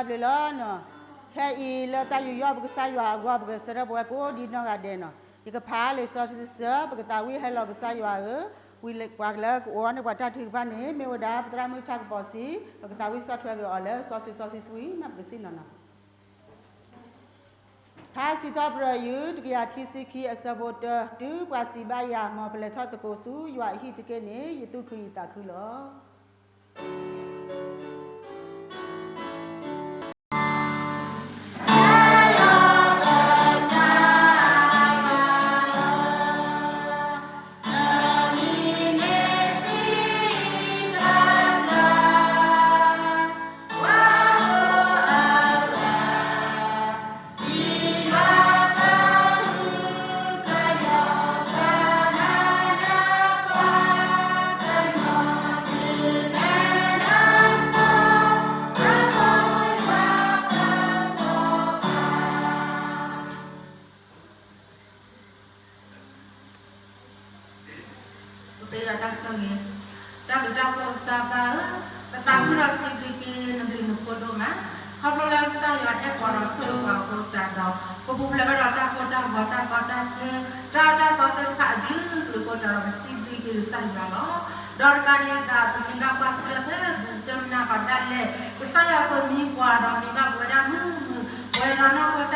ဘျုးလီၤနီၤ. ခဲအံၤလၢတၢ်ယူးယီၣ်ပကစၢ်ယွၤအဂီၢ် ပကဆၢထၢၣ်ပဝဲကိးဒ်နီၢ်ဂၤဒဲးနီၤ. ယကဖးလံာ်စီဆှံစၢၤ ပကသးဝံၣ်ဟဲလီၤကစၢ်ယွၤဧၢ, ဝံၤပှၤလၢကအိးထီၣ်န့ၢ်ပှၤတၢ်ထုကဖၣ်န့ၣ် မ့ၢ်ဝဲဒၣ်ပသရၣ်မုၣ်ဆၣ်ကပီၤစံ, ပကသးဝံၣ်ဆီၣ်ထွဲက့ၤအီၤလၢစီဆှံစီဆှံဆှံနီၤ ပကစံၣ်နီၤနီၤ. ထါစံးထီၣ်ပတြၢၤယွၤ တကယၤခံဆံခံ အဆၢဖိတၢ, တုၤပှၤစံးဘၣ်ယၤ မ်ပလဲၤထီၣ်သကိးဆူယွၤအဟံၣ်တက့ၢ်န့ၣ် ယသူၣ်ခုယသးခုလီၤ. တၢ်ဘျုးတၢ်ဖှိၣ်ကစၢ်ပၢ်ဧၢ, ပသးခုဒီးစံးဘျုးက့ၤနဘျုးနဖှိၣ်ဒိၣ်မး, ခီဖျိလၢကစၢ်ယွၤအဲၣ်ပှၤဒီးဆိၣ်ဂ့ၤပှၤအဃိသတးဒီး ပပူၤဖျဲးဝဲဒီးတၢ်ကိၢ်တၢ်ဂီၤတၢ်ကီတၢ်ခဲ တၢ်အၢတၢ်သီသ့ၣ်တဖၣ်အကလုာ်ကလုာ်အဃိသတးဒီး ပစံးဘျုးက့ၤကစၢ်ယွၤလီၤ. ဒီးတကးဒံးဘၣ် ပမ့ၢ်ဘၣ်ကွၢ်ထွဲဖဲပူၤတမနၤဃီဒၣ်လဲာ် ကစၢ်ယွၤကမံၤပှၤဒီးမ့ၢ်ဘၣ်ပဝဲဒၣ်မုၢ်မုၢ် ပှဲၤဒီးနီၢ်ကီၢ်တၢ်ဂံၢ်တၢ်ဘါ ပှဲၤဒီးနီၢ်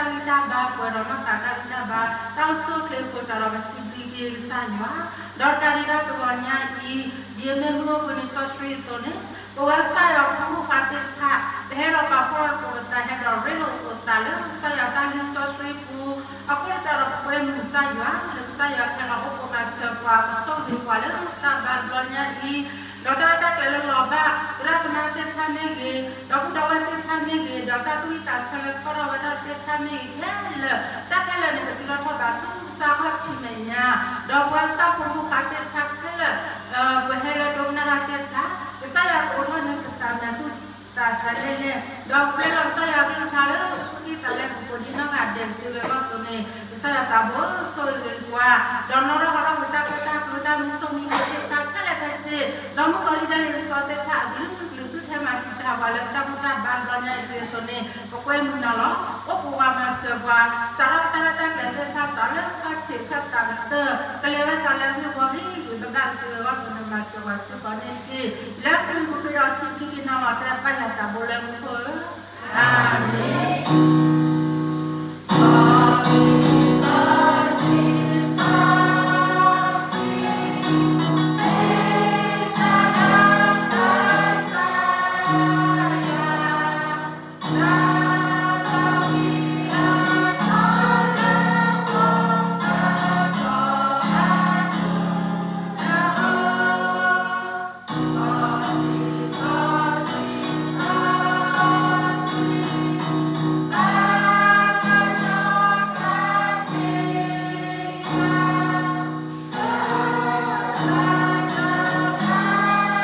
သးတၢ်ဂံၢ်တၢ်ဘါ တၢ်အိၣ်ဆူၣ်အိၣ်ချ့အဃိသတးဒီး ပစံးဘျုးက့ၤကစၢ်ယွၤ, ဒီးတကးဒံးဘၣ်တဂီၤညါအံၤ ဒ်အမ့ၢ်မုၢ်အိၣ်ဘှံးနံၤစီဆှံအသိးန့ၣ် ပဝဲကစၢ်ယွၤဖိမုၣ်ဖိခွါသ့ၣ်တဖၣ် ပဟဲဒီးပာ်ဖှိၣ်သကိးပသး ဟဲဒီးရ့လိာ်သကိးပသးလၢကစၢ်ယွၤတၢ်လုၢ်စီဆှံပူၤ အဃိသတးဒီး ပကွဲမုာ်ကစၢ်ယွၤ လၢကစၢ်ယွၤခဲလၢာ်အိၣ်ဖှိၣ်မၤစၢၤပှၤ ကဆိၣ်ဂ့ၤပှၤလၢတၢ်ဘါတဘျီညါအံၤ ဒီးတၢ်ရဲၣ်တၢ်ကျဲၤလၢလီၤဘၣ် သရၣ်သမါသ့ၣ်တဖၣ်မ့ၢ်ဂ့ၤ, ဒီပုၢ်ဒီဝဲၢ်သ့ၣ်တဖၣ်မ့ၢ်ဂ့ၤ, ဒီးတၢ်သူၣ်ဝံၣ်သးဆၢလၢကထီၣ်ထီၣ်ဝဲဒၣ်သ့ၣ်တဖၣ်မ့ၢ်ဂ့ၤခဲလၢာ်, တၢ်ခဲလၢာ်န့ၣ် ကတုၤထီၣ်ထီၣ်ဘးဆူကစၢ်ခီၣ်ထံးမဲာ်ညါ, ဒီးပဝဲကစၢ်ဖိမုၣ်ဖိခွါသ့ၣ်တဖၣ်ခဲလၢာ် ပဟဲလၢဒိကနၣ်တၢ်သ့ၣ်တဖၣ်, ကစၢ်ယွၤကအိးထီၣ်န့ၢ်ပသးမဲာ်သူၣ်သးထီလဲၣ်လဲၣ်, ဒီးပှဲၤဒီးကစၢ်ယွၤကလုၢ်ကထါလၢသူၣ်ကံၢ်သးလဲပူၤကိးဒ်နီၢ်ဂၤဒဲးကသ့ဝဲအဂီၢ်အသိးန့ၣ်, ကစၢ်ယွၤသးဘိဆိၣ်ဂ့ၤက့ၤပှၤ, ဒီးနီၣ်ထီၣ်ဟီထီၣ်က့ၤတၢ်ကီတၢ်ခဲ တၢ်မံဆိမံဟိသ့ၣ်တဖၣ်ခဲလၢာ်ခဲဆ့, ဒီးမုၣ်ကီၤလံၢ်တၢ်လ့ပစီသ့ၣ်တဖၣ်အကလုာ်ကလုာ် သုထဲမၤတံာ်တာ်ပှၤလၢပတၢ်ဘူၣ်တၢ်ဘါတဘျီညါအံၤအသိးန့ၣ်, ပကွဲမုာ်နၤလီၤ. အိၣ်ဖှိၣ်ပှၤမၤစၢၤပှၤ, စးထီၣ်တၢ်ရဲၣ်တၢ်ကျဲၤသ့ၣ်တဖၣ် စးလၢခီၣ်ထံးခၢၣ်သးကတၢၢ် ကလဲၤဝဲသးလၢဂ့ၢ်ဝီဂ့ၢ်ဂ့ၤ ဘၣ်ဘၣ်ကသ့ဝဲအဂီၢ်အသိးန့ၣ် မၤစၢၤပှၤစ့ၢ်ကီးန့ၣ်တက့ၢ်. လၢပျုၤပဃ့ဒီးစံးဘျုးက့ၤနၤလီၤ တဲပၢ်ယွၤသးဘိလၢမူခိၣ်ဧၢ, အၤမ့ၣ်. တန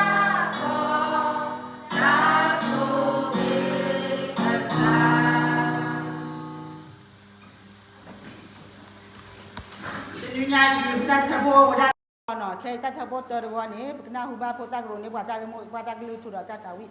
ွံညါအံၤ ပတၢ်ထၢဖှိၣ်ဝဲဒၣ်နီၤ, ခဲအံၤတၢ်ထၢဖှိၣ်တၢတဝီန့ၣ် ပကနၢ်ဟူဘၣ်ဖိသၣ်ကရူၢ်န့ၢ်ပှၤတၢ်ဂ့ၢ်မိၢ်ပှၢ်တၢ်ကလုၢ်ထူဒီးတၢ်သးဝံၣ်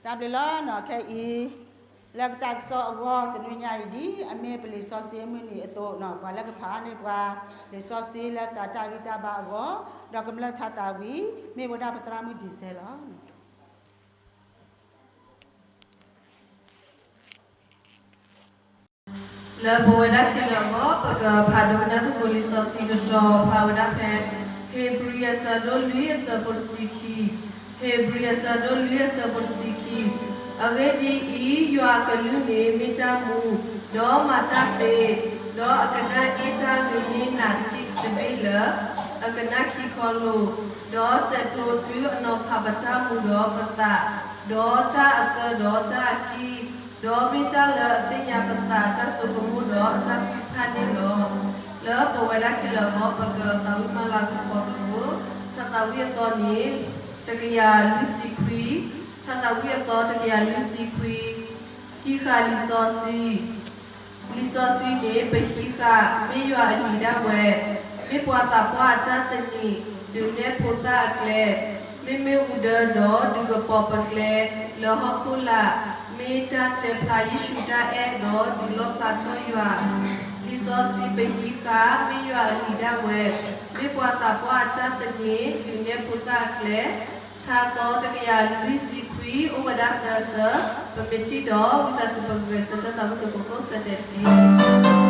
တၢ်ဘျုးလီၤ. ခဲအံၤ လၢကတၢ်ကစီၣ်အဂီၢ် တနွံညါအံၤ ဒ်အမ့ၢ်ပလံာ်စီဆှံအမုၢ်နံၤအသိးန့ၣ် ပှၤလၢကဖးန့ၢ်ပှၤ လံာ်စီဆှံလၢသးတၢ်ဂံၢ်တၢ်ဘါအဂီၢ် ဒီးကမျၢၢ်ထါသးဝံၣ် မ့ၢ်ဝဲဒၣ်ပသရၣ်မုၣ်ဒံၣ်စဲလီၤ. လၢပဝဲဒၣ်ခဲလၢာ်အဂီၢ် ပကဖးဒိကနၣ်သကိးလံာ်စီဆှံတတီၤ ဖးဝဲဒၣ်ဖဲ ဧ့ၤဘြံၤအဆၢဒိၣ်လွံၢ်အဆၢဖိတဆံခံ, ဧ့ၤဘြံၤအဆၢဒိၣ်လွံၢ်အဆၢဖိတဆံခံ. အဂ့ၢ်ဒ်အံၤ, ယွၤအကလူးန့ၣ်မ့ၢ်တၢ်မူ, ဒီးမၤတၢ်သ့, ဒီးအကနၣ်အ့ၣ်တၢ်ဂ့ၤန့ၢ်နၤတက့ၢ်တဘ့ၣ်လၢ အကနၣ်ခံခီလိာ်, ဒီးစဲးဖျိတုၤအနီၤဖးပတၢ်မူဒီးပသး, ဒီးတၢ်အစၢဒီးတၢ်အကံၢ်, ဒီးမ့ၢ်တၢ်လၢအသ့ၣ်ညါပသးတၢ်ဆိကမိၣ်ဒီးအတၢ်ဃုထၢန့ၣ်လီၤ. လၢပဝဲဒၣ်ခဲလၢာ်အဂီၢ် ပကသးဝံၣ်မၤလၤကပီၤသကိး ထါသးဝံၣ်အသီန့ၣ် တကယၤလွံၢ်ဆံခွံ, ထါသးဝံၣ်အသီတကယၤလွံၢ်ဆံခွံ, ဟံးဃာ်လံာ်စီဆှံ လံာ်စီဆှံန့ၣ် ပဟံးဃာ် မ့ၢ်ယွၤအလံာ်ဒၣ်ဝဲ, မ့ၢ်ပှၤသးပှၢ်အတၢ်သန့ၤ, ဒုးနဲၣ်ဖိသၣ်အကျဲ, မ့မ့ၢ်အူဒၢဒီးဒုးကပီၤပကျဲ, လၢဟီၣ်ခိၣ်လာ်, မ့ၢ်တၢ်တဲဖျါယ့ၣ်ၡူးတၢ်အဲၣ်ဒီးဒုးလီၣ်ဖျါထီၣ်ယွၤ, လံာ်စီဆှံပဟံးဃာ် မ့ၢ်ယွၤအလံာ်ဒၣ်ဝဲ, မ့ၢ်ပှၤသးပှၢ်အတၢ်သန့ၤ, ဒုးနဲၣ်ဖိသၣ်အကျဲ, ထါသီတကယၤလွံၢ်ဆံခွံ အိၣ်ဝဲဒၣ်သၢဆၢ, ပမ့ၢ်ထံၣ်ဒီး ဝံသးစူၤပကဂဲၤဆၢထၢၣ်သးဝံၣ်သကိးကိးဆၢတဲာ်တက့ၢ်.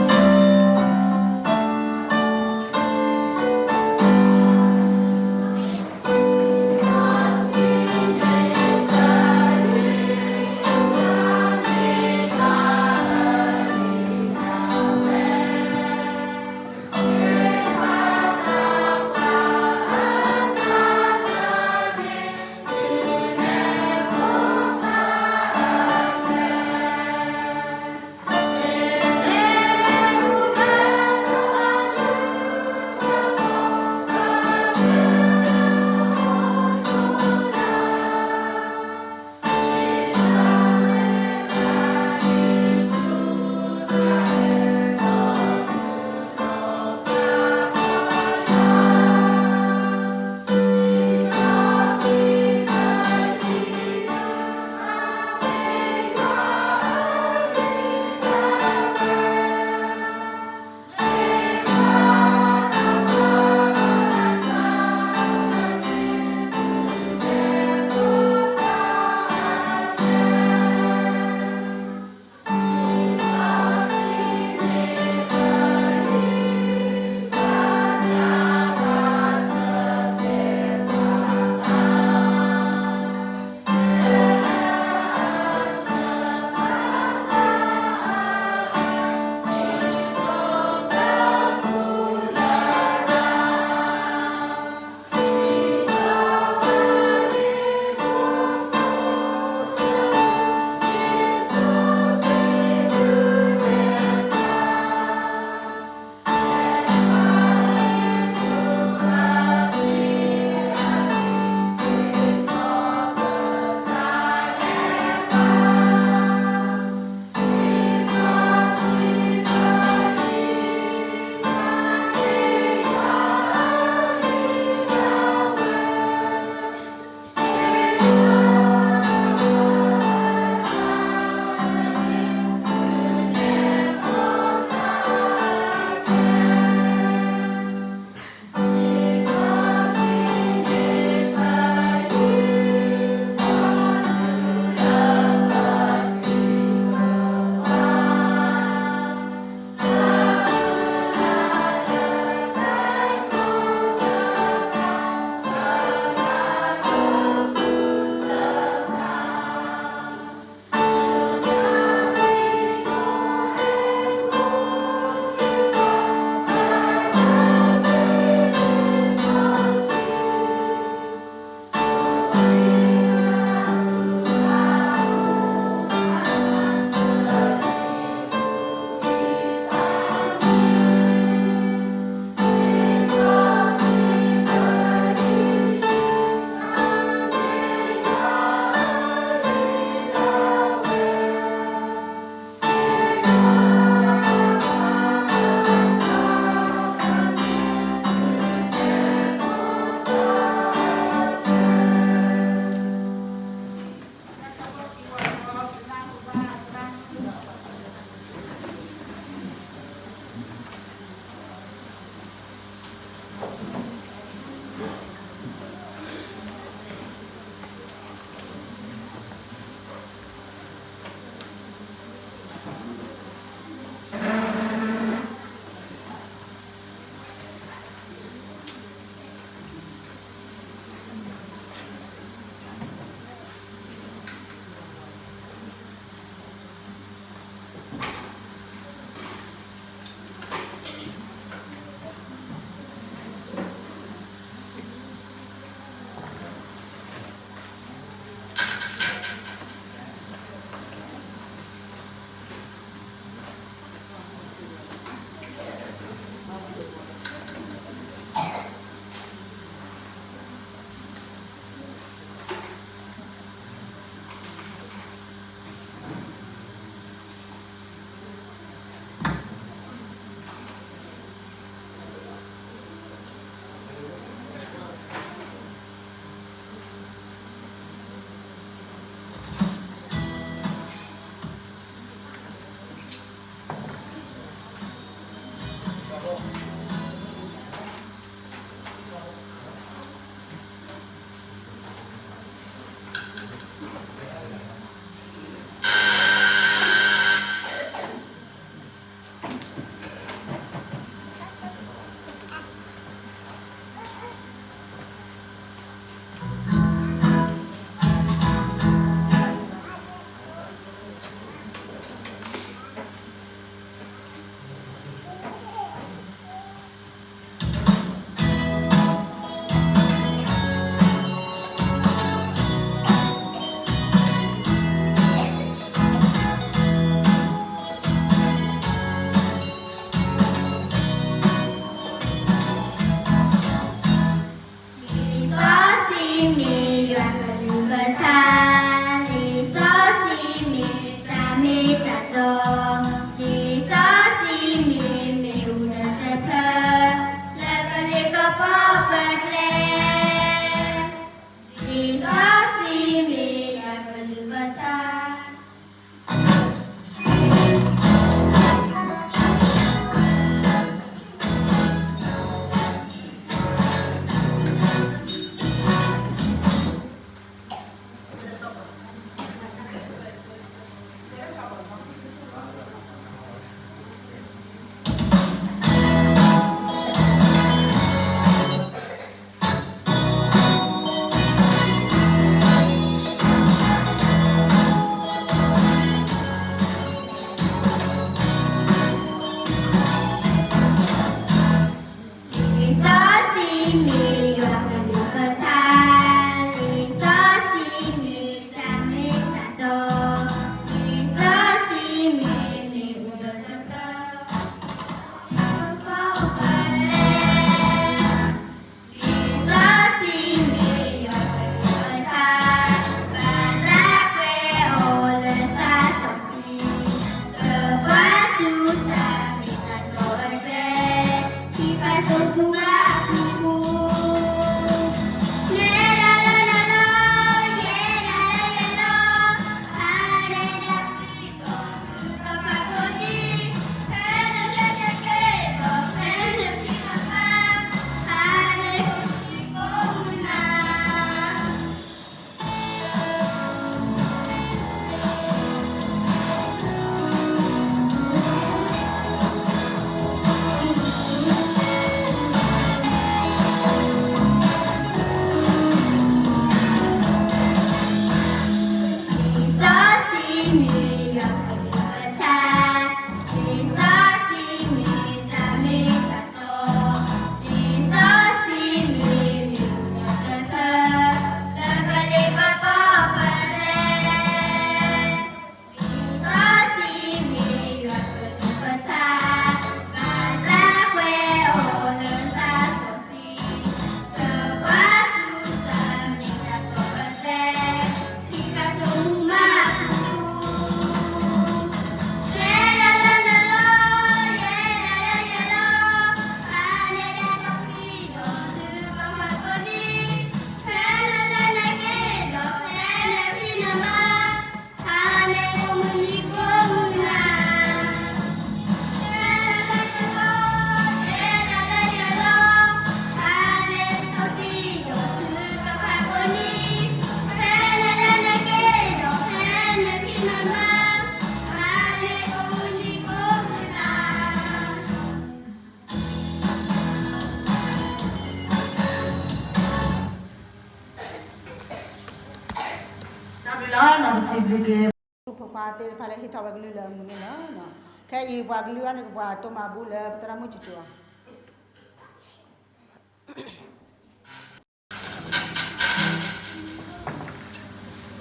ပစံးဘျုးက့ၤ ဖိခွါသ့ၣ်တဖၣ်လၢဟ့ၣ်ထီၣ်ဝဲကလုၢ်လၢအမုာ်န့ၣ်လီၤ. ခဲအံၤပှၤကလုၢ်အံၤန့ၣ် ပှၤတိၢ်မၤဘူၣ်လၢပသရၣ်မုၣ်ကၠိကၠိအီၤ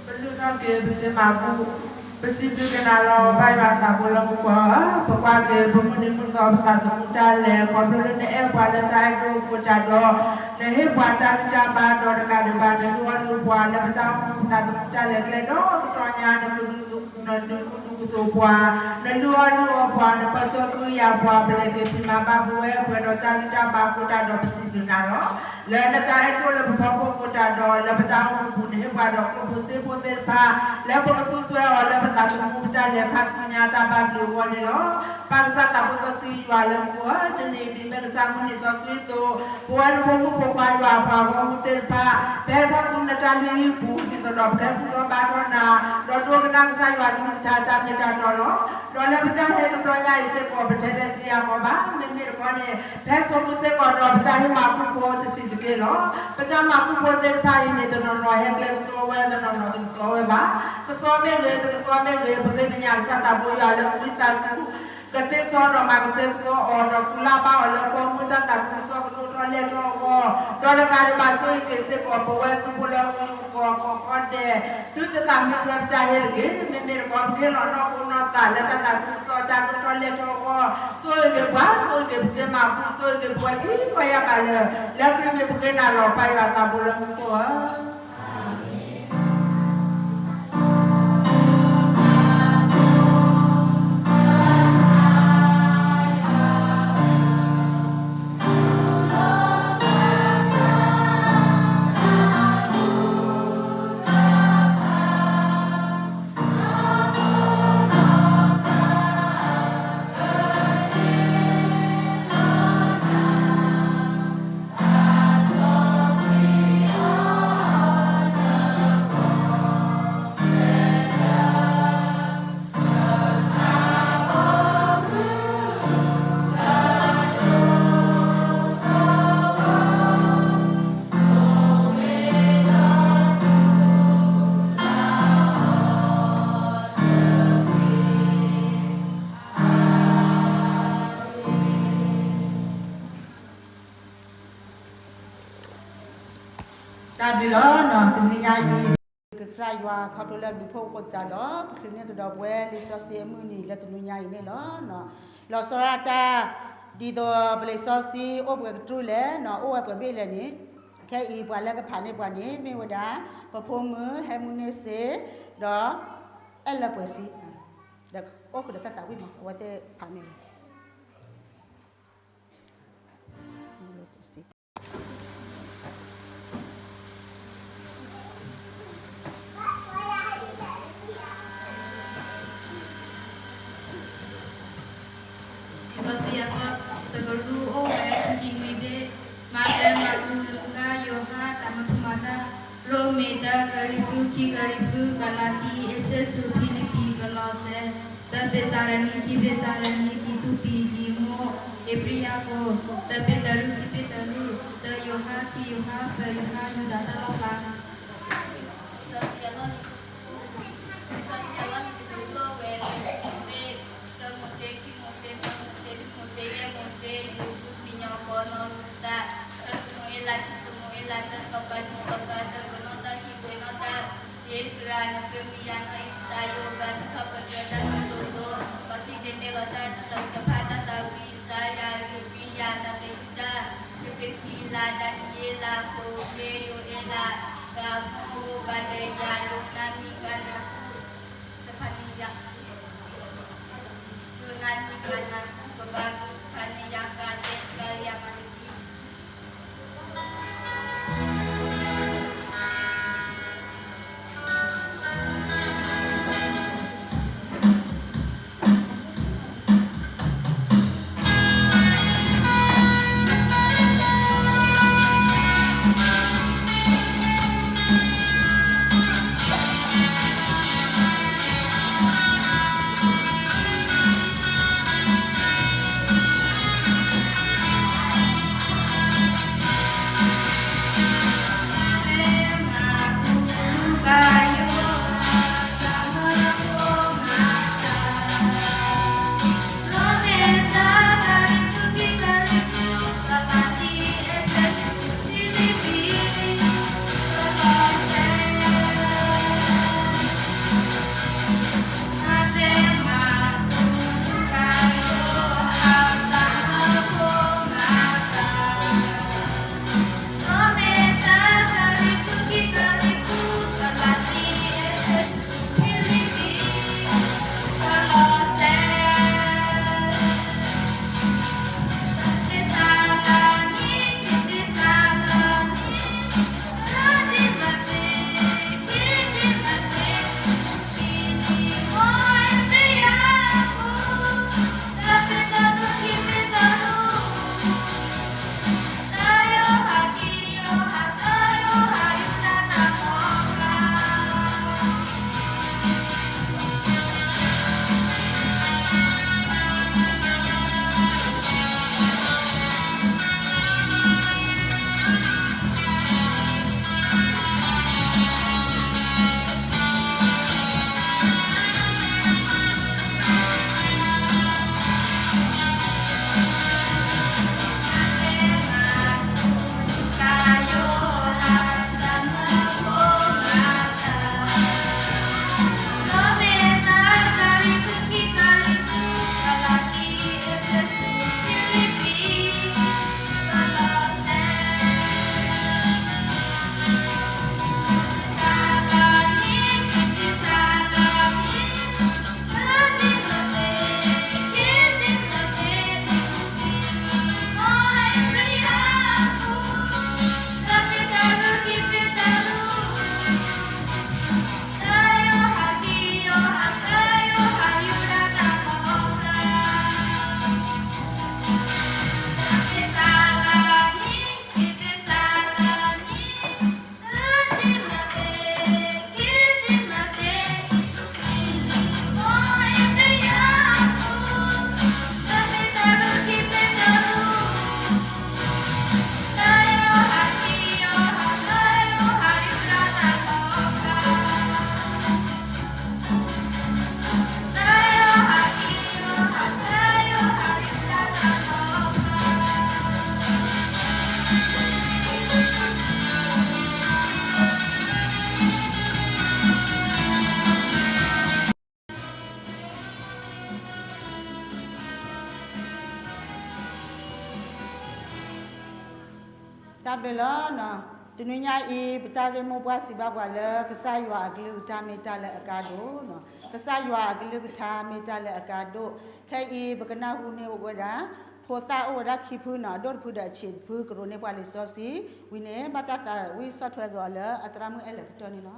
ပလုၢ်ထီၣ်က့ၤပစံးမၤဘူၣ်, ပစံးဘျုးက့ၤနၤလီၤ ပၢ်ယွၤသးဘိလၢမူခိၣ်ဧၢ, ပကွၢ်က့ၤပမုၢ်နံၤမုၢ်သီ ပသးသမူတၢ်လဲၤ ခီဖျိလၢနအဲၣ်ပှၤလၢတၢ်အဲၣ်ဒိၣ်အဃိတၢ်ဒီး နဟ့ၣ်ပှၤတၢ်ဂံၢ်တၢ်ဘါဒီးတဂၤဒံးဘၣ် နလုၢ်အီၣ်လုၢ်အီပှၤလၢပတၢ်အိၣ်မူပသးသမူတၢ်လဲၤကျဲဒီး ကတီၢ်ညါ နဒုးနုာ်ဒုးကတိၤပှၤ, နလုၢ်အီၣ်လုၢ်အီပှၤ, နပၢၢ်ဆၢကဟုကယာ်ပှၤ, ပလဲၤက့ၤဖံးမၤဘၣ်ပဝဲပှဲၤဒီးတၢ်ဂံၢ်တၢ်ဘါအဃိတၢ်ဒီးပစံးဘျုးနၤလီၤ. လၢနတၢ်အဲၣ်ဒိၣ်လၢပဖီခိၣ်အဃိတၢ်ဒီး လၢပတၢ်အိၣ်မူပူၤ နဟ့ၣ်ပှၤဒီးကျိၣ်ဖိစ့ဖိသ့ၣ်တဖၣ် လၢပကသူစွဲအီၤလၢပသးသမူပတၢ်လဲၤခါဆူညါတၢ်ဘၣ်ဘျုးအဂီၢ်န့ၣ်လီၤ. ပၢ်ကစၢ်သးဘိစီဆှံယွၤလၢမူခိၣ်ဧၢ, တနံၤအံၤဒ်အမ့ၢ်ကစၢ်မုၢ်နံၤစီဆှံအသိး ပဝဲနဖိမုၣ်ဖိခွါယွၤအပှၤဂီၢ်မုၢ်သ့ၣ်တဖၣ် ပဟဲထီၣ်ဆူနတၢ်လုၢ်ဟံၣ်ပူၤ ဒ်သိးဒီးပကဟဲဘူၣ်ထီၣ်ဘါထီၣ်နၤ, ဒီးဒိကနၣ်ကစၢ်ယွၤကလုၢ်ကထါတၢ်မ့ၢ်တၢ်တီလီၤ. ဒီးလၢပတၢ်ဟဲတဘျီညါအံၤစ့ၢ်ကီး ပထဲလဲစံယါမီၤဘၣ်, မ့မ့ၢ်တခီန့ၣ် ပဟဲဆိကမိၣ်စ့ၢ်ကီးဒီးပတၢ်ဟ့ၣ်မၤဘူၣ်ဖိတစံးတက့ၢ်လီၤ. ပတၢ်မၤဘူၣ်ဖိသ့ၣ်တဖၣ်အံၤန့ၣ် တနီၤနီၤဟဲကျဲကစီဝဲ, တနီၤနီၤတကစီဝဲဘၣ်. ကစီမ့ၢ်ဂ့ၤ, တကစီမ့ၢ်ဂ့ၤ, ပဃ့ကညးကစၢ်သးဘိယွၤလၢမူခိၣ်သးခု ကသ့စီဒီးမၤကစဲကစီအီၤ, ဒီးသူၣ်လၢ်ဘၣ်အီၤလၢကီၢ်မုၢ်တၢ်သးခုကစီၣ်ကဒိၣ်ထီၣ်လဲၢ်ထီၣ်အဂီၢ်, ဒီးတဂၤဒံးဘၣ်ဆိၣ်ဂ့ၤက့ၤစ့ၢ်ကီး ပဝဲသုးဖိလၢအဂုၤအဂီၤကိးဂီၤဒဲး, သုတသးမံထွဲပတၢ်ဟ့ၣ်တဂ့ၤ. မ့မ့ၢ်တခီ ပကဟ့ၣ်လီၤနီၢ်ခိနီၢ်သးလၢတၢ်သးခုကစီၣ်တၢ်ဒိၣ်ထီၣ်လဲၢ်ထီၣ်အဂီၢ်, ဆိၣ်ဂ့ၤက့ၤပှၤ, ဆိၣ်ဂ့ၤက့ၤပစ့မၤဘူၣ်, ဆိၣ်ဂ့ၤက့ၤပဝဲခံခီယါဘၣ်လၢ လၢခရံာ်မ့ၢ်ပဃ့နၤလီၤ ပၢ်ယွၤသးဘိလၢမူခိၣ်ဧၢ. တၢ်ဘျုးလီၤနီၤ, တနွံညါအံၤ ကစၢ်ယွၤခီဖျိလၢအဘျုးဖှိၣ်အဃိသတးဒီး ပချုးန့ၢ်ကဒီးပဝဲလံာ်စီဆှံအမုၢ်နံၤလၢတနွံညါအံၤန့ၣ်လီၤ. လီၤဆီဒၣ်တၢ် ဒ်သိးပလံာ်စီဆှံအိၣ်ပှဲၤကတြူၢ်လဲၣ်နီၤ, အိၣ်ဝဲပှဲၤဘ့ၣ်လဲၣ်န့ၣ်, ခဲအံၤပှၤလၢကဖးန့ၢ်ပှၤန့ၣ် မ့ၢ်ဝဲဒၣ် ပဖိမုၣ်ဟဲမုၢ်န့ၢ်စ့ ဒီး အဲၣ်လၢပှဲၤစံ, ဒီးအိၣ်ဃုာ်ဒီးတၢ်သးဝံၣ်မး အဝဲသ့ၣ်ဖးန့ၢ် လံာ်စီဆှံအသီတကတြူၢ်အိၣ်ဝဲခံဆံနွံဘ့ၣ်, မးသဲ, မၢ်ကူး, လူၤကၣ်, ယိၤဟၣ်, တၢ်မၤဘူၣ်မၤတီၢ်, ရိမ့ၤ, တၢကရံၣ်သူး, ခံကရံၣ်သူး, ကလၤတံ, အ့းဖ့းစူး, ဖံလံးပံး, ကလီးစဲ, တၢသ့းစၤလနံ, ခံသ့းစၤလနံ, တံတူး, ဖံဒံမိၣ်, ဧ့ၤဘြံၤယၤကိာ်, တၢပ့းတရူး, ခံပ့းတရူး, တၢယိၤဟၣ်, ခံယိၤဟၣ်, သၢယိၤဟၣ်, ယူဒၤတၢ်လီၣ်ဖျါ စီဆှံအလီၢ်န့ၣ်, စီဆှံအလီၢ်န့ၣ် တကတြူၢ်အိၣ်ဝဲ မ့ၢ် တၢမိၤၡ့, ခံမိၤၡ့, သၢမိၤၡ့, လွံၢ်မိၤၡ့, ယဲၢ်မိၤၡ့, ယိၤၡူ, စံၣ်ညီၣ်ကွီၢ်, နီၢ်ရူၤသး, သၢၡမူၤအ့လး, ခံၡမူၤအ့လး, တၢစီၤပၤ, ဒုးစီၤပၤ, တၢ်ပနီၣ်တၢ်ခံး, ပှ့ၤနီၣ်တၢ်, အံၣ်စရ့လး, နဃ့မုၢ်ယၤ, နီၢ်အ့းစတၢၤ, ယိၤဘး, စံးထီၣ်ပတြၢၤ, တၢ်ကတိၤဒိ, ပှၤစံးဒ့းနဲၣ်လီၤတၢ်, တၢ်သးဝံၣ်တဖၣ်, တၢ်သးဝံၣ်, စါယၤ, ဧ့ၤဘြံၤယၤ, တၢ်သယုၢ်တၢ်, ယပ့းစကံလး, ဒၤနံးယ့လး, ခိၤဃ့, ယိၤအ့လး, ဘၤမိၣ်, ဘၤဒယၤ, ယိၤနါမံၤ, ကၤနၤကူး, စဖၤနယၤ, ယိၤနါမံၤ, ကၤနၤကူး, ကဘၤကူး, စဖၤနယၤ, ကၤဒဲ, စကၤလယၤ, မၤလကံ လီၤ. တနွံညါအံၤ ပတၢ်ဂ့ၢ်မိၢ်ပှၢ်စံးဘၣ်ပှၤလၢ ကစၢ်ယွၤအကလုၢ်ကထါမ့ၢ်တၢ်လၢအကါဒိၣ်, ကစၢ်ယွၤအကလုၢ်ကထါမ့ၢ်တၢ်လၢအကါဒိၣ်. ခဲအံၤ ပကနၢ်ဟူန့ၢ်ဝဲဒၣ် ဖိသၣ်အိၣ်ဝဲဒၣ်ခံဖုန့ၣ် အဒိၣ်တဖုဒီးအဆံးတဖု ကရၢန့ၢ်ပှၤလံာ်စီဆှံဝံၤန့ၣ် ဘၣ်တၢ်သးဝံၣ်ဆီၣ်ထွဲက့ၤအီၤလၢအသရၣ်မုၣ်အဲၣ်လၢကတၢၢ်န့ၣ်လီၤ.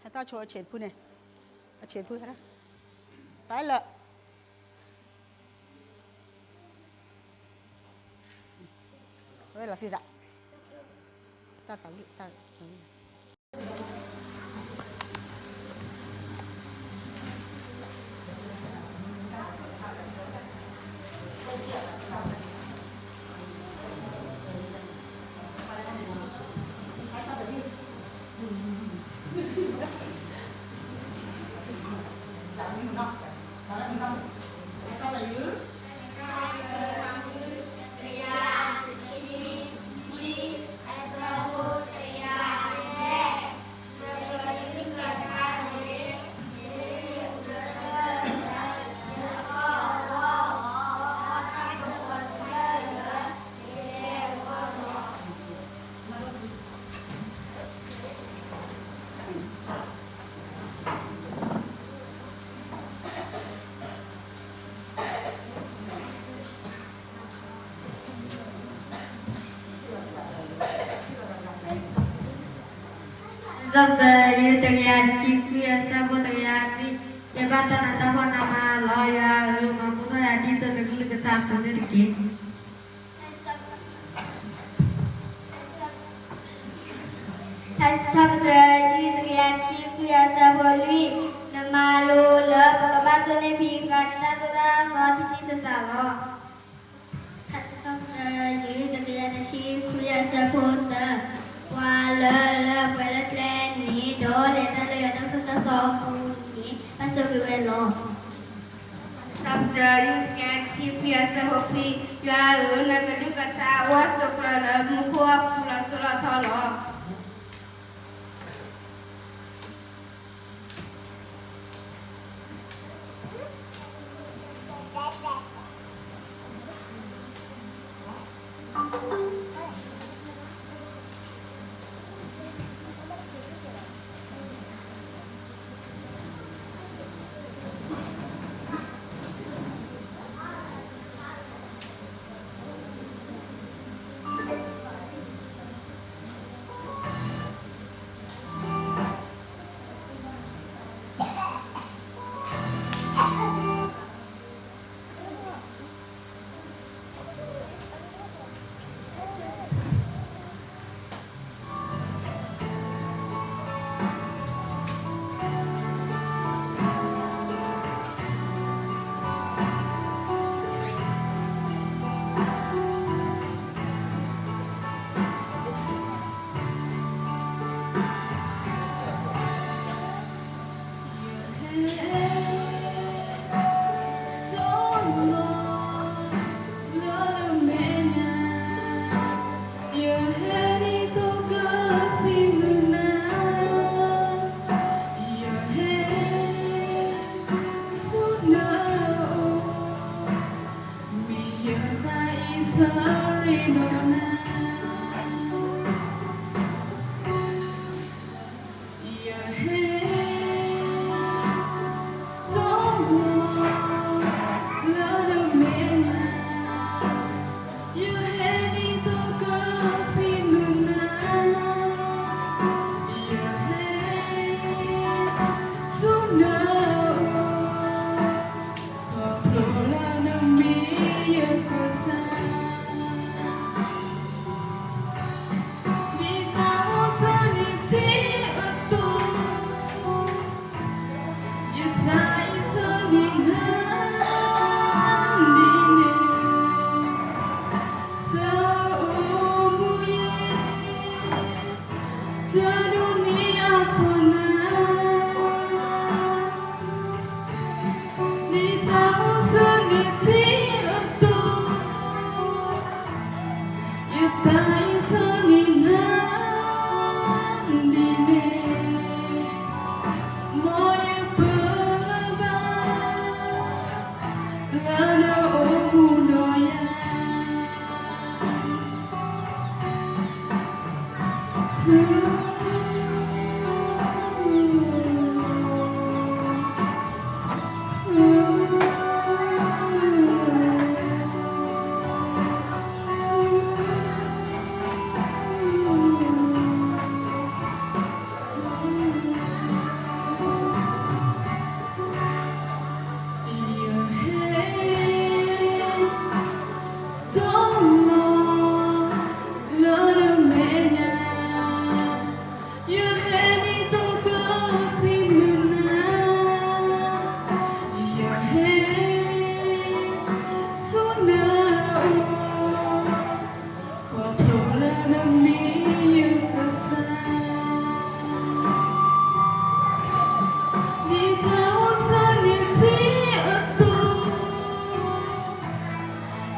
ဟဲတၢ်ဆိအဆံးတဖုန့ၣ်, အဆံးတဖုဟဲ, ပလၢ, ဝဲလီၤသံသး, တၢ်သးဝံၣ်, တၢ်သးဝံၣ် လံာ်စီဆှံ တကယၤတဆံ ခွံ အဆၢဖိတကယၤလွံၢ်, ယဘၣ်တၢ်နးတၢ်ဖှီၣ်နးမးလီၤ. ယွၤဧၢ, မၤမူထီၣ်ယၤဒ်သိးနကလုၢ်ကထါအသိးန့ၣ်တက့ၢ်. ထါစံးထီၣ်ပတြၢၤ တကယၤတဆံခွံ အဆၢဖိလွံၢ်, နမၤလိလၢပကဘၣ်တိၢ်န့ၢ်ဖံးဃာ်တၢ်သိၣ်တၢ်သီ ထံထံဆးဆးလီၤ. ထါစံးထီၣ်ပတြၢၤ တကယၤတဆံခွံ အဆၢဖိသၢ, ပှၤလၢလၢပှဲၤလၢကျဲန့ၣ် ဒီးလဲၤတၢ်လၢယွၤ တၢ်သိၣ်တၢ်သီအပူၤန့ၣ် ဘၣ်ဆိၣ်ဂ့ၤဝဲလီၤ. ထါစံးထီၣ်ပတြၢၤ တကယၤတဆံခွံ အဆၢဖိခွံ, ယွၤဧၢ, နကလုၢ်ကထါ အိၣ်ဆိးကျၢၤလၢမူခိၣ်အပူၤ လီၤစိၤလီၤထီလီၤ.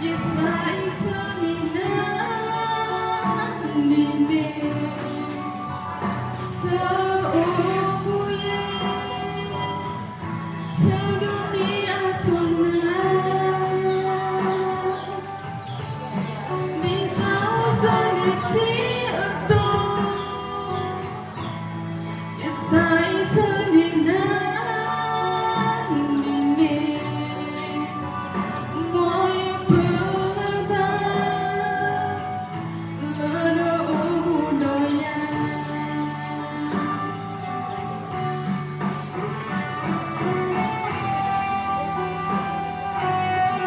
ယသးအံၤဆၢန့ၢ်နၤန့ၣ်န့ၣ်, ဆၢအိၣ်ပူၤယဲ, ဆၢဒိးန့ၢ်အထီၣ်နၤ, မ့ၢ်သးအိၣ်ဆၢန့ၢ်ထံအသိး ယသးအံၤဆၢန့ၢ်နၤန့ၣ်န့ၣ်, မ်ယပၢလၢသး လၢနအိၣ်ဘူးဒီးယၤ. မ့ၢ်သးအိၣ်ဆၢန့ၢ်ထံအသိး ယသး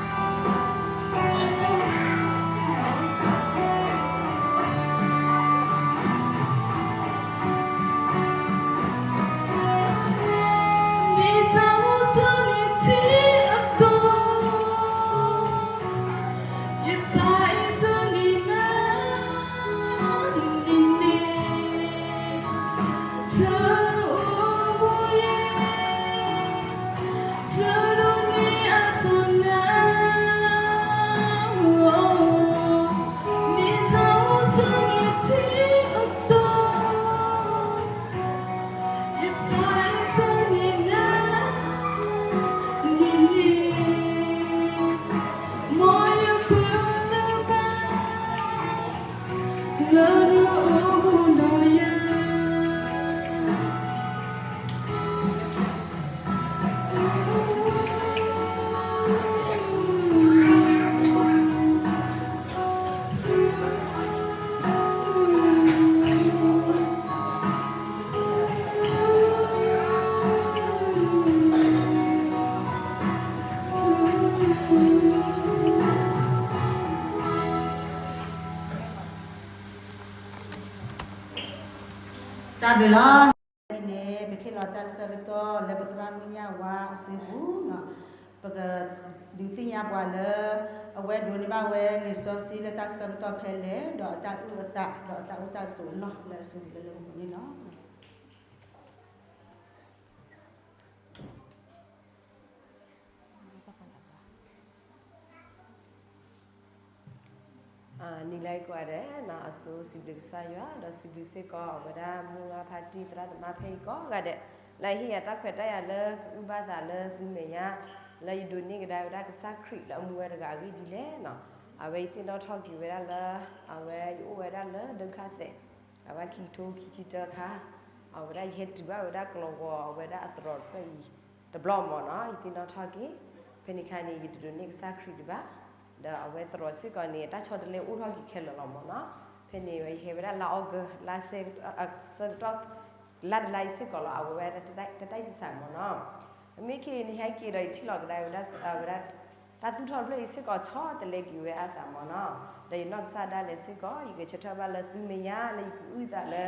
အံၤဆၢန့ၢ်နၤန့ၣ်န့ၣ်, ဆၢအိၣ်ဘူးယဲ, ဆၢဒိးန့ၢ်အထီၣ်နၤ, မ့ၢ်သးအိၣ်ဆၢန့ၢ်ထံအသိး ယသးအံၤဆၢန့ၢ်နၤန့ၣ်န့ၣ်, မ်ယပၢလၢသး လၢနအိၣ်ဘူးဒီးယၤ. တၢ်ဘျုးလီၤ. အံၤန့ၣ် ပခ့ၣ်လီၤတၢ်ဆၢကတီၢ်လၢပသရၣ်မုၣ်ညၣ်ဝါအစုပူၤ, ပကဒုးသ့ၣ်ညါပှၤလၢ အဝဲဒိးန့ၢ်ဘၣ်ဝဲလံာ်စီဆှံလၢတၢ်ဆၢကတီၢ်ဖဲလဲၣ်, ဒီးအတၢ်အုၣ်အသး ဒီးအတၢ်အိၣ်တၢ်ဆိးအလီၢ်လၢအစုပူၤလၢလၢပှဲၤပှဲၤန့ၣ်လီၤ. နံၤလၢကိးဂၤဒဲး အစိစံးဘျုးကစၢ်ယွၤ ဒီးစံးဘျုးစ့ၢ်ကီးအဝဲဒၣ်မုၢ်ဂၤဖါတံၢ်သရၣ်သမါဖဲအံၤကိးဂၤဒဲး လၢအဟ့ၣ်ယၤတၢ်ခွဲးတၢ်ယာ်လၢကအုၣ်ဘၣ်သးလၢသုမဲာ်ညါ လၢယဒိးန့ၢ်ကဒါဝဲဒၣ်ကစၢ်ခရံာ်လၢအမူဝဲတဂၤအဂ့ၢ်ဒ်လဲၣ်နီၤ. အဝဲယသ့ၣ်နီၣ်ထီၣ်က့ၤဝဲဒၣ်လၢ အဝဲယအိၣ်ဝဲဒၣ်လၢဒုက္ခသည် အဝဲခံကထိခံဆံတၢအခါ အဝဲဒၣ်ယဟဲတုၤဘၣ်ဝဲဒၣ်ကလီၤဝီၤအဝဲဒၣ်အသရိာ်တဖျၢၣ်အံၤ တဘျီမ့ၢ်နီၤ ယသ့ၣ်နီၣ်ထီၣ်က့ၤ ဖဲန့ၣ်အခါန့ၣ် ယတဒိးန့ၢ်ကစၢ်ခရံာ်ဒံးဘၣ်, ဒီးအဝဲသရိာ်စ့ၢ်ကီးန့ၣ် အတၢ်ဆီတလဲအိၣ်ထီၣ်က့ၤခဲလၢာ်လီၤမ့ၢ်နီၤ. ဖဲန့ၣ်ဝဲယဟဲဝဲဒၣ်လါအီကူး လါဆဲ ဆၢကတီၢ် လါတလါအံၤစ့ၢ်ကီးလီၤ အဝဲဝဲဒၣ်တၢ်တၢ်စံးစၢ်မ့ၢ်နီၤ. မ့ၢ်ခဲအံၤန့ၣ် ဟဲက့ၤဒီးယထံၣ်လီၤကဒါဝဲဒၣ် အဝဲဒၣ် တၢ်သူၣ်ထီၣ်တဖျၢၣ်အံၤစ့ၢ်ကီးဆီတလဲက့ၤဝဲအသးမ့ၢ်နီၤ. ဒီးယနီၢ်ကစၢ်ဒၣ်လဲာ်စ့ၢ်ကီး ယဂဲၤဆၢထၢၣ်ဘၣ်လၢသုမဲာ်ညါလၢယကအုၣ်သးလၢ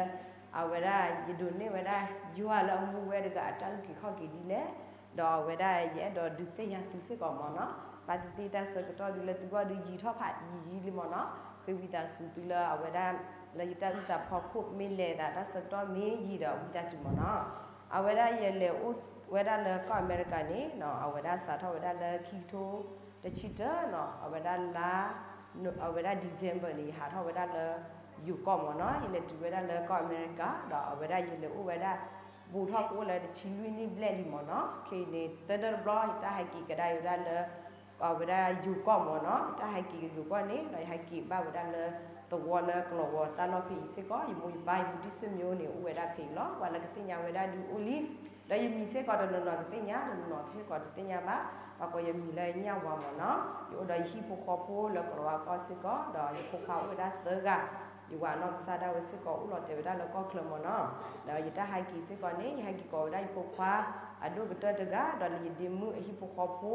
အဝဲဒၣ်ယဒိးန့ၢ်ဝဲဒၣ် ယွၤလၢအမူဝဲတဂၤအတၢ်အုၣ်က့ၤခီၣ်က့ၤဒ်လဲၣ်, ဒီးအဝဲဒၣ်ယအဲၣ်ဒိးဒုးသ့ၣ်ညါသုစ့ၢ်ကီးမ့ၢ်နီၤ. ဘၣ်သ့ၣ်သ့ၣ်တၢ်ဆၢကတီၢ်ဒုးလၢသုဂီၢ်ဒုးယံာ်ထီၣ်ဖးယံာ်ယံာ်လံမ့ၢ်နီၤ. ဃ့ဝံသးစူၤသုလၢအဝဲဒၣ် လၢယတၢ်အုၣ်သးဖီခိၣ်မ့ၢ်လဲၤသးတၢ်ဆၢကတီၢ်မ့ၢ်ယံာ်ဒီးဝံသးစူၤမ့ၢ်နီၤ. အဝဲဒၣ်ယလဲၤအိၣ်ဝဲဒၣ်လၢကီၢ်အမဲရကၤန့ၣ် အဝဲဒၣ်စးထီၣ်ဝဲဒၣ်လၢခံကထိတဆံတၢနီၤ အဝဲဒၣ်လါ အဝဲဒၣ် December န့ၣ် ယဟးထီၣ်ဝဲဒၣ်လၢယိၤကီၢ်မ့ၢ်နီၤ. ယလဲၤတုၤဝဲဒၣ်လၢကီၢ်အမဲရကၤ ဒီးအဝဲဒၣ်ယလဲၤအိၣ်ဝဲဒၣ် ဘူးထီၣ်ကအိၣ်လၢတဆံလွံၢ်နံၣ်ဘျဲၣ်လံမ့ၢ်နီၤ. ခဲအံၤန့ၣ် တၢတၢတဘျီ ယတၢ်ဟဲက့ၤကဒါအံၤဝဲဒၣ်လၢ အဝဲဒၣ်ယိၤကီၢ်မ့ၢ်နီၤ. တၢ်ဟဲက့ၤကယိၤကီၢ်န့ၣ် ဒီးယဟဲက့ၤဘၣ်ဝဲဒၣ်လၢ သဝီလၢကလီၤဝီၤတၢ်လီၢ်ဖဲအံၤစ့ၢ်ကီး ယမိၢ်ယပၢ်ယမူတံၢ်စ့ၣ်မိန့ၣ် အိၣ်ဝဲဒၣ်ဖဲအံၤလီၤ. ပှၤလၢကသ့ၣ်ညါဝဲဒၣ်ဒုးအိၣ်လံ ဒီးယမံၤစ့ၢ်ကီးတနီၤနီၤကသ့ၣ်ညါ တနီၤနီၤစ့ၢ်ကီးတသ့ၣ်ညါဘၣ်. ပှၤကိးယမံၤလၢညၣ်ဝါမ့ၢ်နီၤ. ယအိၣ်ဒီးယဟံၣ်ဖိဃီဖိလၢကလီၤဝါကီၢ်စ့ၢ်ကီး ဒီးယဖိခွါအိၣ်ဝဲဒၣ်သၢဂၤ ယဝၤနီၢ်ကစၢ်ဒၣ်ဝဲစ့ၢ်ကီး အိၣ်လီၤတဲာ်ဝဲဒၣ်လၢကီၢ်ချၢမ့ၢ်နီၤ. ဒီးယတၢ်ဟဲက့ၤစ့ၢ်ကီးန့ၣ် ယဟဲက့ၤကိးဝဲဒၣ်ယဖိခွါ အဒိၣ်ကတၢၢ်တဂၤ ဒီးလၢယဒ့မုၣ်အဟံၣ်ဖိဃီဖိ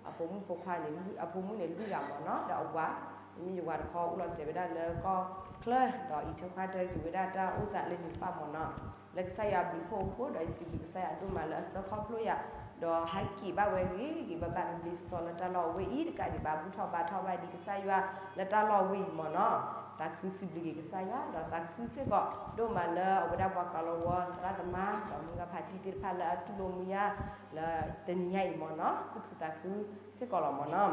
အဖိမုၣ်ဖိခွါန့ၣ် အဖိမုၣ်န့ၣ်လွံၢ်ဂၤမ့ၢ်နီၤ. ဒီးအဝၤ မ့ၢ်ယဝၤတခီအိၣ်လီၤတဲာ်ဝဲဒၣ်လၢကီၢ်ချၢ ဒီးအံးထွဲကွၢ်ထွဲက့ၤဝဲဒၣ်တၢ်အိၣ်သးလၢန့ၣ်တဖၣ်မ့ၢ်နီၤ. လၢကစၢ်ယွၤအဘျုးအဖှိၣ်အဃိ ဒီးယစံးဘျုးကစၢ်ယွၤဒိၣ်မးလၢအဆှၢခီဖျိယၤ ဒီးဟဲက့ၤဘၣ်ဝဲဂ့ၤဂ့ၤဘၣ်ဘၣ် ဘျ့ဘျ့ဆှီဆှီလၢတၢ်လီၢ်အဝဲအံၤ တကးဒံးဘၣ် ဘူၣ်ထီၣ်ဘါထီၣ်ဘၣ်ဒံးကစၢ်ယွၤလၢတၢ်လီၢ်အဝဲအံၤမ့ၢ်နီၤ. သးခုစံးဘျုးက့ၤကစၢ်ယွၤ ဒီးသးခုစ့ၢ်ကီး ဒိၣ်မးလၢအဝဲဒၣ်ပှၤကီၤလၤဝါ သရၣ်သမါ ဒီးမုၢ်ဂၤဖးတံၢ်သ့ၣ်တဖၣ်လၢအတူၢ်လိာ်မူယၤ လၢတနံၤညါအံၤမ့ၢ်နီၤ သူၣ်ခုသးခုစ့ၢ်ကီးလီၤမ့ၢ်နီၤ.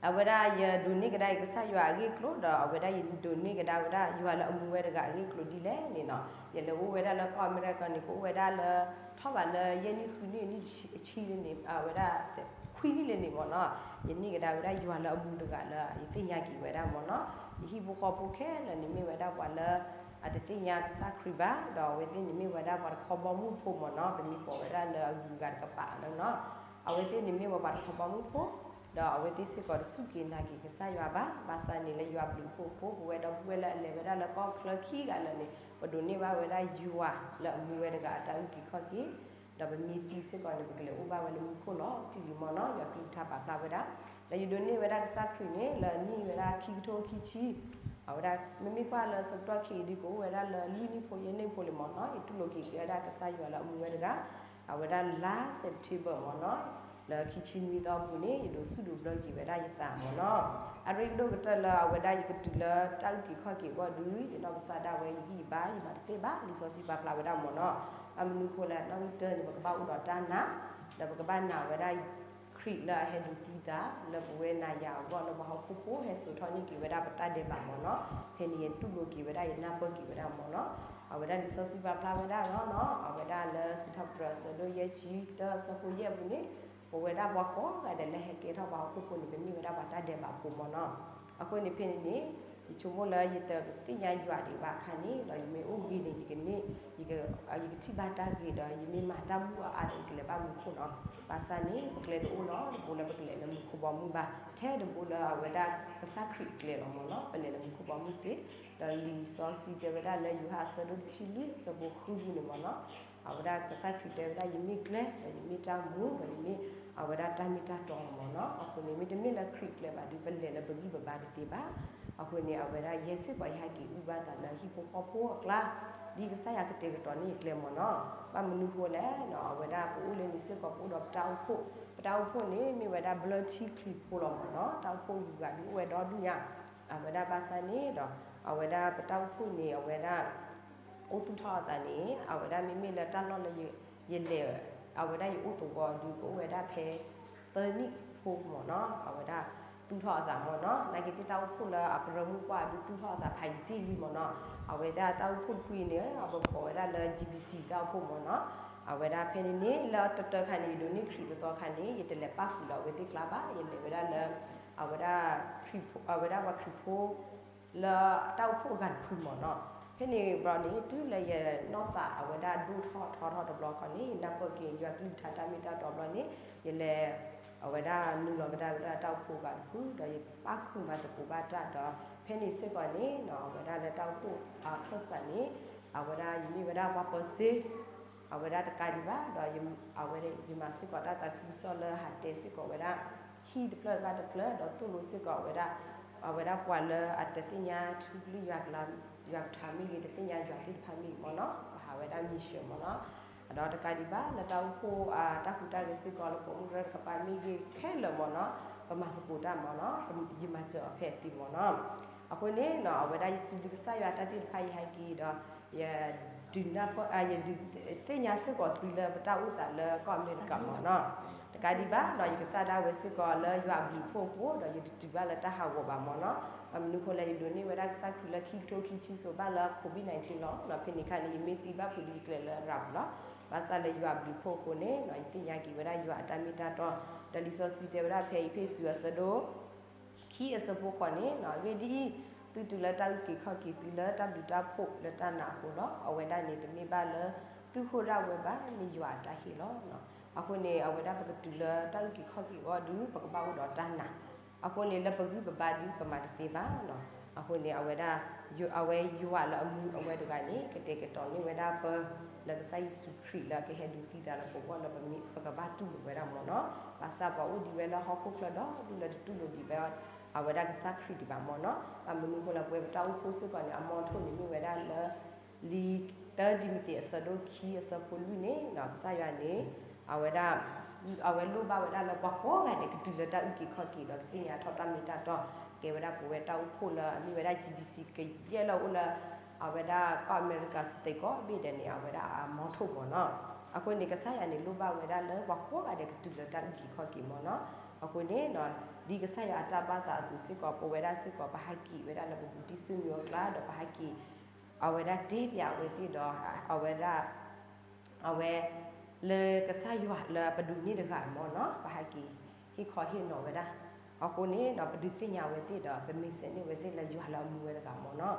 အဝဲဒၣ်ယဒိးန့ၢ်ကဒါအံၤကစၢ်ယွၤအဂ့ၢ်အကျိၤ ဒီးအဝဲဒၣ်ယဒိးန့ၢ်ကဒါဝဲဒၣ်ယွၤလၢအမူဝဲတဂၤအဂ့ၢ်အကျိၤဒ်လဲၣ်န့ၣ်နီၤ ယလဲၤအိၣ်ဝဲဒၣ်လၢကီၢ်အမဲရကၤန့ၣ် ကအိၣ်ဝဲဒၣ်လၢ ထီၣ်ဘးလၢယဲၢ်နံၣ်ဃုနံၣ်နံၣ်ဆံလံန့ၣ် အဝဲဒၣ် ခွံနံၣ်လံန့ၣ်မ့ၢ်နီၤ ယန့ၢ်ကဒါဝဲဒၣ်ယွၤလၢအမူတဂၤလၢယသ့ၣ်ညါက့ၤဝဲဒၣ်မ့ၢ်နီၤ ယဟံၣ်ဖိဃီဖိခဲလၢာ်န့ၣ်မ့ၢ်ဝဲဒၣ်ပှၤလၢ အတသ့ၣ်ညါကစၢ်ခရံာ်ဘၣ် ဒီးအဝဲသ့ၣ်န့ၣ်မ့ၢ်ဝဲဒၣ်ပှၤတခီဘီမုၢ်ဖိမ့ၢ်နီၤ ပမ့ၢ်ကိးဝဲဒၣ်လၢအဂုၤအဂၤတကပၤလီၤနီၤ အဝဲသ့ၣ်န့ၣ်မ့ၢ်ဝဲပှၤတခီဘီမုၢ်ဖိ ဒီးအဝဲသ့ၣ်စ့ၢ်ကီးတစူၢ်က့ၤနာ်က့ၤကစၢ်ယွၤဘၣ် ဘၣ်ဆၣ်န့ၣ်လၢယွၤဘျုးဖှိၣ်အဃိ ပဝဲဒီပုၢ်ဝဲၢ်လၢအလဲၤဝဲဒၣ်လၢကီၢ်ချၢခံဂၤလၢာ်န့ၣ် ပဒိးန့ၢ်ဘၣ်ဝဲဒၣ်ယွၤလၢအမူဝဲတဂၤအတၢ်အုၣ်က့ၤခီၣ်က့ၤ ဒီးပမ့ၢ်သံစ့ၢ်ကီးန့ၣ် ပကလဲၤအိၣ်ဘၣ်ဝဲလၢမူခိၣ်လီၤတံၢ်လံမ့ၢ်နီၤ ယွၤကလုၢ်ကထါပာ်ဖျါဝဲဒၣ် ဒီးယဒိးန့ၢ်ဝဲဒၣ်ကစၢ်ခရံာ်န့ၣ် လၢနံၣ်ဝဲဒၣ်ခံကထိခံဆံ အဝဲဒၣ် မ့မ့ၢ်ကွၢ်လၢဆၢကတီၢ်ခံအံၤဒ်ကအိၣ်ဝဲဒၣ်လၢလွံၢ်နံၣ်ဖိယဲၢ်နံၣ်ဖိလံမ့ၢ်နီၤ ယတူၢ်လိာ်က့ၤက့ၤဝဲဒၣ်ကစၢ်ယွၤလၢအမူဝဲတဂၤ အဝဲဒၣ်လါ September မ့ၢ်နီၤ လၢခံဆံနွံသီအပူၤန့ၣ် ယဒိးဆူၣ်ဒိးဘျၢက့ၤဝဲဒၣ်ယသးမ့ၢ်နီၤ အရ့ဒိၣ်ကတၢၢ်လၢအဝဲဒၣ်ယကတုၤလၢတၢ်အုၣ်က့ၤခီၣ်က့ၤအဂီၢ်ဒီး ယနီၢ်ကစၢ်ဒၣ်ဝဲယဂံၢ်ယဘါ ယမၤတသ့ဘၣ် လံာ်စီဆှံပာ်ဖျါဝဲဒၣ်မ့ၢ်နီၤ ဘၣ်မနုၤဃိလဲၣ် နီၣ်ဂံၢ်တၢန့ၣ် ပကဘၣ်အိၣ်ဒီးတၢ်နာ် ဒီးပကဘၣ်နာ်ဝဲဒၣ် ခရံာ်လၢအဟဲဒုးသံသး လၢပဝဲနၤယၤအဂီၢ် လၢပှၤဟီၣ်ခိၣ်ဖိဟဲစိာ်ထီၣ်န့ၢ်က့ၤဝဲဒၣ်ပတၢ်ဒဲးဘးမ့ၢ်နီၤ ဖဲန့ၣ်ယတူၢ်လိာ်က့ၤဝဲဒၣ် ယနၢ်ပၢၢ်က့ၤဝဲဒၣ်မ့ၢ်နီၤ အဝဲဒၣ်လံာ်စီဆှံပာ်ဖျါဝဲဒၣ်လီၤနီၤ အဝဲဒၣ်လၢစံးထီၣ်ပတြၢၤအဆၢဒိၣ်ယဲၢ်ဆံတၢ အဆၢဖိယဲၢ်အပူၤန့ၣ် ပဝဲဒၣ်ပှၤကိးဂၤဒဲးလၢဟဲကဲထီၣ်ပှၤဟီၣ်ခိၣ်ဖိန့ၣ် ပမ့ၢ်ဝဲဒၣ်ပှၤတၢ်ဒဲးဘးဖိမ့ၢ်နီၤ အဃိန့ၣ်ဖဲန့ၣ်န့ၣ် ယဆိကမိၣ်လၢယတသ့ၣ်ညါယွၤဒံးဘၣ်အခါန့ၣ် ဒီးယမ့ၢ်အိၣ်ဂ့ၤန့ၣ် ယကန့ၢ် ယကထံၣ်ဘၣ်တၢ်ဂ့ၤဒီး ယမ့ၢ်မၤတၢ်မူအါအါဒီး ယကလဲၤဘၣ်မူခိၣ်နီၤ ဘၣ်ဆၣ်န့ၣ် ပကျဲတအိၣ်နီတဘိလၢပကလဲၤလၢမူခိၣ်ဘီမုၢ်ဘၣ် ထဲတဘိလၢအဝဲဒၣ်ကစၢ်ခရံာ်အကျဲလီၤမ့ၢ်နီၤ ပလဲၤလၢမူခိၣ်ဘီမုၢ်သ့ ဒီးလံာ်စီဆှံတဲဝဲဒၣ်လၢယိၤဟၣ်အဆၢဒိၣ်တဆံလွံၢ်အဆၢဖိဃုပူၤန့ၣ်မ့ၢ်နီၤ အဝဲဒၣ်ကစၢ်ခရံာ်တဲဝဲဒၣ် ယမ့ၢ်ကျဲ ဒီးယမ့ၢ်တၢ်မူ ဒီးယမ့ၢ်အဝဲဒၣ်တၢ်မ့ၢ်တၢ်တီမ့ၢ်နီၤ အဃိန့ၣ် မ့တမ့ၢ်လၢခရံာ်အကျဲဘၣ်ဒီး ပလဲၤလၢပဂံၢ်ပဘါတသ့ဘၣ် အဃိန့ၣ် အဝဲဒၣ်ယဲစ့ၢ်ကီးယဟဲက့ၤအုၣ်ဘၣ်သးလၢဟံၣ်ဖိဃီဖိအကျါ ဒ်ကစၢ်ယွၤကတဲာ်ကတီၤန့ၢ်အကျဲမ့ၢ်နီၤ ဘၣ်မနုၤဃိလဲၣ် အဝဲဒၣ်ပအိၣ်လၢန့ၣ်စ့ၢ်ကီးပအိၣ်ဒီးပတၢ်အိၣ်ဖှိၣ် ပတၢ်အိၣ်ဖှိၣ်န့ၣ် မ့ၢ်ဝဲဒၣ်ဘျၢထံချံဖိလီၤမ့ၢ်နီၤ တၢ်အိၣ်ဖှိၣ်ဂုၤဂၤဒုးအိၣ်ဝဲဒီဒူၣ်ညါ အဝဲဒၣ်ဘၣ်ဆၣ်န့ၣ်ဒီး အဝဲဒၣ်ပတၢ်အိၣ်ဖှိၣ်န့ၣ် အဝဲဒၣ် အိၣ်သူၣ်ထီၣ်အသးန့ၣ် အဝဲဒၣ်မ့မ့ၢ်လၢတၢ်လီၢ်လၢယ ယလဲၤ အဝဲဒၣ်ယအိၣ်သဝီဒုးကအိၣ်ဝဲဒၣ်ဖဲ သၢနံၣ်ဖိမ့ၢ်နီၤ အဝဲဒၣ်သူၣ်ထီၣ်အသးမ့ၢ်နီၤ နာ်က့သ့ၣ်တၢ်အိၣ်ဖှိၣ်လၢအကရၢမိၢ်ပှၢ်ဒုးသူၣ်ထီၣ်အသးဖးယံာ်တ့ၢ်လံမ့ၢ်နီၤ အဝဲဒၣ်တၢ်အိၣ်ဖှိၣ်တဖုအံၤန့ၣ် အဝဲကိးဝဲဒၣ်လၢ G B C တၢ်အိၣ်ဖှိၣ်မ့ၢ်နီၤ အဝဲဒၣ်ဖဲန့ၣ်န့ၣ် လၢတၢတၢခါန့ၣ် ယဒိးန့ၢ်ခရံာ်သီသီခါန့ၣ် ယတလဲၤပၣ်ဃုာ်လၢအဝဲသ့ၣ်ကျါဘၣ် ယလဲၤဝဲဒၣ်လၢ အဝဲဒၣ် အဝဲဒၣ်ပှၤခရံာ်ဖိ လၢတၢ်အိၣ်ဖှိၣ်အဂၤတဖုမ့ၢ်နီၤ ဖဲန့ၣ်ဘျီန့ၣ် တုၤလၢယနီၢ်သးအဝဲဒၣ်ဒိၣ်ထီၣ်ထီထီၣ်တဘျီခီန့ၣ် ယနၢ်ပၢၢ်က့ၤယွၤကလုၢ်ကထါတၢ်မ့ၢ်တၢ်တီဘျီန့ၣ် ယလဲၤ အဝဲဒၣ်နုာ်လီၤကဒါဝဲဒၣ်တၢ်အိၣ်ဖှိၣ်အဂၤတဖု ဒီးယပၣ်ဃုာ်မၤသကိးဘၣ်တၢ်ဒီး ဖဲန့ၣ်စ့ၢ်ကီးန့ၣ် အဝဲဒၣ်လၢတၢ်အိၣ်ဖှိၣ်အခၢၣ်စးန့ၣ် အဝဲဒၣ်ယမ့ၢ်ဝဲဒၣ်ပှၤပၢၤစ့ အဝဲဒၣ်တကးဒံးဘၣ် ဒီးအဝဲယမၤစ့ၢ်ကီးတၢ်သးခုကစီၣ်လၢဟးတဲစ့ၢ်ကီးဝဲဒၣ် ဟံၣ်တဖျၢၣ်တဖၣ်တဖျၢၣ် ဒီးသိၣ်လိစ့ၢ်ကီးဝဲဒၣ် အဝဲဒၣ်ပှၤလၢအတသ့ၣ်ညါထူကလုၢ်ယွၤကလါ ယွၤကထါမ့ၢ်ဂ့ၤ တသ့ၣ်ညါယွၤသ့ၣ်တဖၣ်မ့ၢ်ဂ့ၤမ့ၢ်နီၤ ပဟးဝဲဒၣ် mission မ့ၢ်နီၤ ဒီးတကးဒံးဘၣ်လၢတၢ်အိၣ်ဖှိၣ် တၢ်ဟူးတၢ်ဂဲၤစ့ၢ်ကီးလၢပအိၣ်ရၢတကပၤမ့ၢ်ဂ့ၤခဲလၢာ်မ့ၢ်နီၤ ပမၤသကိးတၢ်မ့ၢ်နီၤ ယမၤစၢၤအီၤဖဲအသ့မ့ၢ်နီၤ အဃိန့ၣ် အဝဲဒၣ်ယစံးဘျုးကစၢ်ယွၤတၢ်သ့ၣ်တဖၣ်ယဟဲက့ၤဒီး ယဒုးနၢ်ပၢၢ် ယဒုးသ့ၣ်ညါစ့ၢ်ကီးသုလၢပတၢ်အိၣ်သးလၢကီၢ်အမဲရကၤမ့ၢ်နီၤ တကးဒံးဘၣ်ဒီးယကစၢ်ဒၣ်ဝဲစ့ၢ်ကီးလၢယွၤအဘျုးအဖှိၣ်အဃိ ဒီးယတတုၤဘၣ်လၢတၢ်ဟးဂီၤဘၣ်မ့ၢ်နီၤ ဘၣ်မနုၤအဃိလဲၣ် ယဒိးန့ၢ်ဝဲဒၣ်ကစၢ်ခရံာ်လၢခံကထိခံဆံစိၤဘၣ်လၢ COVID nineteen လီၤ ဖဲန့ၣ်အခါန့ၣ် ယမ့ၢ်သံဘၣ်ဖုးဒုးယကျဲးလၢရၤပူၤလီၤ ဘၣ်ဆၣ်လၢယွၤအဘျုးအဖှိၣ်အဃိန့ၣ် ယသ့ၣ်ညါက့ၤဝဲဒၣ်ယွၤအတၢ်မ့ၢ်တၢ်တီ ဒီးလံာ်စီဆှံတဲဝဲဒၣ်ဖဲအ့းဖ့းစူးအဆၢဒိၣ် ခံအဆၢဖိဃိးန့ၣ် အဂ့ၢ်ဒ်အံၤ, သုတုၤလၢတၢ်အုၣ်က့ၤခီၣ်က့ၤသုလၢတၢ်ဘျုးတၢ်ဖှိၣ်လၢတၢ်နာ်အဃိလီၤ. အဝဲဒၣ်န့ၣ် တမ့ၢ်ဘၣ်လၢသုဃိဒၣ်ဝဲဘၣ်, မ့ၢ်ယွၤအတၢ်ဟ့ၣ်လီၤ. အဃိန့ၣ် အဝဲဒၣ်ပကတုၤလၢတၢ်အုၣ်က့ၤခီၣ်က့ၤအဂီၢ်ဒီး ပကဘၣ်အိၣ်ဒီးတၢ်နာ်. အဃိန့ၣ် လၢပဂံၢ်ပဘါဒီးပမၤတသ့ဘၣ်. အဃိန့ၣ် အဝဲဒၣ် အဝဲယွၤလၢအမူအဝဲတဂၤန့ၣ် ကတဲာ်ကတီၤန့ၢ်ဝဲဒၣ်ပ လၢကစၢ်ယ့ၣ်ၡူးခရံာ်လၢကဟဲဒုးသံသးလၢပဂီၢ်လၢပကဘၣ်တူၢ်လိာ်ဝဲဒၣ်မ့ၢ်နီၤ. ဘၣ်ဆၣ်ပှၤအိၣ်ဒံးဝဲလၢဟီၣ်ခိၣ်ချၢဒီးဒူၣ်လၢတတူၢ်လိာ်ဒံးဝဲ အဝဲဒၣ်ကစၢ်ခရံာ်ဒံးဘၣ်မ့ၢ်နီၤ. ဘၣ်မနုၤအဃိလၢပဝဲပတၢ်အိၣ်ဖှိၣ်စ့ၢ်ကီးန့ၣ် အမီထိၣ်န့ၣ်မ့ၢ်ဝဲဒၣ်လၢ လံာ်တၢတံၤမသ့းအဆၢဒိၣ်ခံအဆၢဖိလွံၢ်န့ၣ် ကစၢ်ယွၤန့ၣ် အဝဲဒၣ် အဝဲလိၣ်ဘၣ်ဝဲဒၣ်လၢပှၤကိးဂၤဒဲးကတုၤလၢတၢ်အုၣ်က့ၤခီၣ်က့ၤဒီးကသ့ၣ်ညါထီၣ်တၢ်မ့ၢ်တၢ်တီ ကဲဝဲဒၣ်ပဝဲတၢ်အိၣ်ဖှိၣ်လၢအမ့ၢ်ဝဲဒၣ် GBC ကယဲၢ်လၢအအိၣ်လၢ အဝဲဒၣ်ကီၢ်အမဲရကၤ state ကိးဘ့ၣ်ဒဲးန့ၣ် အဝဲဒၣ်အမီထိၣ်မ့ၢ်နီၤ. အဃိန့ၣ် ကစၢ်ယွၤန့ၣ်လိၣ်ဘၣ်ဝဲဒၣ်လၢပှၤကိးဂၤဒဲးကတုၤလၢတၢ်အုၣ်က့ၤခီၣ်က့ၤမ့ၢ်နီၤ. အဃိန့ၣ် ဒ်ကစၢ်ယွၤအတၢ်ဘၣ်သးအသိးစ့ၢ်ကီး ပဝဲဒၣ်စ့ၢ်ကီး ပဟးက့ၤဝဲဒၣ်လၢပဘူၣ်တံၢ်စူၣ်မံၤအကျါ ဒီးပဟးက့ၤ အဝဲဒၣ်တဲပၠးအဝဲသ့ၣ်ဒီး အဝဲဒၣ် အဝဲ လၢကစၢ်ယွၤလၢပဒိးန့ၢ်တဂၤမ့ၢ်နီၤ ပဟးက့ၤ ဟ့ၣ်ခီဟ့ၣ်နီၤဝဲဒၣ်. အဃိန့ၣ်ဒီး ပဒုးသ့ၣ်ညါဝဲသ့ၣ်ဒီး ပမ့ၢ်စဲးန့ၢ်ဝဲသ့ၣ်လၢယွၤလၢအမူဝဲတဂၤမ့ၢ်နီၤ.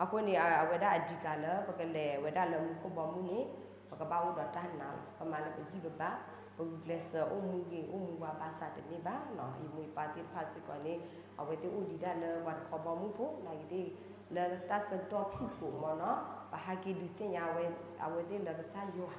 အဃိန့ၣ် အဝဲဒၣ်အဓိကလၢပကလဲၤဝဲဒၣ်လၢမူခိၣ်ဘီမုၢ်န့ၣ် ပကဘၣ်အိၣ်ဒီးတၢ်နာ်လီၤ. ပမၤလၢပဂံၢ်ပဘါ ပဂုာ်ကျဲးစၢးအိၣ်မူဂ့ၤ အိၣ်မူဝါဘၣ်ဆၣ်တန့ၢ်ဘၣ်နီၤ. ယမိၢ်ယပၢ်သ့ၣ်တဖၣ်စ့ၢ်ကီးန့ၣ် အဝဲသ့ၣ်အိၣ်ဒံးဒၣ်လၢပှၤတခီဘီမုၢ်ဖိ နာ်က့သ့ၣ် လၢတၢ်ဆၢကတီၢ်ဖုၣ်ကိာ်မ့ၢ်နီၤ ပဟးက့ၤဒုးသ့ၣ်ညါဝဲ အဝဲသ့ၣ်လၢကစၢ်ယွၤ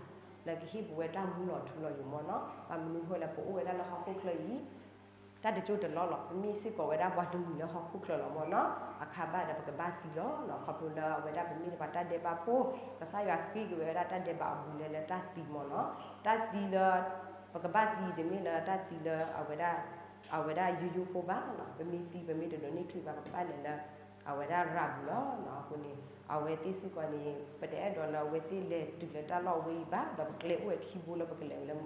လၢကဟ့ၣ်ပဝဲတၢ်မူလီၤထူလီၤယိာ်မ့ၢ်နီၤ. ဘၣ်မနုၤဃိလဲၣ် ပအိၣ်ဝဲဒၣ်လၢဟီၣ်ခိၣ်ချၢအံၤ တၢ်တကၠိတလီၢ်လီၤ. ပမ့ၢ်စ့ၢ်ကီးဝဲဒၣ်ပှၤတမှံၤလၢဟီၣ်ခိၣ်ချၢလီၤမ့ၢ်နီၤ. အခါဘၣ်ဒီးပကဘၣ်သံလီၤနီၤ. ခီဖျိလၢအဝဲဒၣ်ပမ့ၢ်ပှၤတၢ်ဒဲးဘးဖိ ကစၢ်ယွၤဃ့က့ၤဝဲဒၣ်တၢ်ဒဲးဘးအဘူးအလဲလၢတၢ်သံမ့ၢ်နီၤ. တၢ်သံလၢ ပကဘၣ်သံတမ့ၢ်လၢတၢ်သံလၢအဝဲဒၣ် အဝဲဒၣ်ယိယိဖိဘၣ်နီၤ. ပမ့ၢ်သံ ပမ့ၢ်တဒိးန့ၢ်ချံးဘၣ် ပကဘၣ်လဲၤလၢ အဝဲဒၣ်ရၤပူၤလီၤနီၤ. အဃိန့ၣ် အဝဲသ့ၣ်စ့ၢ်ကီးန့ၣ် ပတအဲၣ်ဒိးလၢအဝဲသ့ၣ်လဲၤတုၤလၢတၢ်လီၢ်ဝဲအံၤဘၣ် ဒီးပကျဲအိၣ်ဝဲခံဘိလၢပကလဲၤဝဲလၢ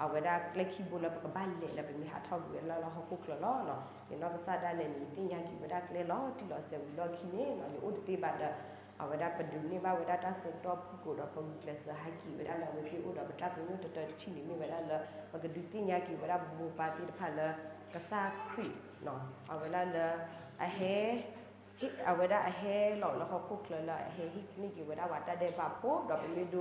အဝဲဒၣ်ကျဲခံဘိလၢပကဘၣ်လဲၤလၢပမ့ၢ်ဟးထီၣ်ကွံာ်ဝဲလၢဟီၣ်ခိၣ်ချၢလီၤနီၤ. ယနီၢ်ကစၢ်ဒၣ်လဲာ်န့ၣ် ယသ့ၣ်ညါက့ၤဝဲဒၣ်ကျဲလီၤတံၢ်လီၤဆဲးဝံၤလီၢ်ခံန့ၣ်နီၤ ယအိၣ်တသ့ဘၣ်ဒီး အဝဲဒၣ်ပဒိးန့ၢ်ဘၣ်ဝဲဒၣ်တၢ်ဆၢကတီၢ်ဖုၣ်ကိာ်ဒီး ပဂုာ်ကျဲးစၢးဟဲက့ၤဝဲဒၣ်လၢအဝဲသ့ၣ်အိၣ်ဒီး ပတၢ်ပညိၣ်တတၢတထံၣ်န့ၣ် မ့ၢ်ဝဲဒၣ်လၢ ပကဒုးသ့ၣ်ညါက့ၤဝဲဒၣ်မိၢ်ပၢ်သ့ၣ်တဖၣ်လၢ ကစၢ်ခရံာ် အဝဲဒၣ်လၢ အဟဲ အဝဲဒၣ်အဟဲလီၤလၢဟီၣ်ခိၣ်ချၢလၢအဟဲဟ့ၣ်န့ၢ်က့ၤဝဲဒၣ်ပှၤတၢ်ဒဲးဘးဖိ ဒီးပမ့ၢ်ဒိ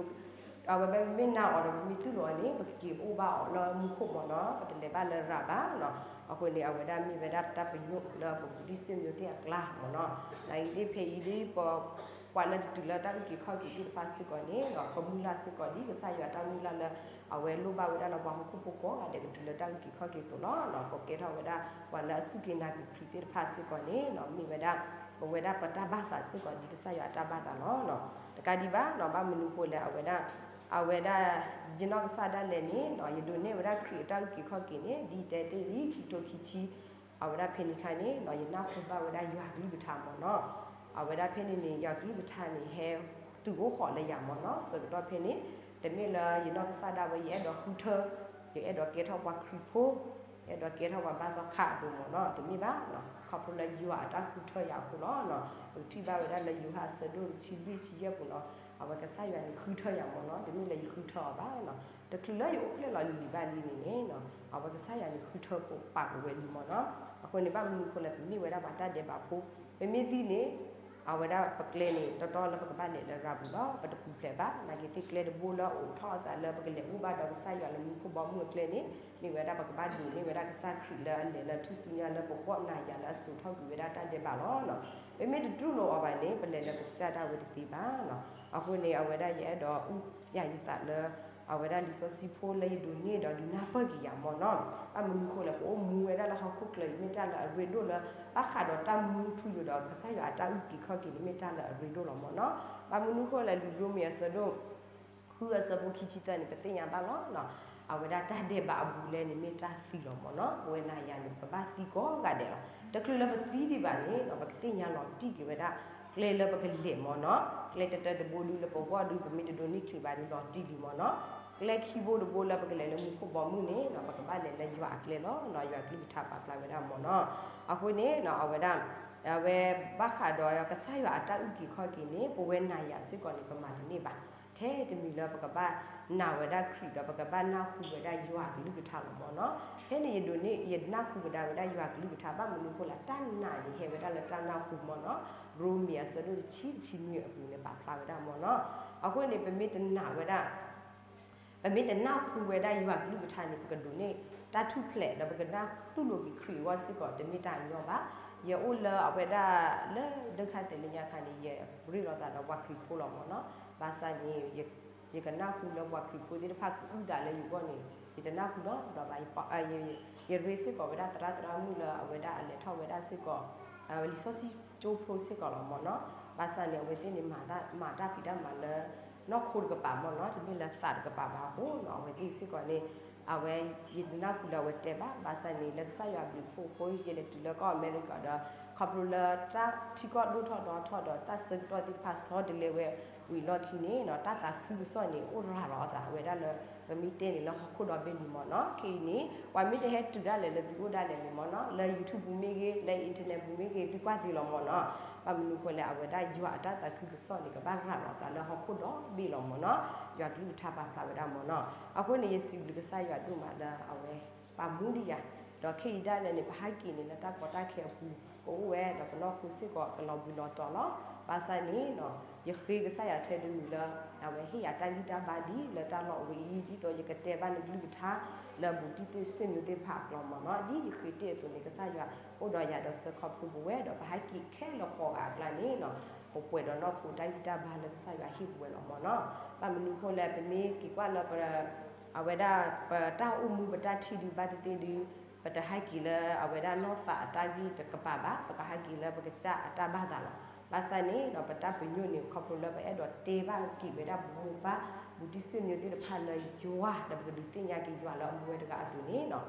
အဝဲမ့ၢ်နာ်အီၤဒီးပမ့ၢ်တူၢ်လိာ်အီၤန့ၣ် ပကက့ၤအိၣ်ဘၣ်အီၤလၢမူခိၣ်မ့ၢ်နီၤ ပတလဲၤဘၣ်လၢရၤဘၣ်နီၤ. အဃိန့ၣ် အဝဲဒၣ်မ့ၢ်ဝဲဒၣ်ပတၢ်ပညိၣ်လၢပဘူၣ်တံၢ်စ့ၣ်မံၤသ့ၣ်အကျါမ့ၢ်နီၤ. နာ်က့သ့ၣ်ဖဲအံၤဒ်ပ ပှၤလၢတတုၤလၢတၢ်အုၣ်က့ၤခီၣ်က့ၤသ့ၣ်တဖၣ်စ့ၢ်ကီးန့ၣ် ပမုၢ်လၢ်စ့ၢ်ကီးဒ်ကစၢ်ယွၤတၢ်မုၢ်လၢ်လၢ အဝဲလိၣ်ဘၣ်ဝဲဒၣ်လၢပှၤဟီၣ်ခိၣ်ဖိကိးဂၤဒဲးကတုၤလၢတၢ်အုၣ်က့ၤခီၣ်က့ၤအသိးလီၤ. ပကဲထီၣ်ဝဲဒၣ် ပှၤလၢအစူၢ်က့ၤနာ်က့ၤခရံာ်သ့ၣ်တဖၣ်စ့ၢ်ကီးန့ၣ် မ့ၢ်ဝဲဒၣ် ပဝဲဒၣ်ပတၢ်ဘၣ်သးစ့ၢ်ကီးဒ်ကစၢ်ယွၤအတၢ်ဘၣ်သးလီၤ. တကးဒံးဘၣ်နီၤ ဘၣ်မနုၤဃိလဲၣ် အဝဲဒၣ် အဝဲဒၣ် ယနီၢ်ကစၢ်ဒၣ်လဲာ်န့ၣ် ယဒိးန့ၢ်ဝဲဒၣ်ခရံာ်အတၢ်အုၣ်က့ၤခီၣ်က့ၤန့ၣ် ဒ်တဲတ့ၢ်လံခံကထိခံဆံ အဝဲဒၣ်ဖဲန့ၣ်ခါန့ၣ် ယနၢ်ဟူဘၣ်ဝဲဒၣ်ယွၤကလုၢ်ကထါမ့ၢ်နီၤ. အဝဲဒၣ်ဖဲန့ၣ်န့ၣ် ယွၤကလုၢ်ကထါန့ၣ် ဟဲတုၤအိၣ်ဃီၤလၢယၤမ့ၢ်နီၤ. ဆၢကတီၢ်ဖဲန့ၣ် တမ့ၢ်လၢယနီၢ်ကစၢ်ဒၣ်ဝဲ ယအဲၣ်ဒိးဃုထၢ ယအဲၣ်ဒိးကဲထီၣ်ပှၤခရံာ်ဖိ ယအဲၣ်ဒိးကဲထီၣ်ပှၤဘါသီခါအသိးမ့ၢ်နီၤ တမ့ၢ်ဘၣ်. ခီဖျိလၢယွၤအတၢ်ဃုထၢယၤအဃိလီၤ. ပကထံၣ်ဘၣ်ဝဲဒၣ်လၢယိၤဟၣ်အဆၢဒိၣ်တဆံလွံၢ် ဆံယဲၢ်ပူၤနီၤ အဝဲကစၢ်ယွၤန့ၣ်ဃုထၢယၤမ့ၢ်နီၤ တမ့ၢ်လၢယဃုထၢအီၤဘၣ်နီၤ. တချုးလၢယအိၣ်ဖျဲၣ်လီၤလံၤဘၣ်လံန့ၣ်န့ၣ် အဝဲကစၢ်ယွၤန့ၣ်ဃုထၢပာ်ကဝဲလံမ့ၢ်နီၤ. အဃိန့ၣ် ဘၣ်မနုၤအဃိလဲၣ် ပမ့ၢ်ဝဲဒၣ်ပှၤတၢ်ဒဲးဘးဖိ ပမ့ၢ်သံန့ၣ် အဝဲဒၣ်ပကျဲန့ၣ် တီတီလၢပကဘၣ်လဲၤလၢရၤပူၤလီၤ. ပတပူၤဖျဲးဘၣ် နာ်က့သ့ၣ်ကျဲတဘိလၢအအိးထီၣ်အသးလၢ ပကလဲၤအိၣ်ဘၣ်ဒီးကစၢ်ယွၤလၢမူခိၣ်ဘီမုၢ်အကျဲန့ၣ် မ့ၢ်ဝဲဒၣ်ပကဘၣ်ဒိးန့ၢ်ဝဲဒၣ်ကစၢ်ခရံာ်လၢအလဲၤလၢထူၣ်စုညါလၢပဂီၢ်နၤယၤလၢအစိာ်ထီၣ်ကွံာ်ဝဲဒၣ်တၢ်ဒဲးဘးလီၤ. ပမ့ၢ်တတူၢ်လိာ်အီၤဘၣ်န့ၣ် ပလဲၤလၢပကစၢ်ဒၣ်ဝဲတသ့ဘၣ်နီၤ. အဃိန့ၣ် အဝဲဒၣ်ယအဲၣ်ဒိးအုၣ်ယၤယသးလၢ အဝဲဒၣ်လံာ်စီဆှံဖိလၢယဒိးန့ၢ်ဒီးဒုးနၢ်ပၢၢ်က့ၤယၤမ့ၢ်နီၤ. ဘၣ်မနုၤဃိလဲၣ် ပအိၣ်မူဝဲဒၣ်လၢဟီၣ်ခိၣ်ချၢအံၤ မ့ၢ်တၢ်လၢအရ့ဒိၣ်လၢ ဘၣ်ဃးဒီးတၢ်မူထူယိာ်ဒီးကစၢ်ယွၤအတၢ်အုၣ်က့ၤခီၣ်က့ၤန့ၣ် မ့ၢ်တၢ်လၢအရ့ဒိၣ်လီၤမ့ၢ်နီၤ. ဘၣ်မနုၤဃိလဲၣ် လံာ်ရိမ့ၤအဆၢဒိၣ် ဃုအဆၢဖိခံဆံသၢန့ၣ် ပသ့ၣ်ညါဘၣ်လီၤနီၤ. အဝဲဒၣ်တၢ်ဒဲးဘးအဘူးအလဲန့ၣ် မ့ၢ်တၢ်သံလီၤမ့ၢ်နီၤ. ပဝဲနၤယၤန့ၣ် ပကဘၣ်သံကိးဂၤဒဲးလီၤ. တချုးလၢပသံဒံးဘၣ်န့ၣ်နီၤ ပကသ့ၣ်ညါလီၤတံၢ်က့ၤဝဲဒၣ် ကျဲလၢပကလဲၤမ့ၢ်နီၤ. ကျဲတတၢတဘိဒုလၢပဂီၢ်ဒု ပမ့ၢ်တဒိးန့ၢ်ချံးဘၣ်ဒုလီၤတံၢ်လံမ့ၢ်နီၤ. ကျဲခံဘိတဘိလၢပကလဲၤလၢမူခိၣ်ဘီမုၢ်န့ၣ်နီၤ ပကဘၣ်လဲၤလၢယွၤအကျဲလီၤနီၤ. ယွၤကလုၢ်ကထါပာ်ဖျါဝဲဒၣ်မ့ၢ်နီၤ. အဃိန့ၣ်နီၤ အဝဲဒၣ် အဝဲဘၣ်ဃးဒီးကစၢ်ယွၤအတၢ်အုၣ်က့ၤခီၣ်က့ၤန့ၣ် ပဝဲနၤယၤစ့ၢ်ကီးန့ၣ် ပမၤတန့ၢ်ဘၣ်. ထဲတမံၤလၢပကဘၣ်နာ်ဝဲဒၣ်ခရံာ်ဒီး ပကဘၣ်နၢ်ဟူဝဲဒၣ်ယွၤကလုၢ်ကထါလီၤမ့ၢ်နီၤ. ဖဲန့ၣ်ယဒိးန့ၢ် ယနၢ်ဟူကဒါဝဲဒၣ်ယွၤကလုၢ်ကထါ ဘၣ်မနုၤဃိလဲၣ် တၢ်နာ်န့ၣ် ဟဲဝဲဒၣ်လၢတၢ်နၢ်ဟူမ့ၢ်နီၤ. ရိမ့ၤအဆၢဒိၣ်တဆံ တဆံနွံအပူၤန့ၣ် ပာ်ဖျါဝဲဒၣ်မ့ၢ်နီၤ. အဃိန့ၣ် ပမ့ၢ်တနာ်ဝဲဒၣ် ပမ့ၢ်တနၢ်ဟူဝဲဒၣ်ယွၤကလုၢ်ကထါန့ၣ် ပကဒိးန့ၢ်တၢ်ထူၣ်ဖျဲး ဒီးပကနၢ်တူၢ်လိာ်က့ၤခရံာ်အဂီၢ်စ့ၢ်ကီး တမ့ၢ်တၢ်အညီဘၣ်. ယအိၣ်လၢအဝဲဒၣ်လၢဒုက္ခသည်လၢညါခါန့ၣ် ယရ့လိာ်သးဒီးပှၤခရံာ်ဖိလီၤမ့ၢ်နီၤ. ဘၣ်ဆၣ်န့ၣ် ယကနၢ်ဟူလၢပှၤခရံာ်ဖိသ့ၣ်တဖၣ်ကအုၣ်သးလၢယဂီၢ်န့ၣ် ယတနၢ်ဟူနီတဘျီဘၣ်. ယရ့စ့ၢ်ကီးဝဲဒၣ်သရၣ်သရၣ်မုၣ်လၢအဝဲဒၣ်အလဲၤထီၣ်ဝဲဒၣ်စ့ၢ်ကီး လံာ်စီဆှံကၠိဖိစ့ၢ်ကီးလီၤမ့ၢ်နီၤ. ဘၣ်ဆၣ်န့ၣ် အဝဲသ့ၣ်န့ၣ် မၤတၢ်ဖံးတၢ်မၤလၢနီၢ်ခိတကပၤမ့ၢ်နီၤ, တမ့ၢ်လၢသးတကပၤဘၣ်အဃိနီၤ, အဝဲသ့ၣ်စ့ၢ်ကီးန့ၣ် အဝဲ ယတနၢ်ဟူလၢအဝဲတဲဘၣ်. ဘၣ်ဆၣ်န့ၣ် လၢကစၢ်ယွၤဘျုးဖှိၣ်အဃိ ယကလဲၤတုၤလၢကီၢ်အမဲရကၤဒီး ခီဖျိလၢတၢ်ထံကီၢ်ဒိၣ်ထီၣ်ဒီထီၣ်ဒီး တၢ်ဆၢကတီၢ်သ့ၣ်တဖၣ်ဆီတလဲဝဲဝံၤအလီၢ်ခံန့ၣ်နီၤ တၢ်သးခုကစီၣ်န့ၣ် အိၣ်ရၤလီၤအသးဝဲဒၣ်လၢ ပမ့ၢ်တဲန့ၣ်လၢဟီၣ်ခိၣ်ဒီဘ့ၣ်လံမ့ၢ်နီၤ. ခဲအံၤန့ၣ် ပှၤမ့ၢ်တဟဲတုၤဒၣ်လဲာ်လၢသုအိၣ်ဒၣ်လဲာ်န့ၣ်မ့ၢ်နီၤ လၢ YouTube ပူၤမ့ၢ်ဂ့ၤ လၢ internet ပူၤမ့ၢ်ဂ့ၤ သုကွၢ်သ့လီၤမ့ၢ်နီၤ. ဘၣ်မနုၤဃိလဲၣ် အဝဲဒၣ်ယွၤအတၢ်သးခုကစီၣ်န့ၣ် ကဘၣ်ရၤလီၤအသးလၢဟီၣ်ခိၣ်ဒီဘ့ၣ်လီၤမ့ၢ်နီၤ. ယွၤကလုၢ်ကထါပာ်ဖျါဝဲဒၣ်မ့ၢ်နီၤ. အဃိန့ၣ် ယစံးဘျုးကစၢ်ယွၤဒိၣ်မးလၢအဝဲ ပာ်မူဒံးယၤ ဒီးခဲအံၤဒၣ်လဲာ်န့ၣ် ပဟဲက့ၤန့ၣ်လၢတၢ်ကီတၢ်ခဲအပူၤ ကအိၣ်ဝဲဒီးပနီၢ်ခိစ့ၢ်ကီးကလီၤဘှံးလီၤတီၤလီၤ. ဘၣ်ဆၣ်န့ၣ်နီၤ ယဃ့ကစၢ်ယွၤထဲတမံၤလၢ အဝဲဟ့ၣ်ယၤတၢ်ဂံၢ်တၢ်ဘါဒ်လၢတၢ်လီၢ်အဝဲအံၤ ဒ်သိးယကတဲဘၣ်နကလုၢ်ကထါ လၢဘူးတံၢ်သ့ၣ်စ့ၢ်မံၤသ့ၣ်တဖၣ်အကျါမ့ၢ်နီၤ. ဒ်ယဃ့တ့ၢ်အသိးန့ၣ် ကစၢ်ယွၤအိၣ်ဒီးယၤဒီးစၢခီဖျိပဝဲ ဒီးပဟဲက့ၤခဲလၢာ်ဃီဂၤအကျါန့ၣ်နီၤ ပပှဲၤဒီးနီၢ်ခိတၢ်ဂံၢ်တၢ်ဘါလၢကစၢ်ယွၤဟ့ၣ်ပဝဲလီၤမ့ၢ်နီၤ. ဘၣ်မနုၤဃိလဲၣ် ပမ့ၢ်က့ၤကွၢ်လၢပ အဝဲဒၣ် ပတၢ်အိၣ်မူပတၢ်ထံၣ်ဒုးဘၣ်သ့ၣ်သ့ၣ်ဒုး ပတဟဲက့ၤလၢအဝဲဒၣ်နီၢ်သးအတၢ်ဂ့ၢ်တကပၤဘၣ်, ပကဟဲက့ၤလၢပကစၢ်အတၢ်ဘၣ်သးလီၤ. ဘၣ်ဆၣ်န့ၣ်ဒီး ပတၢ်ပညိၣ်န့ၣ် ခီဖျိလၢပအဲၣ်ဒိးတဲဘၣ်က့ၤဝဲဒၣ်ပမိၢ်ပၢ် ဘူးတံၢ်စ့ၢ်မံၤသ့ၣ်တဖၣ်လၢယွၤ ဒီးပကဒုးသ့ၣ်ညါက့ၤယွၤလၢအမူဝဲတဂၤအသိးန့ၣ်နီၤ,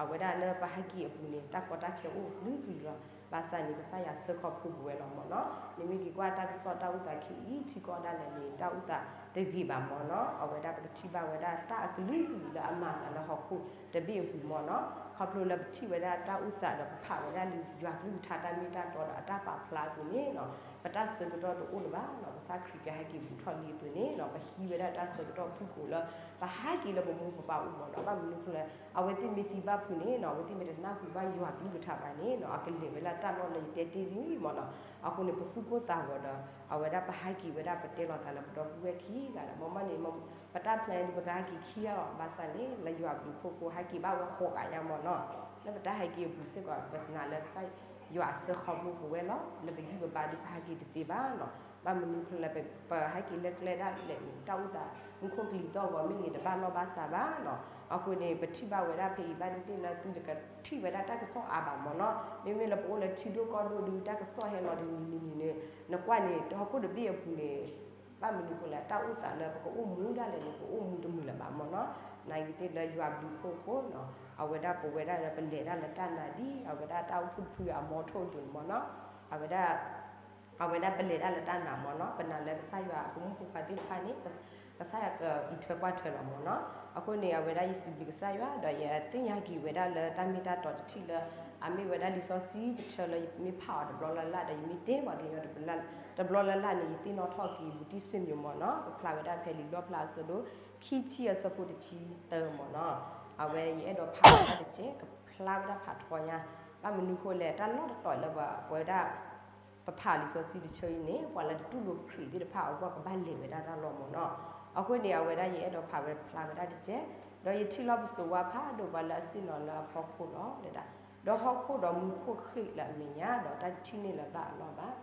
အဝဲဒၣ်လၢပဟဲက့ၤအပူၤန့ၣ် တၢ်ကီတၢ်ခဲအိၣ်ကလုာ်ကလုာ်လီၤ. ဘၣ်ဆၣ်န့ၣ် ကစၢ်ယွၤစၢခီဖျိပဝဲလီၤမ့ၢ်နီၤ. နမ့ၢ်က့ၤကွၢ်တၢ်ကစီၣ်တၢ်အိၣ်သးခဲအံၤ ထံကီၢ်ဒၣ်လဲာ်န့ၣ် တၢ်အိၣ်သးတဂ့ၤဘၣ်မ့ၢ်နီၤ. အဝဲဒၣ်ပကထံၣ်ဘၣ်ဝဲဒၣ်တၢ်အကလုာ်ကလုာ်လၢအမၤအသးလၢဟီၣ်ခိၣ်တဘ့ၣ်အပူၤမ့ၢ်နီၤ. ခီဖျိလၢပထံၣ်ဝဲဒၣ်တၢ်အိၣ်သးဒီးပဖးဝဲဒၣ်လံယွၤကလုၢ်ကထါတၢ်မ့ၢ်တၢ်တီဒီးအတၢ်ပာ်ဖျါအသိးန့ၣ်နီၤ, ပတၢ်ဆၢကတီၢ်တအိၣ်လၢၤဘၣ်နီၤ. ကစၢ်ခရံာ်ကဟဲက့ၤဘူးထီၣ်လံအသိးန့ၣ်နီၤ, ပဟံးဝဲဒၣ်တၢ်ဆၢကတီၢ်ဖုၣ်ကိာ်လၢ ပဟဲက့ၤလၢပမိၢ်ပပၢ်အိၣ်မ့ၢ်နီၤ. ဘၣ်မနုၤအဃိလဲၣ် အဝဲသ့ၣ်မ့ၢ်သံဘၣ်ဖုးန့ၣ်နီၤ, အဝဲသ့ၣ်မ့ၢ်တနၢ်ဟူဘၣ်ယွၤကလုၢ်ကထါဘၣ်န့ၣ်နီၤ, အကလဲၤဝဲလၢတၢ်လီၢ်လၢယတဲတ့ၢ်လံမ့ၢ်နီၤ. အဃိန့ၣ် ပသူၣ်ကိၢ်သးဂီၤဒီး အဝဲဒၣ်ပဟဲက့ၤဝဲဒၣ်ပတဲလီၤသးလၢပဒီပုၢ်ဝဲၢ်ခံဂၤဒီး မ့မ့ၢ်န့ၣ် ပတၢ်ဖျါန့ၣ် ပကဟဲက့ၤခံဂၤလီၤ. ဘၣ်ဆၣ်န့ၣ် လၢယွၤဘျုးဖှိၣ်အဃိ ဟဲက့ၤဘၣ်ဝဲဃိးဂၤညါမ့ၢ်နီၤ. လၢပတၢ်ဟဲက့ၤအပူၤစ့ၢ်ကီး ပနာ်လၢကစၢ်ယွၤအစၢခီဖျိပဝဲလီၤ. လၢပဂံၢ်ပဘါဒုး ပဟဲက့ၤတသ့ဘၣ်နီၤ. ဘၣ်မနုၤဖဲလဲၣ် ပဟဲက့ၤလၢကျဲဒၣ်လဲာ်န့ၣ် တၢ်အိၣ်သးမူခိၣ်ကလံၤသီၣ်ဂီၤမ့ၢ်ဂ့ၤ တဘၣ်လီၢ်ဘၣ်စးဘၣ်နီၤ. အဃိန့ၣ် ပထံၣ်ဘၣ်ဝဲဒၣ်ဖဲအံၤဘၣ်သ့ၣ်သ့ၣ်လၢသုတကထံၣ်ဝဲဒၣ်တၢ်ကစီၣ်အါဘၣ်မ့ၢ်နီၤ. မ့မ့ၢ်လၢပအိၣ်လၢထံဒိၣ်ကီၢ်ဒိၣ်ဒုး တၢ်ကစီၣ်ဟဲလီၤတနံၤနံၤနံၤန့ၣ် နကွၢ်န့ၣ် ဟီၣ်ခိၣ်တဘ့ၣ်အပူၤန့ၣ် ဘၣ်မနုၤအဃိလဲၣ် တၢ်အိၣ်သးလၢပကအိၣ်မူဒၣ်လဲာ်န့ၣ် ပအိၣ်မူတမုာ်လၢၤဘၣ်မ့ၢ်နီၤ. နာ်ဂ့ၤသ့ၣ်လၢယွၤဘျုးဖှိၣ်အဃိနီၤ အဝဲဒၣ်ပဝဲဒၣ်လၢပလဲၤတၢ်လၢတၢ်နာ်ဒ် အဝဲဒၣ်တၢ်အိၣ်ဖှိၣ်တဖုအမီထိၣ်အသိးန့ၣ်မ့ၢ်နီၤ. အဝဲဒၣ် အဝဲဒၣ်ပလဲၤတၢ်လၢတၢ်နာ်မ့ၢ်နီၤ. ပနာ်လၢကစၢ်ယွၤအပမုၣ်ဖိခွါသ့ၣ်တဖၣ်န့ၣ် ကစၢ်ယွၤကအံးထွဲကွၢ်ထွဲလီၤမ့ၢ်နီၤ. အဃိန့ၣ် အဝဲဒၣ်ယစံးဘျုးကစၢ်ယွၤ ဒီးယသ့ၣ်ညါက့ၤဝဲဒၣ်လၢတၢ်မ့ၢ်တၢ်တီတထံၣ်လၢ အမ့ၢ်ဝဲဒၣ်လံာ်စီဆှံတဆၢလၢယမ့ၢ်ဖးအီၤတဘျီလၢ်လၢ် ဒီးယမ့ၢ်တဲပှၤကညီတဘျီလၢ်လၢ်န့ၣ် ယသ့ၣ်နီၣ်ထီၣ်က့ၤ ဘူးတံၢ်စ့ၢ်မံၤမ့ၢ်နီၤ. ကဖျါဝဲဒၣ်ဖဲလံာ်လီၣ်ဖျါအဆၢဒိၣ်ခံဆံအဆၢဖိတဆံသၢမ့ၢ်နီၤ. အဝဲယအဲၣ်ဒိးဖးဝဲဒၣ်တကဲး ကဖျါဝဲဒၣ်ဖးထီညါ ဘၣ်မနုၤဃိလဲၣ် တၢ်လီၢ်တတီၤလၢပှၤဝဲဒၣ် ပဖးလံာ်စီဆှံတဆၢအံၤန့ၣ် ပှၤလၢတတူၢ်လိာ်ခရံာ်သ့ၣ်တဖၣ်အဂီၢ်ကဘၣ်လဲၤဝဲဒၣ်တၢ်လီၢ်မ့ၢ်နီၤ. အဃိန့ၣ် အဝဲဒၣ်ယအဲၣ်ဒိးဖးဝဲဖျါဝဲဒၣ်တကဲး ဒီးယထံၣ်လီၢ်ပစိာ်ဝါဖးဒိၣ်ပှၤလၢအဆ့ၣ်နီၤလၢအဖီခိၣ်လီၤ. ဒီးဟီၣ်ခိၣ်ဒီးမူခိၣ်ဃ့ၢ်လၢအမဲာ်ညါ ဒီးတၢ်တထံၣ်န့ၢ်လၢၤဘၣ်အလီၢ်ဘၣ်.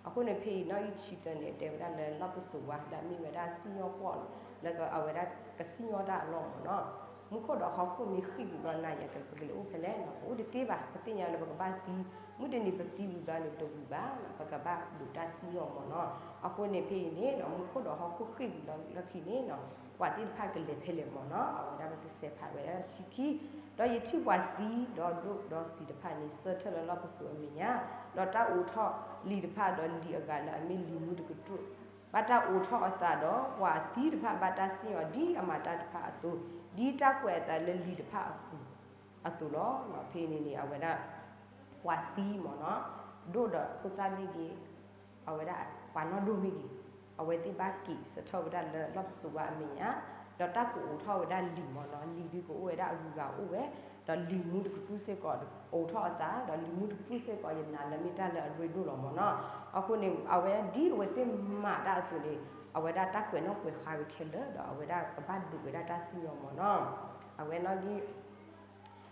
အဃိန့ၣ်ဖဲအံၤနီၣ်ဂံၢ်တဆံတၢန့ၣ် တဲဝဲဒၣ်လၢလီၢ်ပစိာ်ဝါလၢအမ့ၢ်ဝဲဒၣ်စံၣ်ညီၣ်ကွီၢ်လီၤ လၢအဝဲဒၣ်ကစံၣ်ညီၣ်တၢ်အလီၢ်မ့ၢ်နီၤ. မူခိၣ်ဒီးဟီၣ်ခိၣ်မ့ၢ်ဃ့ၢ်ဝံၤဘျီ နၤယၤကလဲၤအိၣ်ဖဲလဲၣ် ပအိၣ်တသ့ဘၣ်. ပသ့ၣ်ညါလၢပကဘၣ်သံ မုၢ်တနံၤပသံဝံၤဘျီန့ၣ် တဝံၤဘၣ် ပကဘၣ်ဒိးတၢ်စံၣ်ညီၣ်မ့ၢ်နီၤ. အဃိန့ၣ်ဖဲအံၤန့ၣ် မူခိၣ်ဒီးဟီၣ်ခိၣ်ဃ့ၢ်ဝံၤလီၢ်ခံန့ၣ် ပှၤသ့ၣ်တဖၣ်ကလဲၤဖဲလဲၣ်မ့ၢ်နီၤ. အဝဲဒၣ်ပကစဲးဖးဝဲဒၣ်တဆံခံ ဒီးယထံၣ်ပှၤသံဒီးဒိၣ်ဒီးဆံးတဖၣ်န့ၣ် ဆၢထၢၣ်လၢလီၢ်ပစိာ်အမဲာ်ညါ, ဒီးတၢ်အိးထီၣ်လံာ်တဖၣ်ဒီးလံာ်အဂၤလၢအမ့ၢ်လံာ်မူတကတြူၢ် ဘၣ်တၢ်အိးထီၣ်အသးဒီး ပှၤသံတဖၣ်ဘၣ်တၢ်စံၣ်ညီၣ်ဒ်အမၤတၢ်တဖၣ်အသိး, ဒ်တၢ်ကွဲးအသးလၢလံာ်တဖၣ်အပူၤအသိးလီၤ. ဖဲန့ၣ်န့ၣ် အဝဲဒၣ် ပှၤသံမ့ၢ်နီၤ ဒိၣ်ဒီးဖိသၣ်မ့ၢ်ဂ့ၤ, အဝဲဒၣ်ပှၤနီၢ်ဒိၣ်မ့ၢ်ဂ့ၤ, အဝဲသ့ၣ်ဘၣ်က့ၤဆၢထၢၣ်ဝဲဒၣ်လၢလီၢ်ပစိာ်ဝါအမဲာ်ညါ, ဒီးတၢ်ကအိးထီၣ်ဝဲဒၣ်လံာ်မ့ၢ်နီၤ. လံာ်ဒုးကအိၣ်ဝဲဒၣ်အဂုၤအဂၤအိၣ်ဝဲ, ဒီးလံာ်မူတကတြူၢ်စ့ၢ်ကီးအိးထီၣ်အသး, ဒီးလံာ်မူတကတြူၢ်စ့ၢ်ကီး ယနာ်လၢမ့ၢ်တၢ်လၢအရ့ဒိၣ်လီၤမ့ၢ်နီၤ. အဃိန့ၣ် အဝဲဒ်အဝဲသ့ၣ်မၤတၢ်အသိးန့ၣ် အဝဲဒၣ်တၢ်ကွဲးနီၣ်ကွဲးဃါဝဲခဲလၢာ် ဒီးအဝဲဒၣ်ကဘၣ်ဒိးဝဲဒၣ်တၢ်စံၣ်ညီၣ်မ့ၢ်နီၤ. အဝဲနီၣ်ဂံၢ် နီၣ်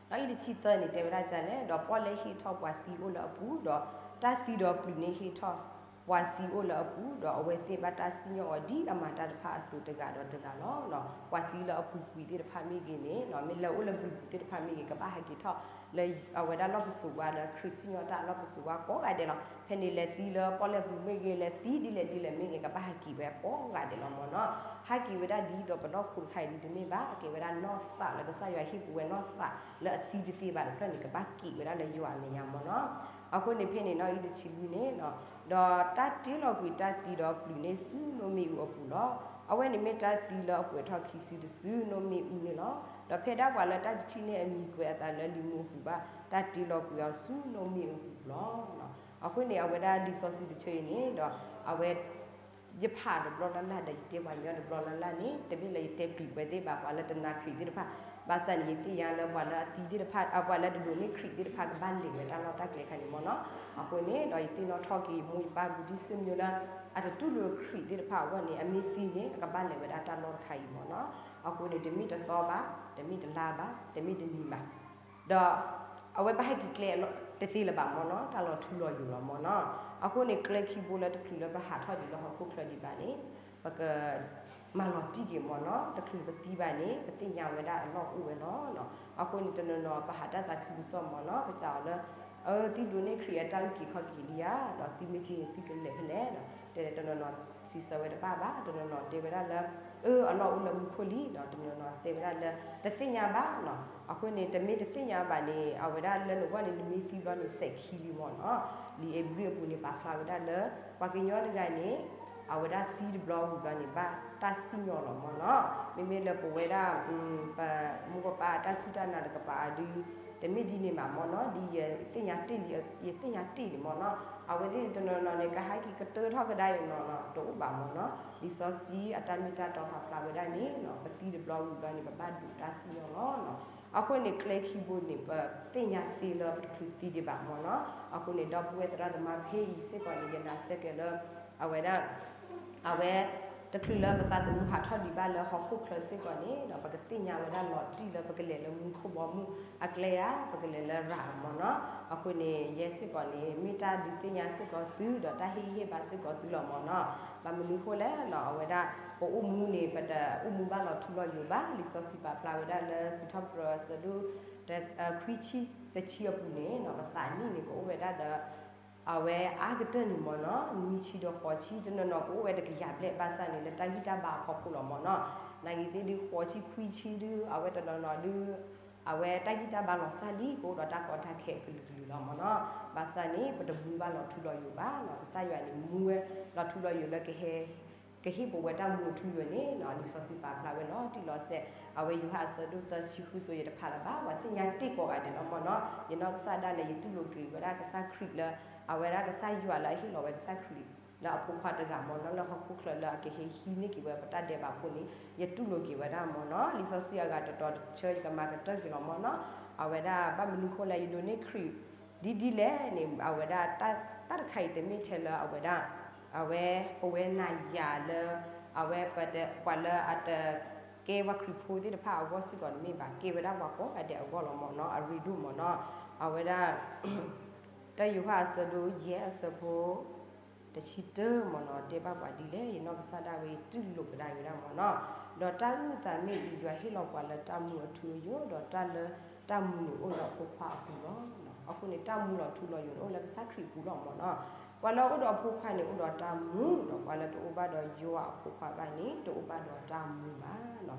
ဂံၢ်တဆံသၢန့ၣ် တဲဝဲဒၣ်ဒ်လဲၣ်, ဒီးပီၣ်လဲၣ်ဟ့ၣ်ထီၣ်ပှၤသံအိၣ်လၢအပူၤ, ဒီးတၢ်သံဒီးပျုၤန့ၣ်ဟ့ၣ်ထီၣ်ပှၤသံအိၣ်လၢအပူၤ, ဒီးအဝဲသ့ၣ်ဘၣ်တၢ်စံၣ်ညီၣ်အီၤဒ်အမၤတၢ်တဖၣ်အသိးတဂၤဒီးတဂၤလီၤ. ပှၤသံလၢအပူၤကွံာ်သ့ၣ်တဖၣ်မ့ၢ်ဂ့ၤန့ၣ် မ့ၢ်လၢအိၣ်လၢပျုၤပူၤသ့ၣ်တဖၣ်မ့ၢ်ဂ့ၤ ကဘၣ်ဟဲက့ၤထီၣ်လၢအဝဲဒၣ်လီၢ်ပစိာ်ဝါလၢခရံာ်စံၣ်ညီၣ်တၢ်လီၢ်ပစိာ်ဝါကိးဂၤဒဲးလီၤ. ဖဲန့ၣ်လဲၤသံလၢပီၣ်လဲၣ်ပူၤမ့ၢ်ဂ့ၤ လဲၤသံဒ်လဲၣ်ဒ်လဲၣ်မ့ၢ်ဂ့ၤ ကဘၣ်ဟဲက့ၤဝဲကိးဂၤဒဲးလီၤမ့ၢ်နီၤ. ဟဲက့ၤဝဲဒၣ်ဒ်သိးပနီၢ်ခိတခါအံၤဒ်တမ့ၢ်ဘၣ်, ကဲဝဲဒၣ်နီၢ်သးလၢကစၢ်ယွၤဟ့ၣ်ပဝဲနီၢ်သးလၢအသံတသ့ဘၣ်တဖျၢၣ်န့ၣ် ကဘၣ်က့ၤဝဲဒၣ်လၢယွၤအမဲာ်ညါမ့ၢ်နီၤ. အဃိန့ၣ်ဖဲန့ၣ်နီၣ်ဂံၢ်တဆံလွံၢ်န့ၣ်, ဒီးတၢ်တ့လီၤကွံာ်တၢ်သံဒီးပျုၤန့ၢ်ဆူနိၣ်မ့ၣ်အူအပူၤလီၤ. အဝဲန့ၣ်မ့ၢ်တၢ်သံလၢအပှဲၤထီၣ်ခံစုတစုနိၣ်မ့ၣ်အူန့ၣ်လီၤ. ဒီးဖဲဒၣ်ပှၤလၢတၢ်တထံၣ်န့ၢ်အမံၤကွဲးအသးလၢလံာ်မူအပူၤဘၣ် တၢ်တ့လီၤကွံာ်အီၤဆူနိၣ်မ့ၣ်အူအပူၤလီၤ. အဃိန့ၣ် အဝဲဒၣ်လံာ်စီဆှံတဆၢအံၤန့ၣ်ဒီး အဝဲ ယဖးတဘျီလၢ်လၢ်ဒီးယတဲပှၤကညီတဘျီလၢ်လၢ်န့ၣ် တမ့ၢ်လၢယတဲပျံၤပှဲၤသ့ၣ်ဘၣ် ပှၤလၢတနာ်ခရံာ်သ့ၣ်တဖၣ်, ဘၣ်ဆၣ်န့ၣ် ယသ့ၣ်ညါလၢပှၤလၢအသံသ့ၣ်တဖၣ် ပှၤလၢတဒိးန့ၢ်ခရံာ်သ့ၣ်တဖၣ် ကဘၣ်လဲၤဝဲတၢ်လီၢ်တၢ်ကျဲခါန့ၣ်မ့ၢ်နီၣ်. အဃိန့ၣ်ဒီး ယသ့ၣ်နီၣ်ထီၣ်က့ၤမိၢ်ယပၢ်ဘူးတံၢ်စၢ်မံၤလၢ အတတူၢ်လိာ်ခရံာ်သ့ၣ်တဖၣ်အဂီၢ်န့ၣ် အမ့ၢ်သံန့ၣ် အကဘၣ်လဲၤဝဲဒၣ်တၢ်လီၢ်တခါအံၤမ့ၢ်နီၣ်. အဃိန့ၣ် တမ့ၢ်တသီဘၣ်, တမ့ၢ်တလါဘၣ်, တမ့ၢ်တနံၤဘၣ် ဒီး အဝဲဘၣ်ဟဲက့ၤကျဲအလီၢ်တသ့လၢၤဘၣ်မ့ၢ်နီၣ်, တၢ်လီၤထူလီၤယိာ်လီၤမ့ၢ်နီၣ်. အဃိန့ၣ် ကျဲခံဘိလၢတချုးလၢပဟးထီၣ်ဒံးလၢဟီၣ်ခိၣ်ချၢဒံးဘၣ်န့ၣ် ပက မၤလီၤတံၢ်က့ၤမ့ၢ်နီၣ်. တချုးပသံဘၣ်န့ၣ် ပသ့ၣ်ညါဝဲဒၣ်အလီၢ်အိၣ်ဝဲလီၤ. အဃိန့ၣ် တနီၤနီၤပဟးတၢ်သးခုကစီၣ်မ့ၢ်နီၣ်, ပစံးအီၤလၢ အၢ သုဒိးန့ၢ်ခရံာ်အတၢ်အုၣ်က့ၤခီၣ်က့ၤလံဧါ, ဒီးသုမ့ၢ်သံန့ၣ်သုကလဲၤဖဲလဲၣ်ဒီး တဲတနီၤနီၤစံးဆၢဝဲတဘၣ်ဘၣ်, တနီၤနီၤတဲဝဲဒၣ်လၢ အၢ အလီၢ်အိၣ်လၢမူခိၣ်လံ, ဒီးတနီၤနီၤတဲဝဲဒၣ်လၢ တသ့ၣ်ညါဘၣ်နီၣ်. အဃိန့ၣ် တမ့ၢ်တသ့ၣ်ညါဘၣ်န့ၣ် အဝဲဒၣ်လၢနဂီၢ်န့ၣ် နမ့ၢ်သံဘျီန့ၣ် စဲးခံလံမ့ၢ်နီၣ်. လံာ်ဧ့ၤဘြံၤအပူၤန့ၣ် ပာ်ဖျါဝဲဒၣ်လၢ ပှၤကညီတဂၤန့ၣ် အဝဲဒၣ်သံတဘျီဝံၤဘျီန့ၣ် ဘၣ်တၢ်စံၣ်ညီၣ်လီၤမ့ၢ်နီၣ်. မ့မ့ၢ်လၢပဝဲဒၣ် ပမိၢ်ပပၢ်တၢ်စူၢ်တၢ်နာ်တကပၤဒု တမ့ၢ်ဒ်န့ၣ်ဘၣ်မ့ၢ်နီၣ်, ဒ်ယသ့ၣ်ညါတ့ၢ်လံ ယသ့ၣ်ညါတ့ၢ်လံမ့ၢ်နီၣ်. အဝဲသ့ၣ်တနီၤနီၤန့ၣ် ကဟဲက့ၤကတၢၢ်ထီၣ်ကဒါအံၤနီၣ်နီၣ် တအိၣ်ဘၣ်မ့ၢ်နီၣ်. လံာ်စီဆှံအတၢ်မ့ၢ်တၢ်တီပာ်ဖျါဝဲဒၣ်န့ၣ် ပသံတဘျီဝံၤဘျီန့ၣ် ပဘၣ်ဒိးတၢ်စံၣ်ညီၣ်လီၤ. အဃိန့ၣ် ကျဲခံဘိန့ၣ် ပသ့ၣ်ညါသ့လၢပတချုးသံဒံးဘၣ်မ့ၢ်နီၣ်. အဃိန့ၣ် ဒီပုၢ်ဝဲၢ်သရၣ်သမါဖဲအံၤစ့ၢ်ကီးန့ၣ် ယနာ်စ့ၢ်ကီးလၢ အဝဲဒၣ် အဝဲ တချုးလၢပသးသမူဟးထီၣ်ဒံးဘၣ်လၢဟီၣ်ခိၣ်ချၢစ့ၢ်ကီးန့ၣ်ဒီး ပကသ့ၣ်ညါဝဲဒၣ်လီၤတံၢ်လၢပကလဲၤလၢမူခိၣ်ဘီမုၢ်အကျဲဧါ, ပကလဲၤလၢရၤမ့ၢ်နီၣ်. အဃိန့ၣ် ယဲစ့ၢ်ကီးန့ၣ် မ့ၢ်တၢ်ဒုးသ့ၣ်ညါစ့ၢ်ကီးသု ဒီးတၢ်ဟ့ၣ်ဂံၢ်ဟ့ၣ်ဘါစ့ၢ်ကီးသုလီၤမ့ၢ်နီၣ်. ဘၣ်မနုၤဃိလဲၣ်နီၣ်, အဝဲဒၣ် ပအိၣ်မူန့ၣ် ပတအိၣ်မူဘၣ်လီၤထူလီၤယိာ်ဘၣ်. လံာ်စီဆှံပာ်ဖျါဝဲဒၣ်လၢစံးထီၣ်ပတြၢၤအဆၢဒိၣ် ခွံဆံတဆံအပူၤန့ၣ်နီၣ်, ပသးနံၣ်န့ၣ် ကအိၣ်ဝဲဒၣ်ဒီး အဝဲအါကတၢၢ်န့ၣ်မ့ၢ်နီၣ် နွံဆံဒီးဃိးဆံ, တနီၤနီၤကအိၣ်ဝဲတကယၤဘျဲၣ် ဘၣ်ဆၣ်န့ၣ် လၢတၢ်ဂံၢ်တၢ်ဘါအဖီခိၣ်လီၤမ့ၢ်နီၣ်. နာ်ဂ့ၤသ့ၣ်ဒု ဃိးဆံခွံဆံဒု အဝဲတနီၤနီၤဒု အဝဲတၢ်ဂံၢ်တၢ်ဘါလီၤစၢ်လံ ကအိၣ်ဒီးတၢ်ကီတၢ်ခဲအကလုာ်ကလုာ်လီၤမ့ၢ်နီၣ်. ဘၣ်ဆၣ်န့ၣ် ပတမူဘၣ်လီၤထူလီၤယိာ်ဘၣ်နီၣ်. ကစၢ်ယွၤန့ၣ် မူဝဲလီၤထူလီၤယိာ်လၢကဟဲ ကဟ့ၣ်ပဝဲတၢ်မူအထူအယိာ်န့ၣ်နီၣ်, လံာ်စီဆှံပာ်ဖျါဝဲလီၤတံၢ်လီၤဆဲး, အဝဲယိၤဟၣ်အဆၢဒိၣ်သၢဆံဃုစိၤ ယတဖးလၢၤဘၣ်, ပှၤသ့ၣ်ညါတ့ၢ်ကိးဂၤဒဲးလီၤမ့ၢ်နီၣ်. ယနီၢ်ကစၢ်ဒၣ်လဲာ် ယတူၢ်လိာ်က့ၤဝဲဒၣ်ကစၢ်ခရံာ်လၢ အဝဲဒၣ်ကစၢ်ယွၤလၢအဟ့ၣ်လီၤဝဲကစၢ်ခရံာ် လၢအဖိခွါတဂၤမ့ၢ်နီၣ်, လၢဟီၣ်ခိၣ်ချၢလၢအကဟဲဟံးန့ၢ်က့ၤဝဲပတၢ်ဒဲးဘးဖိန့ၣ် ယတူၢ်လိာ်က့ၤဝဲဒၣ်မ့ၢ်နီၣ်. လံာ်စီဆှံအဂၤတတီၤတဆၢ ယကမၤကတၢၢ်က့ၤလီၤမ့ၢ်နီၣ်. အဝဲဒၣ်ဘၣ်မနုၤဃိလဲၣ် ယဒိးန့ၢ်ခရံာ် ဒ်ဒ်လဲၣ်န့ၣ် အဝဲဒၣ် တၢ်တခါအံၤတမ့ၢ်ထဲလၢအဝဲဒၣ် အဝဲပဝဲနၤယၤလၢ အဝဲပှၤလၢအတ ကဲပှၤခရံာ်ဖိသ့ၣ်တဖၣ်အဂီၢ်စ့ၢ်ကီးတမ့ၢ်ဘၣ်, ကဲဝဲဒၣ်ပှၤကိးဂၤဒဲးအဂီၢ်လီၤမ့ၢ်နီၣ်, အရ့ဒိၣ်မ့ၢ်နီၣ်. အဝဲဒၣ် တၢ်ယိၤဟၣ်အဆၢဒိၣ်ယဲၢ်အဆၢဖိ တဆံတၢမ့ၢ်နီၣ်, တဲဘၣ်ပှၤဒ်လဲၣ်, ယနီၢ်ကစၢ်ဒၣ်ဝဲ ယတူၢ်လိာ်ကဒါက့ၤဝဲဒၣ်မ့ၢ်နီၣ်. ဒီးတၢ်အုၣ်သးမ့ၢ်ဒ် ယွၤဟ့ၣ်လီၤပှၤလၢတၢ်မူအထူအယိာ်, ဒီးတၢ်လၢတၢ်မူန့ၣ်အိၣ်လၢအဖိခွါအပူၤလီၤ. အဃိန့ၣ် တၢ်မူလီၤထူလီၤယိာ်န့ၣ် အိၣ်လၢကစၢ်ခရံာ်အပူၤလီၤမ့ၢ်နီၣ်. ပှၤလၢအအိၣ်ဒီးအဖိခွါန့ၣ် အိၣ်ဒီးတၢ်မူ, ဒီးပှၤလၢတအိၣ်ဘၣ်ဒီးယွၤအဖိခွါဘၣ်န့ၣ် တအိၣ်ဘၣ်ဒီးတၢ်မူဘၣ်.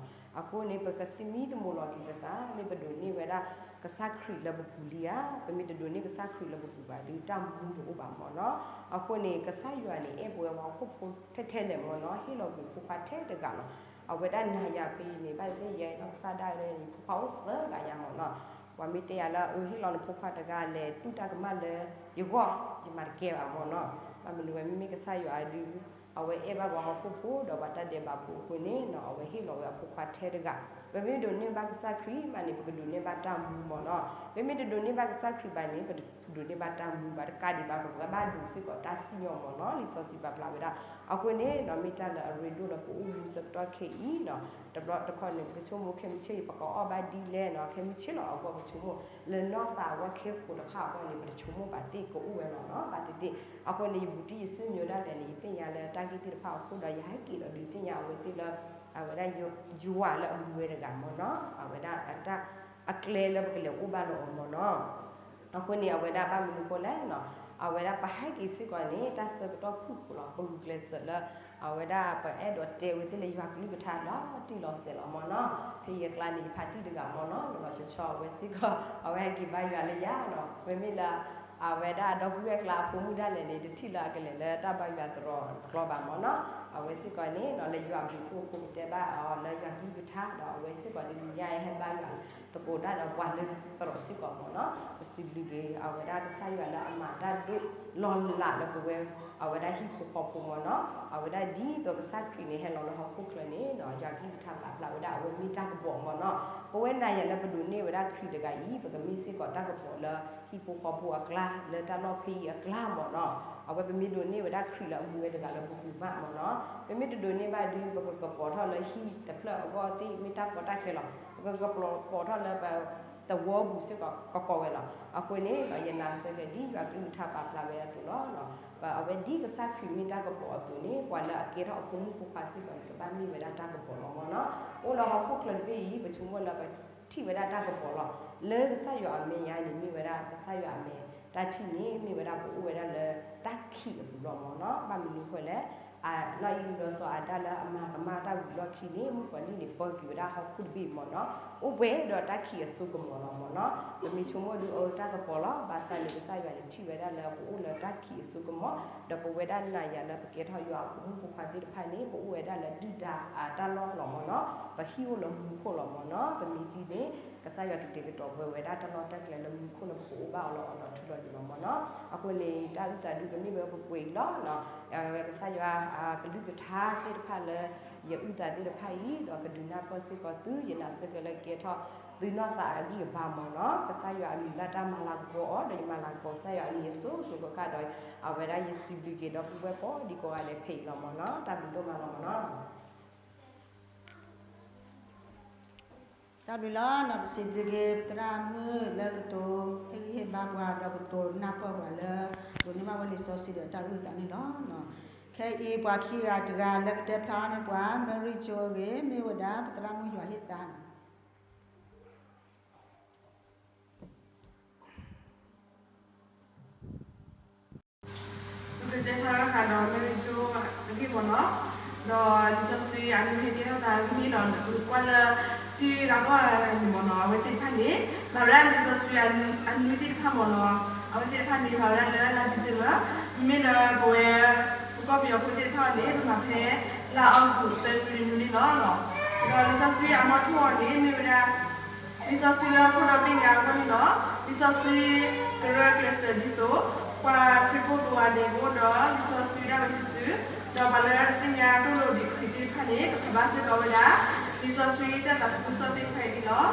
အဃိန့ၣ် ပကသမံသမိးလီၤက့ၤပသး, မ့ၢ်ပဒိးန့ၢ်ဝဲဒၣ်ကစၢ်ခရံာ်လၢပပူၤလံဧါ, ပမ့ၢ်တဒိးန့ၢ်ကစၢ်ခရံာ်လၢပပူၤဘၣ်ဒီး တၢ်မူတအိၣ်ဘၣ်မ့ၢ်နီၣ်. အဃိန့ၣ် ကစၢ်ယွၤန့ၣ် အဲၣ်ပဝဲပှၤဟီၣ်ခိၣ်ဖိထဲထဲလဲၣ်မ့ၢ်နီၣ်, ဟ့ၣ်လီၤကွံာ်ဖိခွါထဲတဂၤလီၤ. အဝဲဒၣ်နၤယၤဖဲအံၤန့ၣ် ဘၣ်သ့ၣ်သ့ၣ် ယနီၢ်ကစၢ်ဒၣ်ဝဲ ယဖိခွါအိၣ်သၢဂၤညါမ့ၢ်နီၣ်. ပှၤမ့ၢ်တဲယၤလၢ အၢ ဟ့ၣ်လီၤနဖိခွါတဂၤ လဲၤတူၢ်တၢ်ကမၣ်လၢယဂီၢ်, ယမၤတကဲဘၣ်မ့ၢ်နီၣ်. ဘၣ်မနုၤဝဲ မ့မ့ၢ်ကစၢ်ယွၤဒု အဝဲအဲၣ်ဘၣ်ပှၤဟီၣ်ခိၣ်ဖိဒီးပှၤတၢ်ဒဲးဘးဖိအဃိန့ၣ်နီၣ်, အဝဲဟ့ၣ်လီၤဝဲအဖိခွါထဲတဂၤ. ပမ့ၢ်ဒိးန့ၢ်ဘၣ်ကစၢ်ခရံာ်ဘၣ်န့ၣ် ပကဒိးန့ၢ်ဘၣ်တၢ်မူမ့ၢ်နီၣ်, ပမ့ၢ်တဒိးန့ၢ်ဘၣ်ကစၢ်ခရံာ်ဘၣ်န့ၣ် ပတဒိးန့ၢ်ဘၣ်တၢ်မူဘၣ်, တကးဒံးဘၣ် ပကဘၣ်ဒိးစ့ၢ်ကီးတၢ်စံၣ်ညီၣ်မ့ၢ်နီၣ်, လံာ်စီဆှံပာ်ဖျါဝဲဒၣ်. အဃိန့ၣ်နီၣ် မ့ၢ်တၢ်လၢအရ့ဒိၣ်လၢပအိၣ်မူဆၢကတီၢ်ခဲအံၤနီၣ်, တဘျီတခီၣ်န့ၣ် ပကဆိကမိၣ်ခဲမုၢ်ဆ့ၣ် ပကအီၣ်ဘၣ်ဒ်လဲၣ်နီၣ်, ခဲမုၢ်ဆ့ၣ်လီၤအဂီၢ် ပဆိကမိၣ်လၢနီၢ်သးအဂီၢ် ခဲကိာ်တခါအဂီၢ်န့ၣ် ပတဆိကမိၣ်ဘၣ်သ့ၣ် ကအိၣ်ဝဲလီၤနီၣ်, ဘၣ်သ့ၣ်သ့ၣ်. အဃိန့ၣ် ယဘူးတံၢ်ယစံၣ်ညီၣ်ဒၣ်လဲာ်န့ၣ် ယသ့ၣ်ညါလၢတၢ်ဂ့ၢ်သ့ၣ်တဖၣ်အဃိဒီး ယဟဲက့ၤဒီးဒုးသ့ၣ်ညါအဝဲသ့ၣ်လၢ အဝဲဒၣ်ယွၤလၢအမူဝဲတဂၤမ့ၢ်နီၣ်, အဝဲဒၣ်အတၢ် အကျဲလၢပကလဲၤအိၣ်ဘၣ်လၢအီၤမ့ၢ်နီၣ်. အဃိန့ၣ် အဝဲဒၣ်ဘၣ်မနုၤဃိလဲၣ်နီၣ်, အဝဲဒၣ်ပဟဲက့ၤစ့ၢ်ကီးန့ၣ် တၢ်ဆၢကတီၢ်ဖုၣ်ကိာ်လီၤ, ပဂုာ်ကျဲးစၢးလၢ အဝဲဒၣ်ပအဲၣ်ဒိးတဲဝဲသ့ၣ်လၢယွၤကလုၢ်ကထါလီၤတံၢ်လီၤဆဲးလီၤမ့ၢ်နီၣ်. ဖဲယကျါန့ၣ် ယဖးတံၢ်တဂၤမ့ၢ်နီၣ်, လီၤလီၤဆီဆီအဝဲစ့ၢ်ကီး အဝဲဟဲက့ၤဘါယွၤလၢယၤနီၣ်, မ့မ့ၢ်လၢ အဝဲဒၣ်ဒီပုၢ်ဝဲၢ်ကျါအဖိမုၣ်ဒၣ်လဲာ်န့ၣ် တထံၣ်လၢအကလဲၤလၢတၢ်ဘါယွၤသရိာ်တကျီဘၣ်မ့ၢ်နီၤ. အဝဲစ့ၢ်ကီးန့ၣ် လၢယွၤအဘျုးအဖှိၣ်အဃိ ပတဲဘၣ်အီၤလၢယွၤကလုၢ်ကထါ ဒီးအဝဲစ့ၢ်ကီးတနံၤညါအံၤဟဲဘါယွၤသကိးတၢ်ဒီးပှၤလၢသရိာ်စ့ၢ်ကီးမ့ၢ်နီၤ. ပစံးဘျုးက့ၤ အဝဲဒၣ်ကစၢ်ယွၤလၢအမၤတၢ်ဒိၣ်လီၤလးလၢပဝဲ အဝဲဒၣ်ဟံၣ်ဖိဃီဖိမ့ၢ်နီၤ. အဝဲဒၣ်ဒ်သိးကစၢ်ခရံာ်န့ၣ် ဟဲလီၤလၢဟီၣ်ခိၣ်ချၢန့ၣ် ယွၤကလုၢ်ကထါပာ်ဖျါဝဲဒၣ်အဝဲမ့ၢ်တၢ်ကပီၤမ့ၢ်နီၤ. ပဝဲနၤယၤလၢပဒိးန့ၢ်ဝဲဒၣ်ခရံာ်တဂၤအံၤ ပကမ့ၢ်စ့ၢ်ကီးတၢ်ကပီၤလၢဟံၣ်ဖိဃီဖိအကျါ လၢတၢ်လီၢ်ဖဲအံၤအကျါမ့ၢ်နီၤ. အဝဲပမ့ၢ်ဒိးန့ၢ်ဝဲဒၣ်ခရံာ်လၢအမူဝဲတဂၤလၢပဂံၢ်ဘါမ့ၢ်နီၤ. ပမ့ၢ်တဒိးန့ၢ်ဘၣ်ဒီး ပကကပီၤထီၣ်လၢဟံၣ်တဖျၢၣ်အဂီၢ်သ့ၣ် မ့ၢ်တၢ်ကီတၢ်ခဲလီၤ. ပကကပီၤထီၣ်လၢပသဝီပူၤစ့ၢ်ကီးကကီဝဲလီၤ. အဃိန့ၣ် ယနာ်စ့ၢ်ကီးဒ်ယွၤကလုၢ်ကထါပာ်ဖျါဝဲအသိးလီၤ. ပအဝဲဒ်ကစၢ်ခရံာ်မ့ၢ်တၢ်ကပီၤအသိးန့ၣ် ပှၤလၢအကဲထီၣ်အဖိမုၣ်ဖိခွါစ့ၢ်ကီးန့ၣ် ကဘၣ်မ့ၢ်ဝဲဒၣ်တၢ်ကပီၤလီၤမ့ၢ်နီၤ. အိၣ်လၢဟီၣ်ခိၣ်ချၢတဘ့ၣ်အံၤ ပဆိကမိၣ်လၢပထံၣ်ဝဲဒၣ်တၢ်ကပီၤလီၤ. လၢကစၢ်ယွၤအမဲာ်ညါန့ၣ် မ့ၢ်ဝဲဒၣ်ကစၢ်ယွၤအမဲာ် တၢ်ထံၣ်န့ၣ် မ့ၢ်ဝဲဒၣ်ပအိၣ်ဝဲဒၣ်လၢတၢ်ခံးအပူၤလီၤမ့ၢ်နီၤ. ဘၣ်မနုၤအဃိလဲၣ် အလီၢ်အံၤဒီးစီၤအၤဒၣ်လၢအမၤကမၣ်တၢ်ဝံၤလီၢ်ခံန့ၣ် မုၣ်ကီၤလံၢ်န့ၣ် ပၢက့ၤဝဲဒၣ်ဟီၣ်ခိၣ်တဘ့ၣ်မ့ၢ်နီၤ. အိၣ်ပှဲၤဒီးတၢ်ခံးအစိကမီၤလီၤမ့ၢ်နီၤ. ပမ့ၢ်ဆိကမိၣ်ဒုးအၢတၢ်ကပီၤလီၤ. ဘၣ်ဆၣ်န့ၣ် ကစၢ်ယွၤန့ၣ်ထံၣ်ဝဲဒၣ်လၢပအိၣ်လၢတၢ်ခံးအစိကမီၤ ဒီးပဝဲဒၣ်နၤယၤလၢပကဲထီၣ်ယွၤအဖိမုၣ်ဖိခွါသ့ၣ်တဖၣ်န့ၣ် ပအိၣ်ဝဲဒၣ်လၢဒုၣ်ဒါအတၢ်လီၢ်လီၤမ့ၢ်နီၤ. ပဟံၣ်အိၣ်လၢမူခိၣ်လီၤမ့ၢ်နီၤ. ပမ့ၢ်သံန့ၣ် ကစၢ်ယွၤကတဲာ်ကတီၤပှဲၤဝဲဒၣ်တၢ်လီၢ်တၢ်ကျဲလၢမူခိၣ်လၢပကအိၣ်ဘၣ်အီၤလၢအီၤ ထူလီၤယံၤလီၤမ့ၢ်နီၤ. အဃိန့ၣ် တၢ်အုၣ်သးဒုးကမ့ၢ်ဝဲပှဲၤပှဲၤအံၤလီၤ. အဝဲကစၢ်ယွၤ ကလုၢ်ကထါသ့ၣ်တဖၣ်လၢ ယအုၣ်သးသ့ၣ်တဖၣ်အံၤ ဒီးကဒုးနၢ်ပၢၢ်စ့ၢ်ကီးသု ယနာ်စ့ၢ်ကီးလၢကဲထီၣ်သုနီၢ်သးအဂံၢ်အဘါမ့ၢ်နီၤ. ကစၢ်ယွၤအမံၤလၢတၢ်မၤလၤကပီၤအီၤ ဒီးယမၤလၤကပီၤကစၢ်ယွၤအမံၤအစိၤစိၤဃၣ်ဃၣ်ဒီး အဝဲဒၣ်ယစံးဘျုးက့ၤဒီပုၢ်ဝဲၢ်ကိးဒံကိးဂၤဒဲး ဖဲအံၤလီၤမ့ၢ်နီၤ. တၢ်ဘျုးဒိၣ်မးလီၤမ့ၢ်နီၤ. တၢ်ဘျုးလီၤနီၤ. ပစံးဘျုးက့ၤပသရၣ်မုၣ်လၢကတိၤဟ့ၣ်ဂံၢ်ဟ့ၣ်ဘါပှၤ ဒီးကတိၤနၢ်ပၢၢ်ပှၤလၢ ဒိးန့ၢ်ဘၣ်ဝဲလံာ်စီဆှံဒီးတၢ်အုၣ်သးန့ၣ်လီၤ. ခဲအံၤပှၤခံဂၤတဂၤလၢကတဲဖျါထီၣ်န့ၢ်ပှၤ Mary Jo အဂ့ၢ် မ့ၢ်ဝဲဒၣ်ပသရၣ်မုၣ်ယွၤဟ့ၣ်သါန့ၣ် ပကတဲဖျါထီၣ်ဃာ်ဒီး Mary Jo အဂ့ၢ်မ့ၢ်နီၤ, ဒီးလံာ်စီဆှံအနွံဟဲကဲထီၣ်သးအဂ့ၢ်နီၤ, ကွၢ်လၢ ထံဂၤကီၢ်ဂၤန့ၣ်မ့ၢ်နီၤ, အဝဲသ့ၣ်တဖၣ်န့ၣ် မၤဝဲဒၣ်လံာ်စီဆှံအနွံသ့ၣ်တဖၣ်မ့ၢ်နီၤ, အဝဲသ့ၣ်တဖၣ်န့ၣ် မၤဝဲဒၣ်လၢလါ December, မ့မ့ၢ်လၢပဝဲ ပကီၢ်ပယီၤဖိသ့ၣ်တဖၣ်အံၤန့ၣ် ပမၤဖဲလါအီကူးသၢနွံနွံန့ၣ်လီၤ. ဒီးလံာ်စီဆှံအမီထိၣ်အီၤန့ၣ် မ့ၢ်ဝဲဒၣ် လံာ်စီဆှံလၢအခိၣ်ဒီဘ့ၣ်ညါအဂီၢ်န့ၣ်လီၤ. လံာ်စီဆှံကရၢကျဲးစၢးဒ်သိး ပှၤခရံာ်ဖိကိးဂၤဒဲးကအိၣ်ဒီးလံာ်စီဆှံဒၣ်ဝဲစုာ်စုာ်, ဒီးပှၤလၢတသ့ၣ်ညါတိၢ်လိာ်ဒံးခရံာ်သ့ၣ်တဖၣ်န့ၣ် ကဖးဘၣ်စ့ၢ်ကီးဝဲဒၣ် လံာ်စီဆှံတၢ်သးခုကစီၣ်သ့ၣ်တဖၣ်အံၤန့ၣ်လီၤ.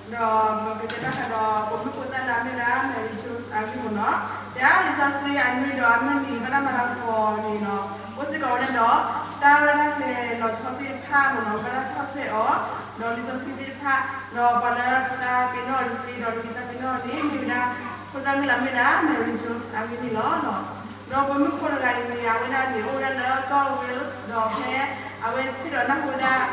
ဒီးပကတဲဘၣ်ဃးဒီး ပိာ်မုၣ်ဖိသၣ်လၢအမ့ၢ်ဝဲဒၣ် Mary Jo အဂ့ၢ်မ့ၢ်နီၤ, ပလံာ်စီဆှံအနွံဒီးအမုၢ်နံၤ ဘၣ်တၢ်မၤလၤကပီၤန့ၣ်နီၤ, အိၣ်စ့ၢ်ကီးဝဲဒၣ်ဒီး တၢ်ရဲၣ်တၢ်ကျဲၤလီၤဆီသ့ၣ်တဖၣ်မ့ၢ်နီၤ, ဘၣ်တၢ်ဆီၣ်ထွဲအီၤ, ဒီးလံာ်စီဆှံသ့ၣ်တဖၣ်, ဒီးပှၤလၢတၢ်ပ့ၤနီၣ်အီၤတသ့ဒီး တၢ်ပ့ၤနီၣ်အီၤန့ၣ် မ့ၢ်ဝဲဒၣ် ဖိသၣ်မုၣ်လၢအမ့ၢ်ဝဲဒၣ် Mary Jo အဂ့ၢ်န့ၣ်လီၤ. ဒီးပိာ်မုၣ်ဖိတဂၤအံၤန့ၣ် အဝဲဒၣ်န့ၣ် အိၣ်ဝဲဒၣ်လၢကီၢ် Wales ဒီးဖဲအဝဲထံၣ်ဒီးနၢ်ဟူဝဲဒၣ်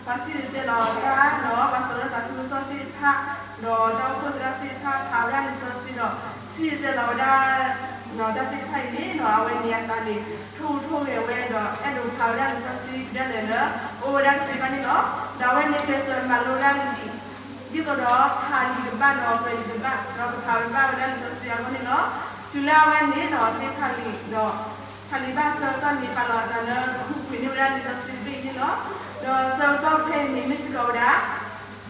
ပှၤစံၣ်တဲၤတဲလီၤအသးဒီး ပှၤစိာ်ထီၣ်သးခုကစီၣ်သ့ၣ်တဖၣ်, ဒီးတၢ်အိၣ်ဖှိၣ်သရၣ်သ့ၣ်တဖၣ် ဖးဝဲဒၣ်လံာ်စီဆှံဒီး စံၣ်တဲၤတဲလီၤဝဲဒၣ် တၢ်သ့ၣ်တဖၣ်အံၤန့ၣ်ဒီး အဝဲန့ၣ်အသးန့ၣ် ထိၣ်ဟူးထိၣ်ဂဲၤဝဲဒီး အဲၣ်ဒိးဖးဝဲဒၣ်လံာ်စီဆှံဒၣ်လဲာ်လၢ အိၣ်ဝဲဒၣ်တသ့ဘၣ်န့ၣ်လီၤ. ဒီးအဝဲန့ၣ်ကျဲးစၢးမၤလိဝဲဒၣ်လံာ် ဒ်သိးဒီးဖးလံာ်တဘၣ်ဒီးကွဲးလံာ်တဘၣ် ဒီးကဖးဝဲဘၣ်ဝဲဒၣ်လံာ်စီဆှံအဂီၢ်န့ၣ်လီၤ. တုၤလၢအဝဲန့ၣ်ဒီးသ့ဖးလံာ်ဒီး ဖးလံာ်ဘၣ်ဆၢကတီၢ်န့ၣ် ပာ်လီၤအသးလၢကဃုကွံာ်န့ၢ်ဝဲဒၣ်လံာ်စီဆှံတဘ့ၣ်အံၤန့ၣ်လီၤ. ဒီးဆၢကတီၢ်ဖဲအံၤန့ၣ် မ့ၢ်စ့ၢ်ကီးဝဲဒၣ်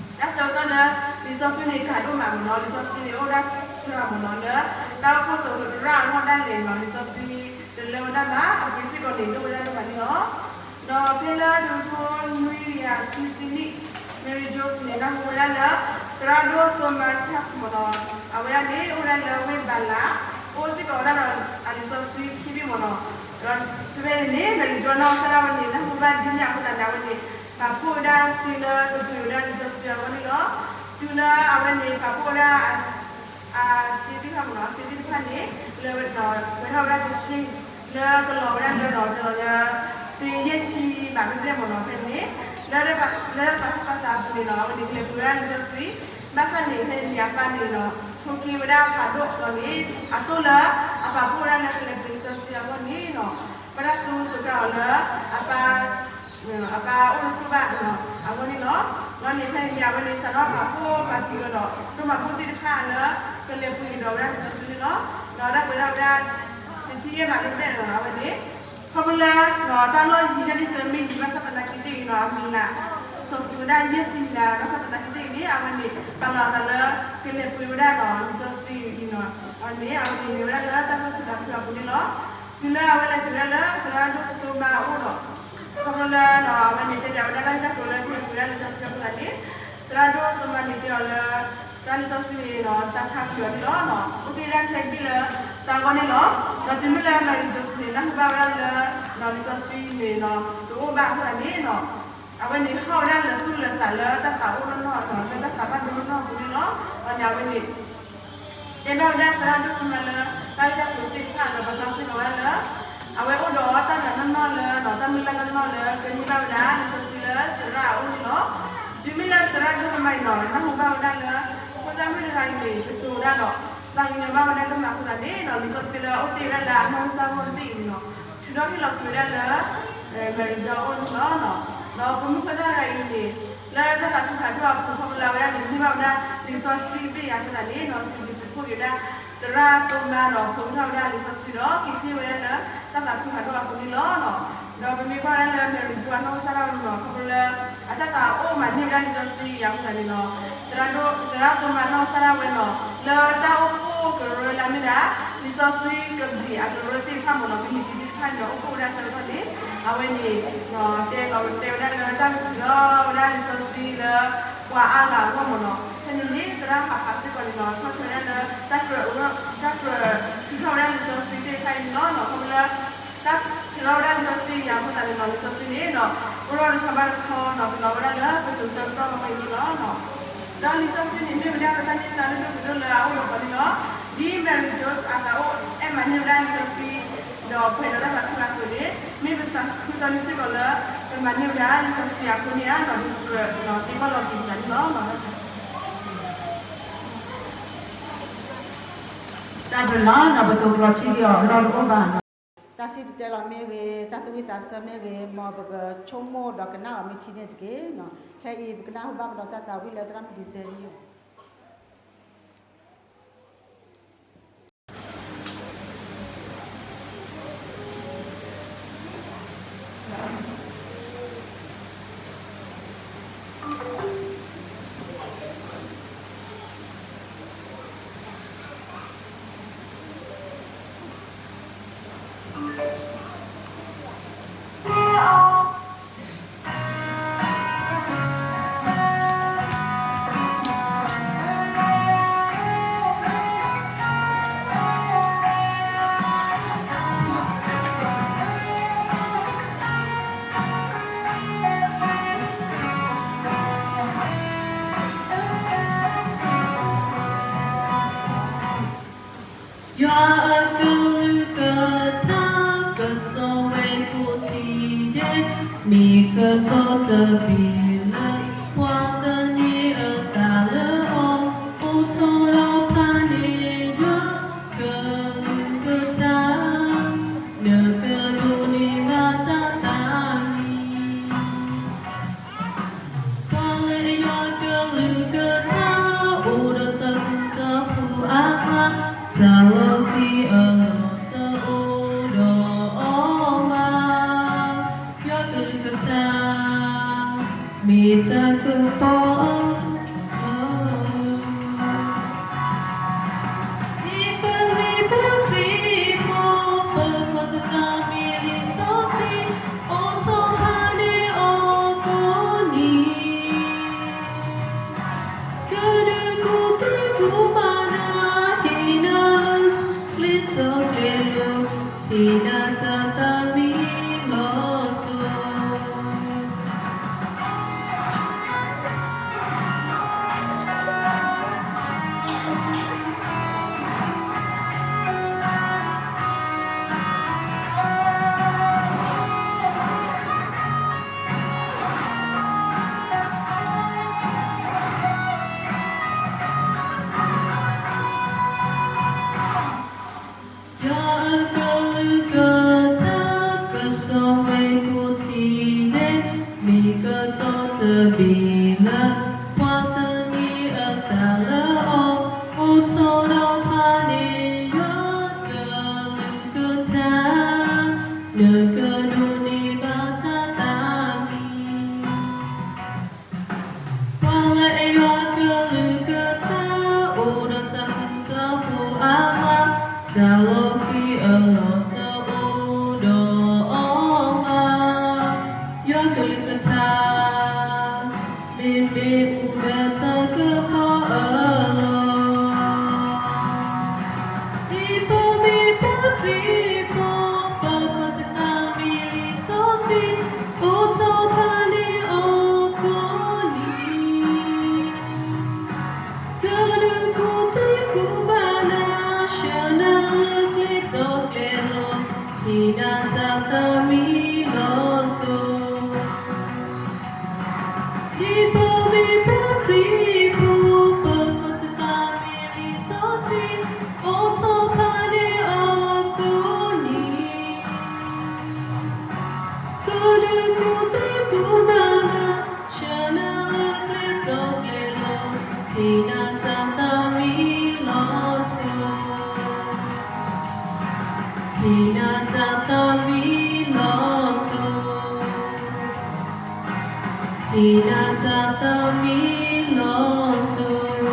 တၢ်ဆၢကတီၢ်လၢ လံာ်စီဆှံန့ၣ် ကးဒိၣ်မးမ့ၢ်နီၤ, လံာ်စီဆှံန့ၣ် အိၣ်ဝဲဒၣ်စှၤမ့ၢ်နီၤ လၢတၢ်အိၣ်ဖှိၣ်သရိာ်သရၣ်အဂီၢ်ဒၣ်လဲာ်နီၤ, လံာ်စီဆှံတလၢဝဲဒၣ်ဘၣ်, အပှ့ၤစ့ၢ်ကီးန့ၣ် ဒိၣ်ဝဲဒၣ်ဒိၣ်မးန့ၣ်လီၤ. ဒီးဖဲလၢတကထိနွံကယၤခံဆံနံၣ် Mary Jo န့ၣ် နၢ်ဟူဝဲဒၣ်လၢ သရၣ်ဒိၣ် Thomas Chalfant မ့ၢ်နီၤ, အဝဲဒၣ်န့ၣ် အိၣ်ဝဲဒၣ်လၢဝ့ၢ်ဘၤလး, အိၣ်စ့ၢ်ကီးဝဲဒၣ်ဒီးအလံာ်စီဆှံခံဘ့ၣ်မ့ၢ်နီၤ, ဒီးဖဲဖဲန့ၣ်န့ၣ် Mary Jo နီၢ်ကစၢ်ဒၣ်ဝဲန့ၣ် နၢ်ဟူဘၣ်ဒ်န့ၣ်အဃိသတးန့ၣ် အဝဲန့ၣ် ပာ်ဖှိၣ်ဝဲဒၣ်စ့လၢကပှ့ၤဝဲဒၣ်လံာ်စီဆှံအဂီၢ်န့ၣ်လီၤ. တုၤလၢအဝဲန့ၣ် ပာ်ဖှိၣ်ဝဲဒၣ် အစ့သ့ၣ်တဖၣ်မ့ၢ်နီၤ, အစ့သ့ၣ်တဖၣ်န့ၣ် လၢဝဲဒီး ဝဲထီၣ်ဝဲဒၣ်တဆံ လၢကလီၤဝဲဒၣ်လၢဒီး ကလီၤလၢ စ့ယဲၢ်ဆံဘးဘျဲၣ်ဘျဲၣ်မ့ၢ်နီၤ, ဖဲန့ၣ် လၢ လၢပာ်သူၣ်ပာ်သးအပူၤန့ၣ်နီၤ, အဝဲန့ၣ်ကလဲၤပှ့ၤဝဲဒၣ်လံာ်စီဆှံ, ဘၣ်ဆၣ်န့ၣ် ဖဲန့ၣ်အပၢ်န့ၣ်နီၤ ဆိးက့ဝဲဒၣ်ဖးဒိၣ်ဒီးန့ၣ် အသိၣ်လၢအပာ်ဖှိၣ်ဝဲဒၣ်လၢကလဲၤပှ့ၤလံာ်စီဆှံအဂီၢ်န့ၣ်နီၤ, ဘၣ်တၢ်သူစူၤကါအီၤလၢ အပၢ် အပၢ်အိၣ်တဆိၣ်ဘၣ်အဂီၢ်န့ၣ်လီၤ. ဒီးန့ၣ်ဖဲန့ၣ်န့ၣ် အဝဲန့ၣ်စးထီၣ်ပာ်ဖှိၣ်ပာ်တံၤအီၤဒီး ဒိၣ်မးဖိသ့ၣ်တဖၣ်လၢ ကလဲၤပှ့ၤကဒီးဝဲဒၣ်လံာ်စီဆှံန့ၣ်လီၤ. ဒီးတၢ်ကွဲးဒၣ်ဝဲဒၣ် တဆံယဲၢ်ဘးတဘ့ၣ်နီၤ အဝဲန့ၣ် ခီဖျိလၢ တၢ်လီၢ်ယံၤတၢ်ဒ်သိးမ့ၢ်ယံၤဘၣ်ဆၣ်သနာ်က့သ့ၣ်အံၤနီၤ အမံၤလး စီဆှံဝဲဒၣ်ယဲၢ်ဆံလး ဘၣ်ဆၣ်သနာ်က့သ့ၣ်အံၤန့ၣ် အဝဲန့ၣ် ပာ်လီၤအသးလၢ ကလဲၤပှ့ၤဝဲဒၣ်ဒီး လံာ်စီဆှံအံၤနီၤ အဝဲန့ၣ် အဝဲန့ၣ် လဲၤဝဲဒၣ်လၢတၢ်သူၣ်ခုသးခုအပူၤန့ၣ်လီၤ. တုၤလၢအဝဲလဲၤတုၤဝဲဒၣ်လၢ သရၣ်ဒိၣ်သိမါအအိၣ်ဒီး ခီဖျိလၢ အဝဲန့ၣ် တဲပၠးဝဲဒၣ်တၢ်ဂ့ၢ်တၢ်ကျိၤလၢ ကလဲၤပှ့ၤဝဲဒၣ်လံာ်စီဆှံအဃိသတးန့ၣ် သရၣ်ဒိၣ်သိမါန့ၣ်တဲအီၤလၢ တၢ်လံာ်စီဆှံန့ၣ်နီၤ တၢ်ဆါကွံာ်အီၤန့ၣ်လီၤ. အိၣ်တ့ၢ်ဝဲဒၣ်ခဲကံၣ်လၢ တၢ်ဂီၢ်န့ၣ်လီၤ. ဒီးတုၤမ့ၢ်လၢ Mary Jones န့ၣ် နၢ်ဟူဘၣ်ဝဲဒၣ်လၢ လံာ်စီဆှံန့ၣ်နီၤ တအိၣ်ဘၣ်အဃိသတးန့ၣ်နီၤ အဝဲန့ၣ်ဟီၣ်ဝဲဒၣ်လၢသူၣ်လၢသးလၢတၢ်သးအိၣ်နီၢ်နီၢ်နီၤ လၢတၢ်သးဘၣ်ဒိနီၢ်နီၢ်အပူၤန့ၣ်လီၤ. ဒီးန့ၣ်အဝဲန့ၣ် တဲဘၣ်ဝဲဒၣ်သရၣ်ဒိၣ်သိမါလၢ တၢ်ဂ့ၢ်တၢ်ကျိၤသ့ၣ်တဖၣ်ဒီး ပာ်ဖျါစ့ၢ်ကီးဝဲဒၣ်လၢ အဝဲအိၣ်ဒီးတၢ်ဂ့ၢ်နီၢ်နီၢ်လၢ တၢ်မုၢ်လၢ်နီၢ်နီၢ်လၢ ကန့ၢ်ဘၣ်ဝဲဒၣ်လံာ်စီဆှံလၢသရၣ်အအိၣ်န့ၣ်လီၤ. တုၤမ့ၢ်လၢသရၣ်ဒိၣ်သိမါအံၤနီၤ နၢ်ဟူဘၣ်ဝဲဒၣ်လၢ ဖိသၣ်မုၣ်တဂၤအံၤန့ၣ် ကတိၤဝဲဒၣ်ဒီး သးကညီၤဘၣ်ဝဲဒၣ်ဒိၣ်မးအဃိသတးန့ၣ်နီၤ လံာ်စီဆှံလၢအအိၣ်တ့ၢ်ဝဲဒၣ်လၢအနီၢ်ကစၢ်ဂီၢ်သ့ၣ်အံၤန့ၣ်နီၤ ထုးထီၣ်ဟ့ၣ်လီၤကွံာ်ဝဲဒၣ်လၢ Mary Jones အအိၣ်န့ၣ်လီၤ. ဒီးပိာ်မုၣ်ဖိသၣ်တဂၤအံၤန့ၣ် လၢတၢ်သးခုဖးဒိၣ်အပူၤခီဖျိလၢအဝဲဒၣ်န့ၣ် န့ၢ်ဘၣ်ဝဲဒၣ်လံာ်စီဆှံဘ့ၣ်ယၤအဃိသတးန့ၣ်နီၤ စံးဘျုးစံးဖှိၣ်က့ၤဝဲဒၣ် သရၣ်သိမါဒီး ဖီၣ်ထီၣ်ဝဲဒၣ်လံာ်စီဆှံဒီး က့ၤဟ့ၣ်ဝဲဒၣ်လၢတၢ်သးခုဖးဒိၣ်အပူၤန့ၣ်လီၤ. ဒီးပမ့ၢ်ကွၢ်ဝဲဒၣ်လၢ Mary Jones အနီၢ်ကစၢ်ဒၣ်ဝဲန့ၣ်နီၤ ခီဖျိလၢ အတၢ်သးအိၣ်မၤန့ၢ်ဝဲဒၣ်လံာ်စီဆှံအံၤအဃိသတးန့ၣ်နီၤ သရၣ်ဒိၣ် သရၣ်သိမါနီၢ်ကစၢ်ဒၣ်ဝဲနီၤ လၢတၢ်အိၣ်ဖှိၣ်ကရၢလၢမ့ၢ်ဒၣ် လံာ်စီဆှံကဘျံးအကရၢသ့ၣ်တဖၣ်မ့ၢ်နီၤ ကလံၤတံၤသ့ၣ်တဖၣ်န့ၣ်ဒီး အိၣ်ဖှိၣ်ဝဲဒၣ်အဆၢကတီၢ်န့ၣ် အဝဲန့ၣ် တဲလီၤတဲဝဲဒၣ်လၢတၢ်ဂ့ၢ်လီၤဝဲဒၣ်လံာ်စီဆှံလၢ ပှၤအါဂၤအဂီၢ်မ့ၢ်နီၤ ဖဲန့ၣ်န့ၣ် သရၣ်ဟးဖးစ့ၢ်ကီးန့ၣ်နီၤ ဆီၣ်ထွဲဝဲဒၣ်လၢ တၢ်ကြၢး တၢ်ကြၢးထုးထီၣ်ဝဲဒၣ်လံာ်စီဆှံသ့ၣ်တဖၣ်အံၤန့ၣ်လီၤ. ခီဖျိလၢ တၢ်ထုးထီၣ်ဝဲဒၣ်လံာ်စီဆှံအံၤအဃိသတးန့ၣ်နီၤ လံာ်စီဆှံန့ၣ်ဒီး အိၣ်ထီၣ်တဆီဘၣ်တဆီနီၤ ပလီၤဝဲဒၣ်လၢပစိၤဆၢကတီၢ်အံၤန့ၣ်လီၤ. ဒီးလံာ်စီဆှံန့ၣ် မ့ၢ်ဝဲဒၣ်ပတၢ်န့ၢ်သါဒိၣ်ဒိၣ်ပှ့ၤဒိၣ်လၢအအိၣ်ဒီးပှၤန့ၣ်လီၤ. ဒ် Mary Jones အသးအိၣ်အဲၣ်မၤန့ၢ်ဝဲဒၣ်လံာ်စီဆှံ ဒီးပှဲၤဒီးတၢ်သးခုအဃိန့ၣ် မ့ၢ်ပသးခုသီန့ၢ်စ့ၢ်ကီးလၢ ပမၤန့ၢ်ဝဲဒၣ်လံာ်စီဆှံအဃိန့ၣ်ဧါ ဒီးပကြၢးသ့ဘၣ်လီၤက့ၤပသးန့ၣ်လီၤ. တၢ်ဘျုးလီၤ ဒီးပတိၤကျီၤထံက့ၤအီၤအလီၢ်တအိၣ်ဘၣ်နီၤ တၢ်စံၣ်တဲၤတဲလီၤမ့ၢ်ဂ့ၤ, တၢ်သူၣ်ဝံၣ်သးဆၢမ့ၢ်ဂ့ၤ, မ်ပကဆိကမိၣ်ဒီးကနၣ်အီၤမ့ၢ်ထံန့ၣ်တက့ၢ်. ခဲအံၤပကနၣ်ဟူဘၣ်ကဒီးတၢ်သးဝံၣ်လၢသရၣ်မုၣ်ဒံစဲလံ. ယွၤအကလုၢ်ကထါ ကစီၣ်ဝဲကိးထံၣ်ဒဲး, မ့ၢ်ကစီၣ်တဘ့ၣ်လၢ ပှၤသန့ၤအသးလၢအီၤ, အိၣ်ထီၣ်ဒီးဖးန့ၢ်ယွၤ ကလုၢ်ကထါ, နကဒိးန့ၢ်ဘၣ်တၢ်သးမံ ပှၤလၢယွၤကလုၢ်ကထါ အိၣ်ဒီးတၢ်ဃူတၢ်ဖိးအါမး, တၢ်လီၤတံၢ်အလီၢ်တအိၣ်ဒီးအီၤဘၣ်. ယွၤကလုၢ်ကထါ မ့ၢ်တၢ်ကပီၤအီၤ ဒ်ပဂံၢ်ပဘါခရံာ်ဖိ ပကသးမံလံာ်စီဆှံ အိၣ်ထီၣ်ဖးန့ၢ်အီၤကိးနံၤ ကဒုးကူၣ်သ့ကူၣ်ဘၣ်နၤ ဟ့ၣ်နၤလၢ ကျဲထီၣ်ကျဲလိၤ ဟ့ၣ်နၤတၢ်သးမံလီၤစိၤယွၤအကလုၢ်ကထါ ကစီၣ်ဝဲကိးထံၣ်ဒဲး, မ့ၢ်ကစီၣ်တဘ့ၣ်လၢ ပှၤသန့ၤအသးလၢအီၤ, အိၣ်ထီၣ်ဒီးဖးန့ၢ်ယွၤ ဒ်သိးမ့ၢ်ပှၤခရံာ်ဖိ ပကသးမ့ၢ်လံာ်စီဆှံ အိၣ်ထီၣ်ဖးန့ၢ်အီၤကိးနံၤ ကိးဒူၣ်ကိးသ့ၣ်ကိးဘၣ်နၤ ဆှၢနၤလၢကျဲတီကျဲလိၤ ဟ့ၣ်နၤတၢ်သးမံလီၤစိၤ, ဟ့ၣ်နၤတၢ်သးမံလီၤစိၤ, ဟ့ၣ်နၤတၢ်သးမံလီၤစိၤ.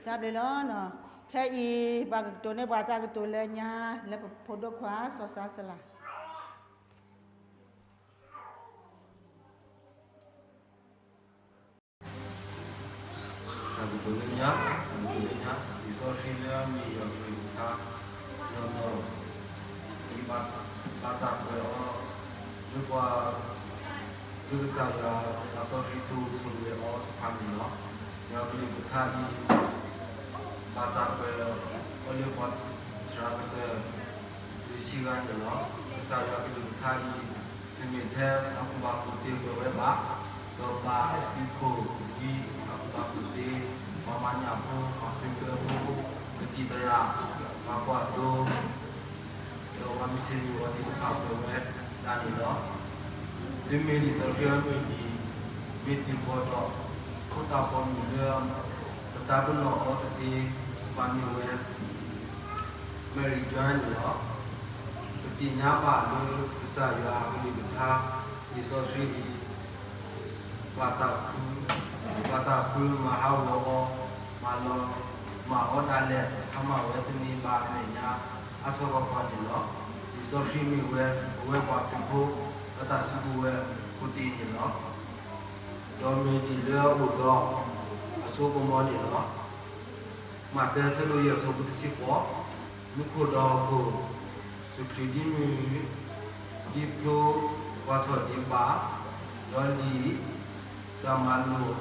တၢ်ဘျုးလီၤ. ခဲအံၤ ပှၤကကတိၤန့ၢ်ပှၤတၢ်ကတိၤလၢညါ လၢပဖိဒိၣ်ခွါစီၤစါစလၤ တၢ်ကတိၤလၢညါ, တၢ်ကတိၤလၢညါ, လံာ်စီဆှံလၢအမ့ၢ်ယွၤကလုၢ်ကထါ နီၢ်နီၢ် ဒ်ဘၣ်တၢ်ကွဲးအီၤ လၢပှၤ လၢကစၢ်ယွၤအစီဆှံထူထူဝဲအီၤတဖၣ်န့ၣ်လီၤ. ယွၤကလုၢ်ကထါအံၤ ဘၣ်တၢ်ကွဲးအီၤလၢပှၤသရၣ်ကတၢၢ် လွံၢ်ဆံဂၤန့ၣ်လီၤ. ကစၢ်ယွၤကလုၢ်ကထါအံၤ တမ့ၢ်ထဲအကူၣ်ဘၣ်ကူၣ်သ့ကွဲးဝဲဘၣ်. စီၤပၤ သုးခိၣ် ဒ်အကူၣ်ဘၣ်ကူၣ်သ့, ပှၤမၤညၣ်ဖိ, ပှၤသုးကၢဖိ, ကသံၣ်သရၣ်, ပှၤကွၢ်သိ, ဒီးပှၤမုၢ်ဆ့ၣ်မုၢ်ဂီၤသ့ၣ်တဖၣ်ကွဲးဝဲဒၣ်န့ၣ်လီၤ. သုမ့ၢ်လံာ်စီဆှံအမုၢ်နံၤ မ့ၢ်တံၤပီၤဒီး ဖိသၣ်ပိာ်မုၣ်လၢ ပတၢ်ပနီၣ်အီၤတသ့ ပမ့ၢ်ဝဲ Mary Joy န့ၣ်လီၤ. ပသ့ၣ်ညါဘၣ်လၢကစၢ်ယွၤအကလုၢ်ကထါ လံာ်စီဆှံအံၤ ဘၣ်တၢ်ဖု ဘၣ်တၢ်ဖုမၤဟးဂီၤအီၤ, မၤလီၤမၢ်အီၤဒၣ်လဲာ် ဟါမၢ်ဝဲတန့ၢ်ဘၣ်အမဲာ်ညါ အါထီၣ်ကီၢ်ကီၢ်န့ၣ်လီၤ. လံာ်စီဆှံမ့ၢ်ဝဲ ပဝဲပှၤခရံာ်ဖိ အတၢ်စုကဝဲၤဖိသ့ၣ်န့ၣ်လီၤ. ဒီးမ့ၢ်ဒ်လၢအအိၣ်ဒီး အစိကမီၤန့ၣ်လီၤ. မးသဲ အဆၢဒိၣ်ယဲၢ် အဆၢဖိတဆံဃိး, မူခိၣ်ဒီးဟီၣ်ခိၣ် တချုးဒံးမုၢ် ဒံးဖျိ ပှၤထီၣ်ဒံးဘၣ်, ဒီးလံာ်တၢ်မၤလိာ်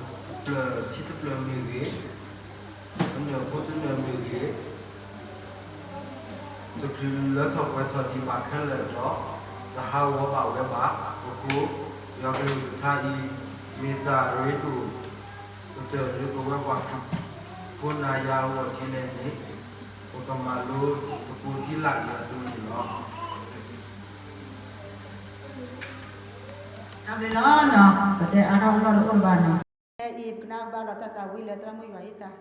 တဖျၢၣ်ဆံတဖျၢၣ်မ့ၢ်ဂ့ၤ, တနၢၣ်ဖိတနၢၣ်မ့ၢ်ဂ့ၤ, တချုးလၢထီၣ်ပှဲၤထီၣ်ဒံးဘၣ်ခဲလၢာ်ဒီး တဟးဂီၤဘၣ်ဝဲဘၣ်အဃိ, ယွၤကလုၢ်ကထါအံၤ မ့ၢ်တၢ်ရ့ဒိၣ် ကတၢၢ်လၢပဝဲပှၤခရံာ်ဖိနၤယၤအဂီၢ်ဒ်လဲၣ်န့ၣ် ပကမၤလိသကိးဒ်လာ်အံၤအသိးန့ၣ်လီၤ. တၢ်ဘျုးလီၤနီၤ, ပတဲအါထီၣ်အလီၢ်တအိၣ်လၢၤဘၣ်နီၤ. ခဲအံၤ ပကနၢ်ဘၣ်လီၤတၢ်သးဝံၣ်လၢသရၣ်မုၣ်ယွၤဟ့ၣ်သး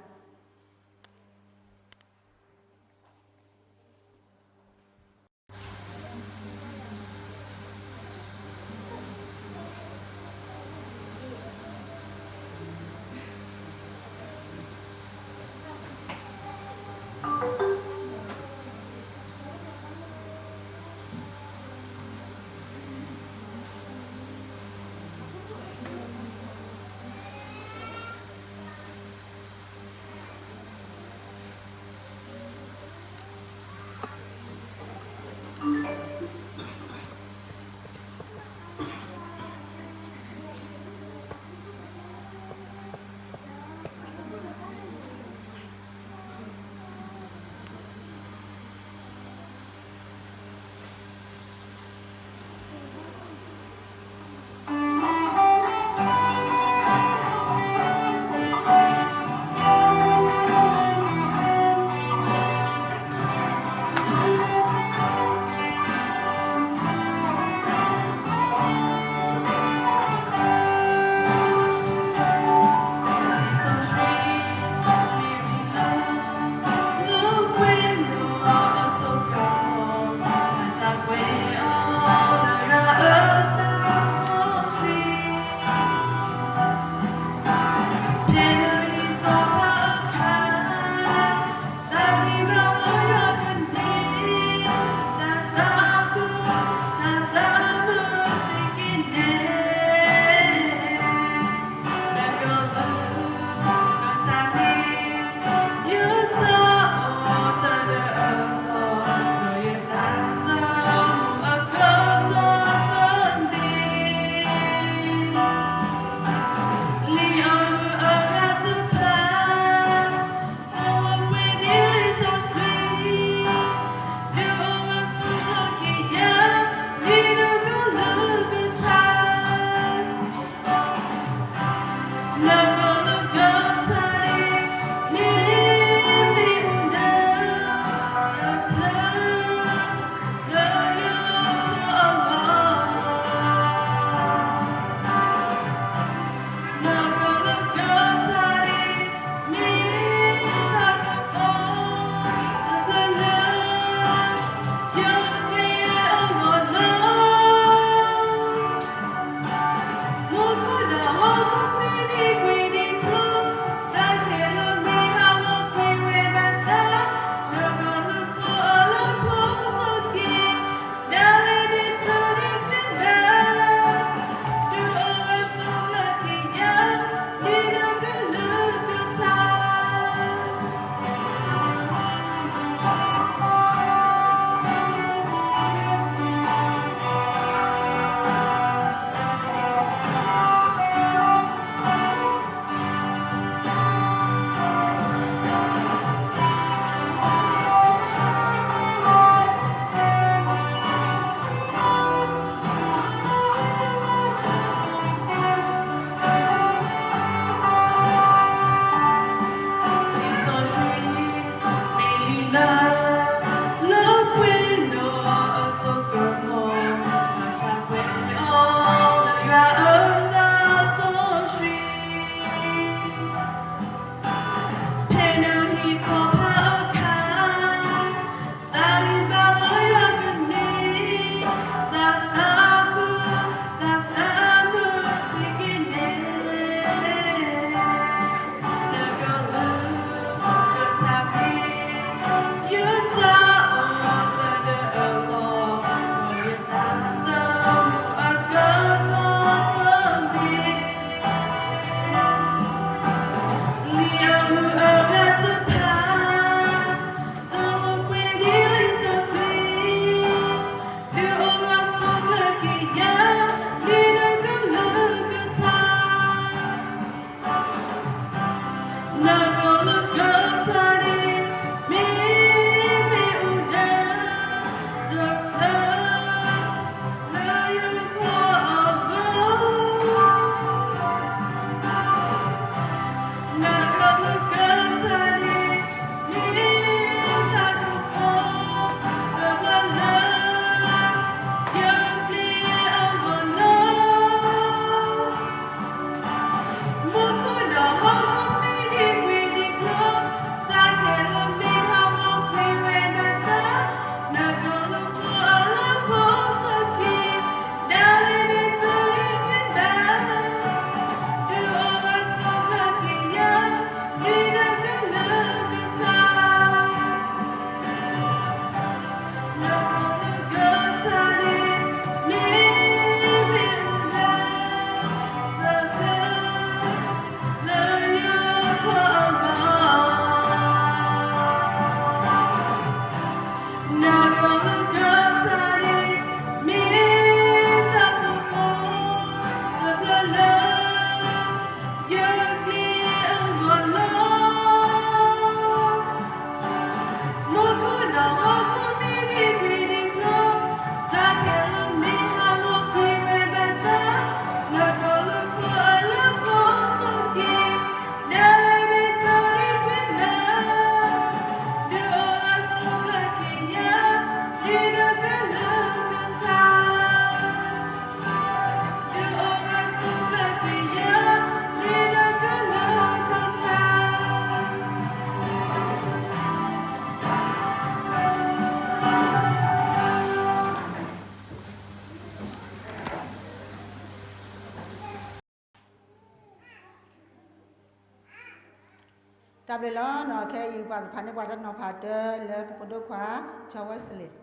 တၢ်ဘျုးလီၤ. ခဲအံၤပကဖးန့ၢ်ပှၤတၢ်နီၤဖးတၢ်လၢပဖိဒိၣ်ခွါ ကၠီဝဲစလ့ၣ်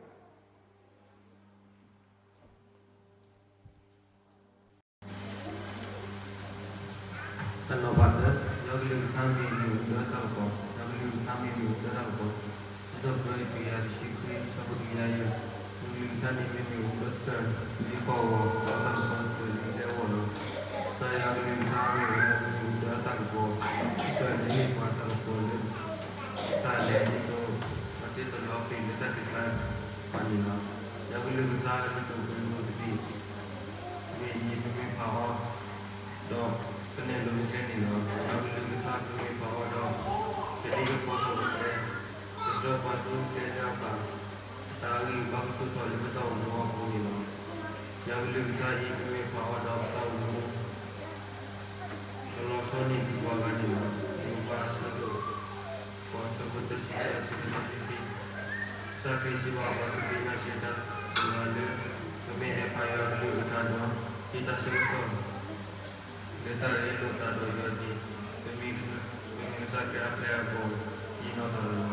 တၢ်နီၤဖးတၢ်, ယွၤကလုၢ်ကထါမ့ၢ်နၢၤဟူလၢတၢ်ကပီၤ, ယွၤကလုၢ်ကထါမ့ၢ်နၢၤဟူလၢတၢ်ကပီၤ. တၢ်ကတိၤဖဲအံၤ တကယၤတဆံခွံ ဆၢဖိတကယၤယဲၢ်, ယွၤကလုၢ်ကထါန့ၣ်မ့ၢ်နၢၤဟူလၢသၢၣ်လၢဟီၣ်ကဝီၤ ဒီးတၢ်ကပီၤသၢၣ်လၢကျဲအဂီၢ်လီၤ. ကစၢ်ယွၤကလုၢ်ကထါမ့ၢ်ဝဲနၢၤဟူလၢတၢ်ကပီၤ, သၢၣ်န့ၣ်မ့ၢ်ပှၤတၢ်ကပီၤလၢ တၢ်လဲၤဒ်သိး ပှၤသ့တလီၤပံာ်လၢတၢ်သံကျါ ပှၤန့ၣ်လီၤ. ယွၤကလုၢ်ကထါလၢပှဲၤဒိၣ်တဘ့ၣ် မ့ၢ်အံၤပမ့ၢ်ဖးအီၤ ဒီးကနဲၣ်လိၤလၢကျဲန့ၣ်လီၤ. ယွၤကလုၢ်ကထါပမ့ၢ်ဖးအီၤဒီး ကလံၤကပီၤထီၣ်လၢကျဲ, ကစၢၢ်ပှၤစူၢ်ကျဲလၢအပာ် အတၢ်ဂံၢ်ဘါကဆူၣ်ထီၣ်လၢပတၢ်အိၣ်မူအပူၤန့ၣ်လီၤ. ယွၤကလုၢ်ကထါအံၤပမ့ၢ်ဖးအီၤဒီးပတၢ်အိၣ်မူ ကလီၤဆီန့ၢ်ဒံးပှၤဂၤန့ၣ်လီၤ. ယိၤဘးအဆၢဒိၣ် ဃိး အဆၢဖိသၢဆံတၢ တုၤလၢသၢဆံခံ, ကစၢ်ခရံာ်စံးဘၣ်ပှၤစူၢ်က့ၤနာ်က့ၤတၢ်တဂၤလၢ ပမ့ၢ်ဟဲဖးယွၤကလုၢ်ကထါဒီး ဟ့ၣ်တၢ်ဆၢကတီၢ် လၢတၢ်အၢၣ်လီၤသးဒီးယွၤန့ၣ် ပမ့ၢ်ကစၢ် ပမ့ၢ်ကစၢ်ခရံာ်အပျဲၢ်အဘီၣ် ယံာ်နီၢ်ကီၢ်လီၤ.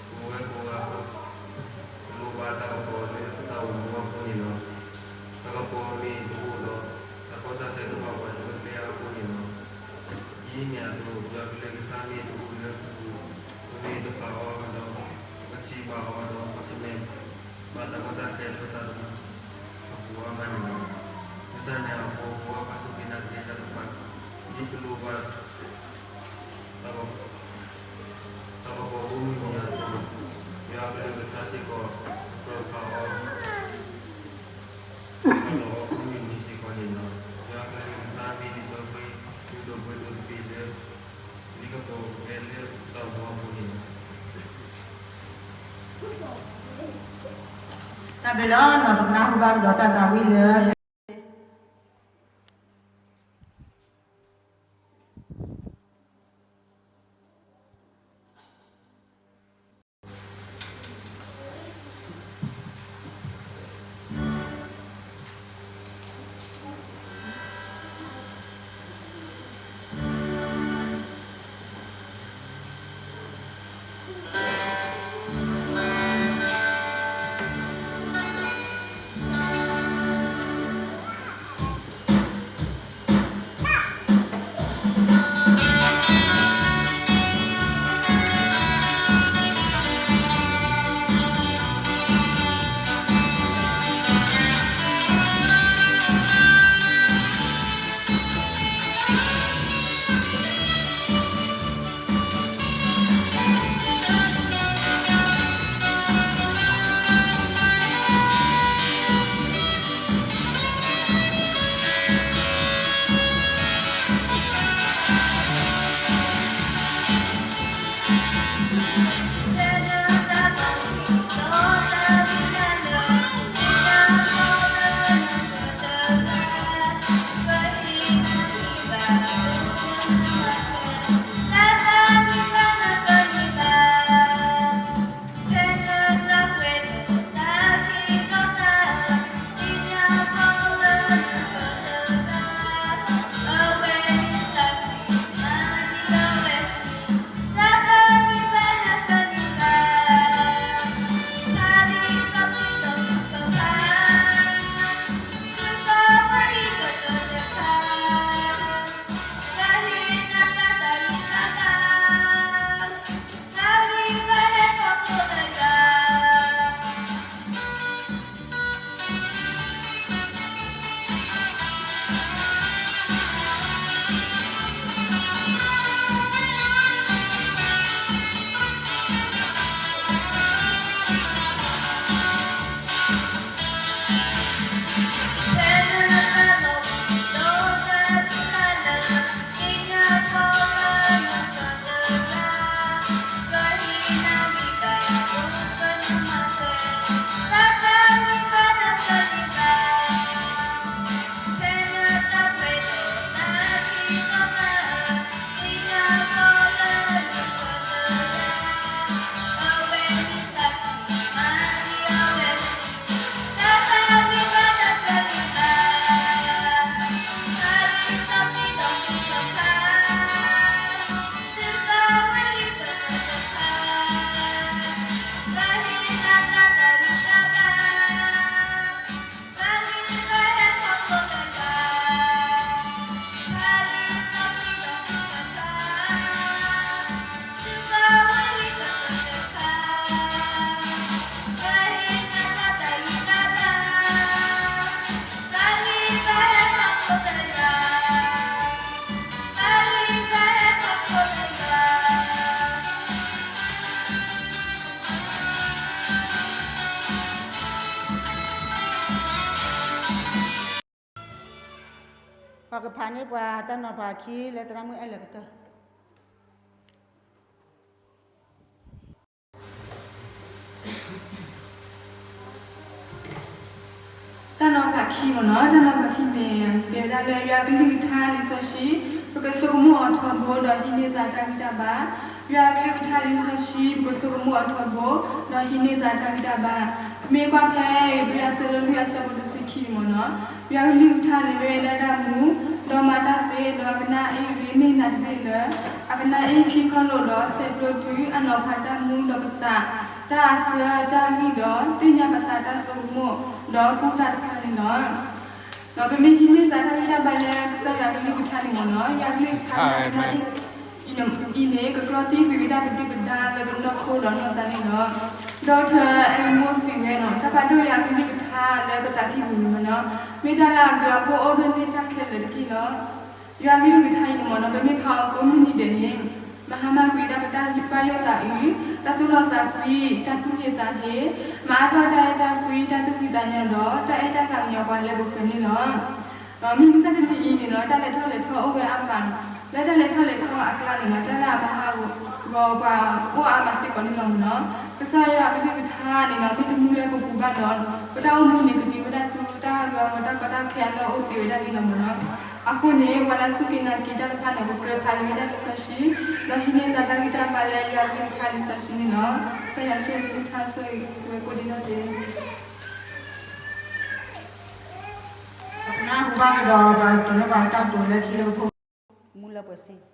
ပဝဲကိးဂၤ လိၣ်ဘၣ်တၢ်ကပီၤလၢပတၢ်အိၣ်မူအပူၤန့ၣ်လီၤ. တၢ်ကပီၤမ့ၢ်တအိၣ်ဒီး တၢ်ကီတၢ်ခဲကဘၣ်ပှၤလၢပကျဲအဂီၢ်န့ၣ်လီၤ. ဒ်န့ၣ်အသိး ယွၤကလုၢ်ကထါမ့ၢ်တအိၣ်လၢပပူၤ ပမ့ၢ်တဖးအီၤဒီး ပကထံၣ်ဘၣ်အီၤဒီး ပကဆၢၣ်မဲာ်ဘၣ်တၢ်ကီတၢ်ခဲလၢပတၢ်အိၣ်မူအပူၤအါမးန့ၣ်လီၤ. လၢတၢ်န့ၣ်အဃိ ပဝဲပှၤစူၢ်က့ၤနာ်က့ၤတၢ်တဖၣ် ဒ်ပလိၣ်ဘၣ် တၢ်ကပီၤမ့ၢ်မံၤအသိး, ယွၤကလုၢ်ကထါစ့ၢ်ကီး ကြၢးဖးအီၤ ဒီးလီၤအီၤမုၢ်နံၤစ့ၢ်ကီးန့ၣ်လီၤ. ယွၤကလုၢ်ကထါမ့ၢ်လံာ်စီဆှံ ဒိၣ်ပှဲၤဒိၣ်တဘ့ၣ်လၢ လံာ်ကပီၤကျဲလၢတၢ်အိၣ်မူအပူၤန့ၣ်လီၤ. တၢ်ဘျုးလီၤ. ပကနၢ်ဟူဘၣ်ကဒီးတၢ်သးဝံၣ်လၢ ပကဖးန့ၢ်ပှၤတၢ်နီၤဖးခံလၢသရၣ်မုၣ်အဲၣ်လၢကတၢၢ် တၢ်နီၤဖးခံမ့ၢ်နီၤ, တၢ်နီၤဖးခံန့ၣ် တဲဝဲဒၣ်လၢ ယွၤကလုၢ်ကထါလံာ်စီဆှံ, ပကဆိကမိၣ်အီၤထီဘိ ဒီးဟံးန့ၢ်သးတၢ်ဂံၢ်တၢ်ဘါ. ယွၤကလုၢ်ကထါလံာ်စီဆှံ ပကဆိကမိၣ်အီၤထီဘိ ဒီးဟံးန့ၢ်သးတၢ်ဂံၢ်တၢ်ဘါ. မ့ၢ်ကွၢ်ဖဲ ဧ့ၤဘြံၤအဆၢဒိၣ်လွံၢ်အဆၢဖိတဆံခံန့ၣ်မ့ၢ်နီၤ, ယွၤကလုၢ်ကထါန့ၣ် မ့ၢ်ဝဲဒၣ်တၢ်မူ, ဒီးမၤတၢ်သ့, ဒီးအကနၣ်အ့ၣ်ဂ့ၤန့ၢ်နၤတဘ့ၣ်လၢ အကနၣ်အ့ၣ်ခံခီၣ်လိာ်ဒီး ဆဲးကျိးတုၤအနီၤဖးတၢ်မူဒီးပသး, တၢ်အဆၢတၢ်ဂံၢ်ဒီး သ့ၣ်ညါပသးတၢ်ဆိကမိၣ်, ဒီးကူၣ်တၢ်တဖၣ်န့ၣ်လီၤ. ဒီးပမ့ၢ်ဟံးန့ၢ်သးတၢ်ဂံၢ်တၢ်ဘါလၢကစၢ်ယွၤကလုၢ်ကထါန့ၣ်မ့ၢ်နီၤ, ယွၤကလုၢ်ကထါန့ၣ် အကနၣ်အ့ၣ် အံၤန့ၣ် ကကြီသံကွံာ်ဝဲဒၣ်ပဒုၣ်ပဒါလၢပနီၢ်ခိဒီးနီၢ်သးန့ၣ်လီၤ. ဒီးတၢ်အဲၣ်မိၢ်စံးဝဲနီၤ, တၢ်ပာ်ဒိၣ်ယွၤကလုၢ်ကထါလၢပသးကံၢ်ပူၤန့ၣ်မ့ၢ်နီၤ, မ့ၢ်တၢ်လၢအဘျုးအဖှိၣ်အိၣ်ဒိၣ်န့ၢ်တၢ်ခဲလၢာ်တက့ၢ်လီၤ. ယွၤကလုၢ်ကထါအံၤန့ၣ်မ့ၢ်နီၤ, ပမ့ၢ်ဖးအီၤကိးမုၢ်နံၤဒဲးန့ၣ် မၤဟါမၢ်ကွံာ်ဝဲဒၣ်ပတၢ်ပာ်ယိၣ်သးအုး, တၢ်သူၣ်လီသးကွံ, တၢ်သူၣ်ဟ့သးဟ့, မၤအါထီၣ်တၢ်အဲၣ်တၢ်ကွံ, တၢ်သူၣ်ဖှံသးညီဒီး တၢ်အဲၣ်တၢ်သးကညီၤပှၤလၢပဃၢၤန့ၣ်လီၤ. မုၢ်မဆါတနံၤအံၤန့ၣ်နီၤ, တၢ်လဲၤထီၣ်လဲၤထီအိၣ်ဝဲအါမးနီၤ, လၢတၢ်လဲၤထီၣ်လဲၤထီအကျါန့ၣ်နီၤ, တၢ်လၢအမၤဟးဂီၤပှၤအိၣ်အါမးစ့ၢ်ကီးန့ၣ်လီၤမ့ၢ်နီၤ. ကစၢ်ယွၤကလုၢ်ကထါန့ၣ်နီၤ, မ့ၢ်တမူလၢပပူၤဘၣ်ဒီး ပတၢ်အိၣ်မူန့ၣ် ကတုၤဝဲဒၣ်ဆူတၢ်ဂီၤဂီၤတၢ်ကီတၢ်ခဲအလီၢ်အိၣ်သ့ဝဲဒၣ်န့ၣ်လီၤမ့ၢ်နီၤ. အဃိန့ၣ် ပှၤလၢအစူၢ်က့ၤနာ်က့ၤတၢ်တဖၣ်န့ၣ် ပကြၢးဖးလံာ်ဝဲဒၣ်လံာ်စီဆှံ, ဒီးဟံးန့ၢ်သးတၢ်ဂံၢ်တၢ်ဘါလၢယွၤကလုၢ်ကထါလံာ်စီဆှံန့ၣ်လီၤ. ကစၢ်ယွၤဆိၣ်ဂ့ၤကလုၢ်ကထါဆိၣ်ဂ့ၤဝဲကိးဒံနီၢ်ဒဲး. ပကနၢ်ဟူဘၣ်ကဒီး ပှၤကတိၤလၢပှၤတၢ်ကတိၤလၢခံလၢပဖိ မူလၢပှဲၤစံ တ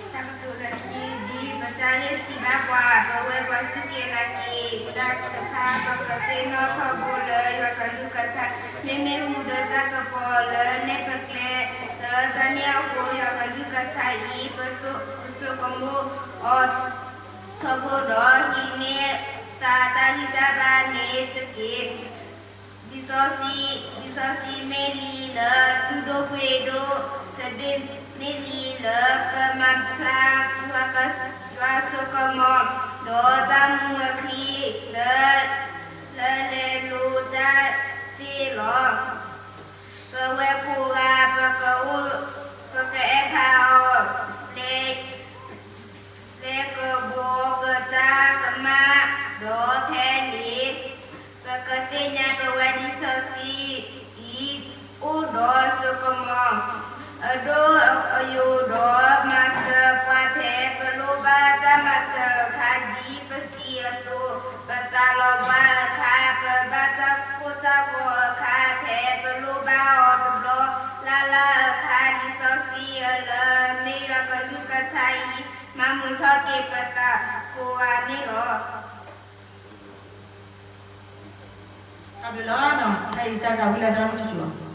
ၢ်ကတိၤလၢခံ ဒ်ပတၢ်ဂ့ၢ်စံးဘၣ်ပှၤ, ပဝဲပှၤစူၢ်က့ၤနာ်က့ၤတၢ်တဖၣ် ပကသ့ၣ်နီၣ်ထီဘိလၢယွၤကလုၢ်ကထါ, မ့မ့ၢ်မူဒီးတၢ်ကပီၤလၢနဲၣ်ပကျဲ, လၢတၢ်န့ၣ်အဃိ ယွၤကလုၢ်ကထါအံၤ ပဆိကမိၣ်အီၤထီဘိဒီး ဟံးန့ၢ်သးတၢ်ဂံၢ်တၢ်ဘါန့ၣ်တက့ၢ်. လံာ်စီဆှံ, လံာ်စီဆှံမ့ၢ်လံလၢဒုးဒိၣ်ပှ့ၤဒိၣ်တဘ့ၣ်, မ့ၢ်လံလၢကမၤဖျါပှၤကစၢ်ယွၤစိကမီၤ, ဒီးတၢ်မူအချံလၢ လၢလဲၤလိၤတၢ်သ့လီၤ. ပဝဲကိးဂၤ ပကအိၣ်, ပကအဲၣ်ဖးအီၤ လဲ လဲၤကဘှီပတၢ်ကမၣ်, ဒီးဖဲန့ၣ် ပကသ့ၣ်ညါပဝဲလံာ်စီဆှံအံၤ အိၣ်ဒီးစိကမီၤ အဒိၣ်အယိာ်ဒီးမၤစၢၤပှၤဖဲပလိၣ်ဘၣ်တၢ်မၤစၢၤအခါ ဒ်ပစံးအသိး, ပသးလီၤဘှါအခါ ပဘၣ်တၢ်ကိၢ်တၢ်ဂီၤအခါ ဖဲပလိၣ်ဘၣ်အီၤတဘျီလၢ်လၢ်အခါ လံာ်စီဆှံအလၢ မ့ၢ်ယွၤကလုၢ်ကထါအံၤ မၤမုာ်ထီၣ်က့ၤပသးကိးဂၤန့ၣ်လီၤ. တၢ်ဘျုးလီၤ. တၢ်အံၤတၢ်သးဝံၣ်လၢသရၣ်မုၣ်တစိၤလီၤ.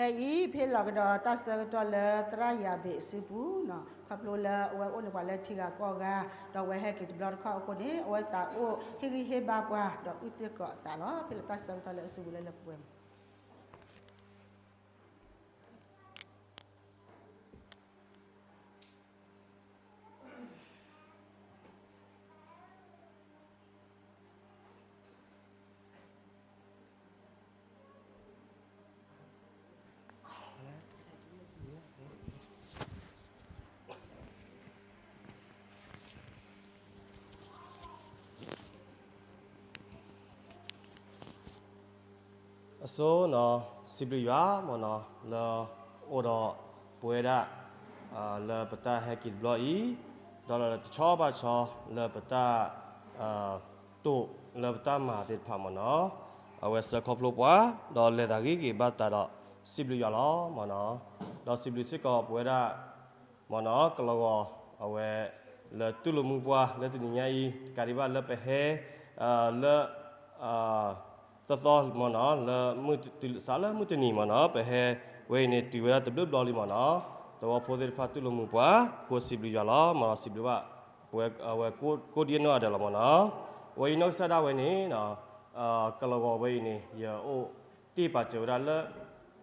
ဖဲအံၤ ပဟ့ၣ်လီၤကဒီးတၢ်ဆၢကတီၢ်လၢသရၣ်ယၤဘ့းအစုပူၤ, ခီဖျိလၢအဝဲအိၣ်န့ၣ်ပှၤလၢထံဂၤကီၢ်ဂၤ, ဒီးအဝဲဟဲက့ၤတဘျီတခီၣ်အဃိန့ၣ် အဝဲသးအိၣ်ဟ့ၣ်ဂံၢ်ဟ့ၣ်ဘါပှၤ ဒီးအုၣ်သ့ၣ်ကီးအသးလီၤ. ဖဲလၢတၢ်ဆၢကတီၢ်လၢအစုပူၤလၢလၢပှဲၤပှဲၤ အဆိနီၤ, စံးဘျုးယွၤမ့ၢ်နီၤ လၢအိၣ်ဒီးပဝဲဒၣ် လၢပတၢ်ဟဲက့ၤတဘျီအံၤ, ဒီးလၢတဆီဘၣ်ဆီ လၢပတၢ် တိာ်လၢပတၢ်မၤသ့ၣ်တဖၣ်မ့ၢ်နီၤ, အဝဲစၢခီဖျိပှၤ ဒီးလဲၤသးဂ့ၤက့ၤဘၣ်သးဒီး စံးဘျုးယွၤလီၤမ့ၢ်နီၤ, ဒီးစံးဘျုးစ့ၢ်ကီးပဝဲဒၣ် မ့ၢ်နီၤ ကလီၤဂီၤ အဝဲ လၢတူၢ်လိာ်မုာ်ပှၤလၢတနံၤညါအံၤ တကးဒံးဘၣ်လၢပဟဲ လၢ တသီမ့ၢ်နီၤ လၢ စးလၢမုၢ်တနံၤမ့ၢ်နီၤ ပဟဲဝဲအံၤန့ၣ် တုၤဝဲဒၣ်တဘျုးဘျီလံမ့ၢ်နီၤ, သဝီဖိသ့ၣ်တဖၣ်တူၢ်လိာ်မုာ်ပှၤ အဃိစံးဘျုးယွၤလီၤမ့ၢ်နီၤ, စံးဘျုးဘၣ် ပဝဲ အဝဲကိးဒံနီၢ်ဂၤဒဲးလီၤမ့ၢ်နီၤ, အဝဲအံၤနီၢ်ကစၢ်ဒၣ်ဝဲန့ၣ် ကလီၤဂီၤဝဲအံၤန့ၣ် ယအိၣ်တ့ၢ်ပာ်စၢၤဝဲဒၣ်လၢ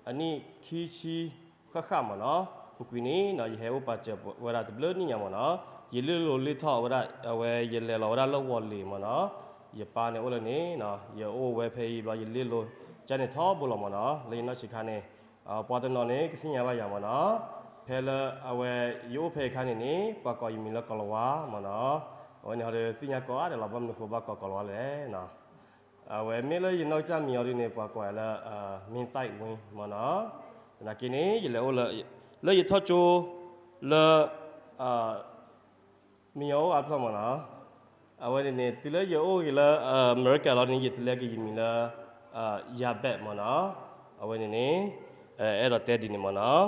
အနံၣ်ခံဆံဃၣ်ဃၣ်မ့ၢ်နီၤ, ပူၤကွံာ်န့ၣ် ယဟဲအိၣ်ပာ်စၢၤဝဲဒၣ်တဘျုးနံၣ်ညါမ့ၢ်နီၤ, ယလ့လိာ်လ့ထီၣ်ဝဲဒၣ် အဝဲယလဲၤလီၤဝဲဒၣ်လၢဝီၤလ့ၤမ့ၢ်နီၤ, ယပၢ်န့ၣ်အိၣ်လၢန့ၣ် ယအိၣ်ဝဲဖဲအံၤဘျီ ယလ့လိာ်ကန့ၣ်ထီဘိလီၤမ့ၢ်နီၤ, လၢယနီၢ်ဆံးခါန့ၣ် ပှၤတနီၤန့ၣ် ကသ့ၣ်ညါဘၣ်ယၤမ့ၢ်နီၤ, ဖဲလၢအဝဲ ယအိၣ်ဖဲအခါန့ၣ်န့ၣ် ပှၤကိးယမံၤလၢကီၤလၤဝါမ့ၢ်နီၤ, အဝဲန့ၣ်ဟီဒီးသ့ၣ်ညါကိးဂၤဒဲးလီၤ ဘၣ်မနုၤဃိဘၣ်ကိးကီၤလၤဝါလဲၣ်နီၤ အဝဲမ့ၢ်လၢယနီၢ်ကစၢ်မံၤအီၤဒ်န့ၣ် ပှၤကိးယၤလၢ မင်းသိုက်ဝင်း မ့ၢ်နီၤ, သနာ်က့န့ၣ် ယလဲၤအိၣ်လၢ လၢယထီၣ်ကၠိ လၢ မံၤအီၤအိၣ်အါဖျၢၣ်မ့ၢ်နီၤ, အဝဲန့ၣ်န့ၣ် တုၤလၢယအိၣ်ဂ့ၤလၢ အမဲရကၤလီၤန့ၣ် ယတလဲက့ၤယမံၤလၢ ယၤဘဲးမ့ၢ်နီၤ, အဝဲန့ၣ်န့ၣ် အဲၣ်ဒိးတဲဒ်န့ၣ်မ့ၢ်နီၤ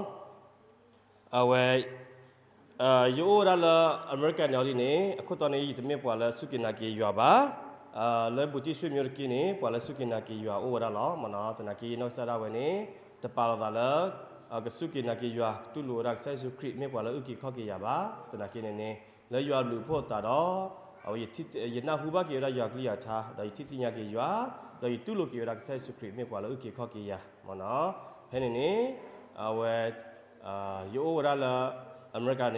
အဝဲ ယအိၣ်ဝဲဒၣ်လၢအမဲရကၤန့ၣ်အီၤဒ်န့ၣ် အခိၣ်တီန့ၣ် ယတမ့ၢ်ပှၤလၢစူၢ်က့ၤနာ်က့ၤယွၤဘၣ်, လၢဘူးတံၢ်ဆွေမျိုးတက့ၢ်န့ၣ် ပှၤလၢစူၢ်က့ၤနာ်က့ၤယွၤအိၣ်ဝဲဒၣ်လီၤမ့ၢ်နီၤ, သနာ်က့ယနီၢ်ကစၢ်ဒၣ်ဝဲန့ၣ် တပာ်လီၤသးလၢ ကစူၢ်က့ၤနာ်က့ၤယွၤ ကတူၢ်လိာ်ဝဲဒၣ်ကစၢ်ယ့ၣ်ၡူးခရံာ် မ့ၢ်ပှၤလၢအုၣ်က့ၤခီၣ်က့ၤယၤဘၣ်, သနာ်က့န့ၣ်န့ၣ် လၢယွၤဘျုးဖှိၣ်သးဒီး အဝဲ ယနၢ်ဟူဘၣ်က့ၤဝဲဒၣ်ယွၤကလုၢ်ယွၤကထါ ဒီးယထံၣ်သ့ၣ်ညါက့ၤယွၤ, ဒီးယတူၢ်လိာ်က့ၤဝဲဒၣ်ကစၢ်ယ့ၣ်ၡူးခရံာ် မ့ၢ်ပှၤလၢအုၣ်က့ၤခီၣ်က့ၤယၤမ့ၢ်နီၤ, ဖဲန့ၣ်န့ၣ် အဝဲ ယအိၣ်ဝဲဒၣ်လၢ အမဲရကၤ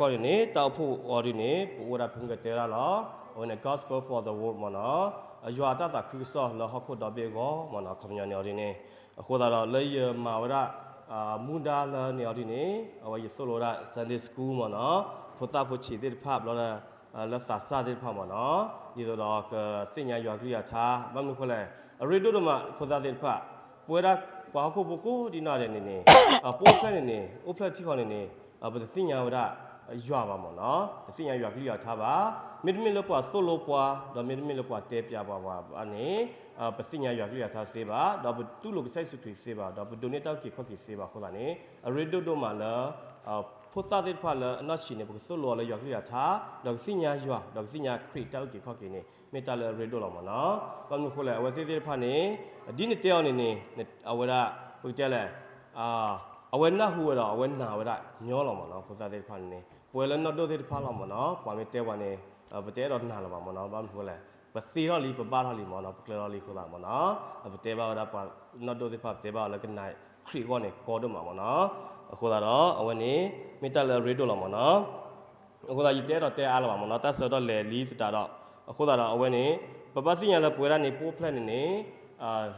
ကီၢ်န့ၣ်န့ၣ် တၢ်အိၣ်ဖှိၣ်အီၤဒ်န့ၣ် ပအိၣ်ဝဲဒၣ်ဖဲမုၢ်ကတဲဝဲဒၣ်လီၤ, အဝဲန့ၣ် Gospel for the World မ့ၢ်နီၤ, ယွၤအတၢ်သးခုကစီၣ်လၢဟီၣ်ခိၣ်ဒီဘ့ၣ်အဂီၢ်မ့ၢ်နီၤ, ခီပညီန့ၣ်အီၤဒ်န့ၣ်, အဃိသတးဒီးလၢယမၤဝဲဒၣ် မူဒါလၢန့ၣ်အီၤဒ်န့ၣ် အဝဲယသိၣ်လိဝဲဒၣ် Sunday School မ့ၢ်နီၤ, ဖိသၣ်ဖိဆံးသ့ၣ်တဖၣ်ဘျီ လၢသးစၢ်သ့ၣ်တဖၣ်မ့ၢ်နီၤ, ဒ်သိးဒီးကသ့ၣ်ညါယွၤကလုၢ်ယွၤထါ, ဘၣ်မနုၤဃိလဲၣ်, အရ့ဒိၣ်ဒိၣ်မးဖိသၣ်သ့ၣ်တဖၣ်, ပဝဲဒၣ်ပှၤဟီၣ်ခိၣ်ဖိကိးဒံနီၢ်ဒဲးန့ၣ်န့ၣ်, ပအိၣ်ဖျဲၣ်န့ၣ်န့ၣ် အိၣ်ဖျဲၣ်ထံဃီန့ၣ်န့ၣ်, ပတသ့ၣ်ညါဝဲဒၣ်ယွၤဘၣ်မ့ၢ်နီၤ, တသ့ၣ်ညါယွၤကလုၢ်ယွၤထါဘၣ်, မ့တမ့ၢ်လၢပှၤသိၣ်လိပှၤ, ဒီးမ့တမ့ၢ်လၢပှၤတဲပျးပှၤဘၣ်န့ၣ်, ပသ့ၣ်ညါယွၤကလုၢ်ယွၤထါတသ့ဘၣ်, ဒီးပတူၢ်လိာ်ကစၢ်ယ့ၣ်ၡူးခရံာ်တသ့ဘၣ်, ဒီးပဒိးန့ၢ်တၢ်အုၣ်က့ၤခီၣ်က့ၤတသ့ဘၣ်အဃိသတးန့ၣ်, အရ့ဒိၣ်ဒိၣ်မးလၢ ဖိသၣ်သ့ၣ်တဖၣ်လၢအနီၢ်ဆံးန့ၣ် ပကသိၣ်လိအီၤလၢယွၤကလုၢ်ယွၤထါ, ဒီးကသ့ၣ်ညါယွၤ, ဒီးကသ့ၣ်ညါခရံာ်တၢ်အုၣ်က့ၤခီၣ်က့ၤန့ၣ် မ့ၢ်တၢ်လၢအရ့ဒိၣ်လီၤမ့ၢ်နီၤ, ဘၣ်မနုၤဃိလဲၣ်, အဝဲသ့ၣ်သ့ၣ်တဖၣ်န့ၣ် ဒ်နတဲအီၤန့ၣ်န့ၣ်, အဝဲဒၣ် ပကတဲလဲၣ်, အဝဲနၢ်ဟူဝဲဒီး အဝဲနာ်ဝဲဒၣ်ညီလီၤမ့ၢ်နီၤ, ဖိသၣ်သ့ၣ်တဖၣ်န့ၣ်န့ၣ် ပဝဲလၢနီၢ်ဒိၣ်သ့ၣ်တဖၣ်လီၤမ့ၢ်နီၤ, ပှၤမ့ၢ်တဲပှၤန့ၣ် ပတအဲၣ်ဒိးနာ်လၢၤဘၣ်မ့ၢ်နီၤ, ဘၣ်မနုၤဃိလဲၣ်, ပသ့ထီၣ်လံ ပဘၣ်ထီၣ်လံမ့ၢ်နီၤ, ပကျဲထီၣ်လံအဃိသတးမ့ၢ်နီၤ, ပတဲဘၣ်ဝဲဒၣ်ပှၤနီၢ်ဒိၣ်သ့ၣ်တဖၣ် ပတဲဘၣ်ဝဲလၢကနာ်ခရံာ်အဂီၢ်န့ၣ် ကီဒိၣ်မးမ့ၢ်နီၤ, အဃိသတးဒီး အဝဲန့ၣ် မ့ၢ်တၢ်လၢအရ့ဒိၣ်လီၤမ့ၢ်နီၤ အဃိသတး ယတအဲၣ်ဒိးတဲအါလၢၤဘၣ်မ့ၢ်နီၤ, တၢ်ဆၢကတီၢ်လဲၤလံသတးဒီး, အဃိသတးဒီး အဝဲန့ၣ် ပဘၣ်သ့ၣ်ညါလၢပဝဲဒၣ်န့ၣ် ပအိၣ်ဖျဲၣ်န့ၣ်န့ၣ်,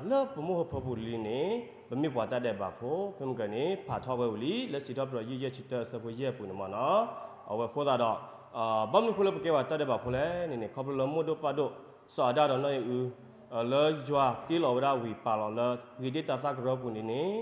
လၢပမိၢ်ပၢ်ဖၢပူၤလံန့ၣ် ပမ့ၢ်ပှၤတၢ်ဒဲးဘးဖိ, ဖဲမုၢ်ဂီၤန့ၣ် ဖးထီၣ်ဝဲဝံၤလံ လၢစံးထီၣ်ပတြၢၤ ယုၢ်ယဲၢ်ဆံတၢ အဆၢဖိယဲၢ်အပူၤန့ၣ်မ့ၢ်နီၤ, အဝဲအဃိသတးဒီး ဘၣ်မနုၤအဃိလၢပကဲပှၤတၢ်ဒဲးဘးဖိလဲၣ်န့ၣ်န့ၣ် ခီဖျိလၢမိၢ်ဒိၣ်ပၢ်ဒိၣ် စီၤအၤဒၣ်ဒီးနီၢ်အံၣ်အု လၢယွၤတ့လီၤဝဲဒၣ်ဝံၤပာ်လီၤလၢ ဂ့ၤဒ့ၣ်တၢ်သၣ်ကရၢပူၤန့ၣ်န့ၣ်,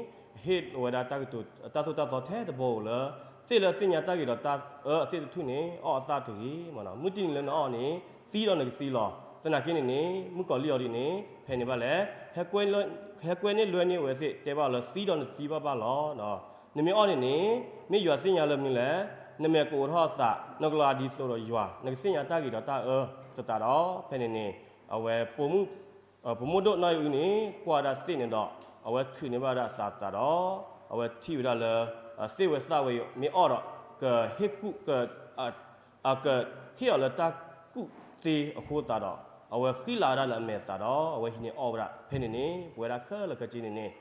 ဟ့ၣ်ဝဲဒၣ်တၢ်သိၣ်တၢ်သီထဲတဘီဧိၤလၢ သ့ၣ်လၢသ့ၣ်ညါတၢ်ဂ့ၤဒီးတၢ်အၢအသ့ၣ်တထူၣ်န့ၣ် အီၣ်အသၣ်တဂ့ၤမ့ၢ်နီၤ, မုၢ်တနံၤလၢနအီၣ်န့ၣ် သံဒီးနကသံလီၤ, သနာ်က့န့ၣ်န့ၣ် မုၣ်ကီၤလံၢ်အီၤဒ်န့ၣ် ဖဲန့ၣ်ဘၣ်လဲၣ်, ဟဲကွဲန့ၢ်လွဲန့ၢ်အဝဲသ့ၣ် တဲဘၣ်အီၤလၢသံဒီးနသံဘၣ်ဘၣ်လီၤ. နမ့ၢ်အီၣ်န့ၣ်န့ၣ် မ့ၢ်ယွၤသ့ၣ်ညါလၢမနုၤလဲၣ်, နမဲာ်ကအိးထီၣ်အသး နကလီၤဂာ်ဒ်သိးဒီးယွၤ နကသ့ၣ်ညါတၢ်ဂ့ၤဒီးတၢ်အၢသတးဒီး ဖဲန့ၣ်န့ၣ် အဝဲ ပမိၢ်ဒိၣ်နီၢ်အံၣ်အုန့ၣ် ကွၢ်ဝဲဒၣ်သ့ၣ်န့ၣ်ဒီး အဝဲထုးန့ၢ်ဘၣ်ဝဲဒၣ်အသးသးဒီး အဝဲထံၣ်ဝဲဒၣ်လၢ သ့ၣ်ဝဲသၣ်ဝဲအံၤမ့ၢ်အီၣ်ဒီး ကဟ့ၣ်ကူၣ် ကဟ့ၣ်အီၤလၢတၢ်ကူၣ်သ့အဃိသတးဒီး အဝဲဃံလၤဝဲဒၣ်လၢအမဲာ်သးဒီး အဝဲဟံးန့ၢ်အီၣ်ဝဲဒၣ်ဖဲန့ၣ်န့ၣ် ပဝဲဒၣ်ခဲလၢာ်ခဲဆ့န့ၣ်န့ၣ်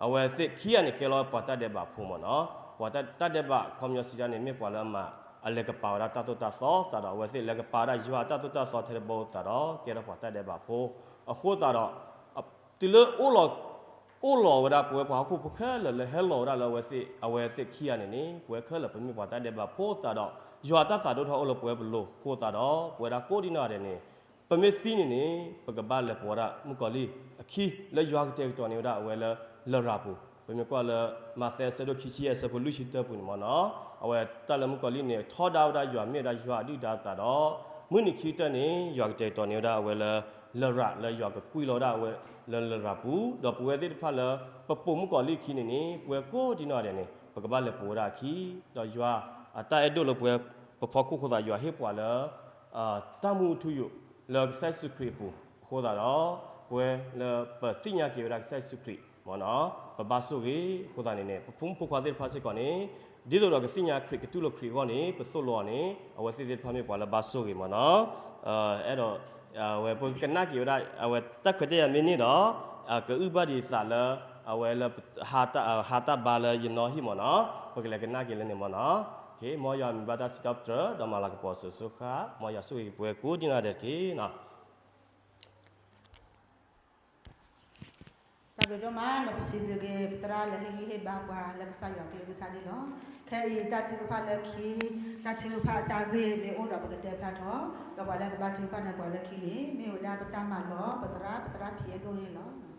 အဝဲသ့ၣ်ခံဂၤန့ၣ် ကဲလီၤပှၤတၢ်ဒဲးဘးဖိမ့ၢ်နီၤ. ပှၤတၢ်ဒဲးဘးခီပညီစံးဒ်န့ၣ် မ့ၢ်ပှၤလၢအမၤအလဲၤကပာ်ဝဲဒၣ်တၢ်သိၣ်တၢ်သီသတးဒီး အဝဲသ့ၣ်လဲၤကပာ်ဝဲဒၣ်ယွၤအတၢ်သိၣ်တၢ်သီထဲတဘိသတးဒီး ကဲထီၣ်ပှၤတၢ်ဒဲးဘးဖိအဃိသတးဒီး တုၤလၢ အိၣ်လီၤဝဲဒၣ်ပဝဲပှၤဟီၣ်ခိၣ်ဖိခဲလၢာ်လၢဟဲလီၤဝဲဒၣ်လၢအဝဲသ့ၣ်ခံဂၤန့ၣ်န့ၣ် ပဝဲခဲလၢာ်ပမ့ၢ်ပှၤတၢ်ဒဲးဘးဖိသတးဒီး ယွၤအတၢ်သးဒိၣ်ထီၣ်အိၣ်လၢပဝဲပလိၤအဃိသတးဒီး ပဝဲဒၣ်ကိးဒံနီၢ်ဒဲးန့ၣ် ပမ့ၢ်သံန့ၣ်န့ၣ် ပကဘၣ်လဲၤပိာ်ဝဲဒၣ်မုၣ်ကီၤလံၢ်အခံ လၢယွၤကတဲာ်ကတီၤန့ၢ်ဝဲဒၣ်အဝဲလၢလရာ်ပူၤ. ပမ့ၢ်ကွၢ်လၢ မးသဲအဆၢဒိၣ်ခံဆံယဲၢ်အဆၢဖိလွံၢ်ဆံတၢပူၤန့ၣ်မ့ၢ်နီၤ အဝဲတၢ်လၢမုၣ်ကီၤလံၢ်န့ၣ် ထီဒါဝဲဒၣ်ယွၤမ့ၢ်ဝဲဒၣ်ယွၤအဒုၣ်ဒါသတးဒီး မုၢ်နံၤခံကတၢၢ်န့ၣ် ယွၤကတဲာ်ကတီၤန့ၢ်ဝဲဒၣ်အဝဲလၢလရာ် လၢယွၤကကွံာ်လီၤဝဲဒၣ်အဝဲလၢလရာ်ပူၤ ဒီးပဝဲသ့ၣ်တဖၣ်လၢ ပပိာ်မုၣ်ကီၤလံၢ်အခံန့ၣ်န့ၣ် ပဝဲကိးဒံနီၢ်ဒဲးန့ၣ် ပကဘၣ်လဲၤပိာ်ဝဲဒၣ်အခံ ဒီးယွၤအတၢ်အဲၣ်ဒိၣ်လၢပဝဲပဖီခိၣ်အဃိသတး ယွၤဟ့ၣ်ပှၤလၢ တၢ်မူအထူအယိာ်လၢကစၢ်ယ့ၣ်ၡူးခရံာ်အပူၤအဃိသတးဒီး ပဝဲလၢပသ့ၣ်ညါက့ၤဝဲဒၣ်ကစၢ်ယ့ၣ်ၡူးခရံာ်မ့ၢ်နီၤ ပဘၣ်ဆိၣ်ဂ့ၤအဃိသတးန့ၣ်န့ၣ် ပဖိမုၣ်ဖိခွါသ့ၣ်တဖၣ်စ့ၢ်ကီးန့ၣ် ဒ်သိးဒီးကသ့ၣ်ညါခရံာ်ကတူၢ်လိာ်ခရံာ်အဂီၢ်န့ၣ် ပသိၣ်လိအီၤန့ၣ် အဝဲသ့ၣ်သ့ၣ်တဖၣ်မ့ၢ်ပှၤလၢဘၣ်ဆိၣ်ဂ့ၤမ့ၢ်နီၤ အဲၣ်ဒိး အဝဲပကနၣ်က့ၤဝဲဒၣ် အဝဲတၢ်ခွဲးတၢ်ယာ်မ့ၢ်န့ၢ်ဒီး ကအုၣ်ဘၣ်ဒံးသးလၢ အဝဲလၢ ဟးတၢ်ဘါလၢယနီၢ်ဟံၣ်မ့ၢ်နီၤ ပကလဲၤကနၣ်က့ၤလၢန့ၣ်မ့ၢ်နီၤ မ်ယွၤမံၤဘၣ်တၢ်စံးထီၣ်ပတြၢၤ ဒီးမၤလၤကပီၤစိၤစိၤဃၣ် မ်ယွၤဆိၣ်ဂ့ၤက့ၤပဝဲကိးဒံနီၢ်ဒဲးတက့ၢ်နီၤ. တၢ်ဘျုးဒိၣ်မး လၢပစံးဘျုးက့ၤပသရၣ်လၢဟ့ၣ်ဂံၢ်ဟ့ၣ်ဘါပှၤလၢကစၢ်ယွၤအကလုၢ်ကထါန့ၣ်လီၤ. ခဲအံၤတၢ်ထုကဖၣ်လၢခံ တၢ်ထုကဖၣ်အတၢ်ဂ့ၢ်မ့ၢ်အိၣ်ဒီးပကတဲဖျါထီၣ် ဒီးပှၤလၢကဘၣ်ထုကဖၣ်န့ၣ်ပှၤလၢခံန့ၣ် မ့ၢ်ဝဲဒၣ်ပတၢ်မၤလီၤ ပသရၣ် ပသရၣ်ဖံးအဲၣ်ဒိၣ်န့ၣ်လီၤ.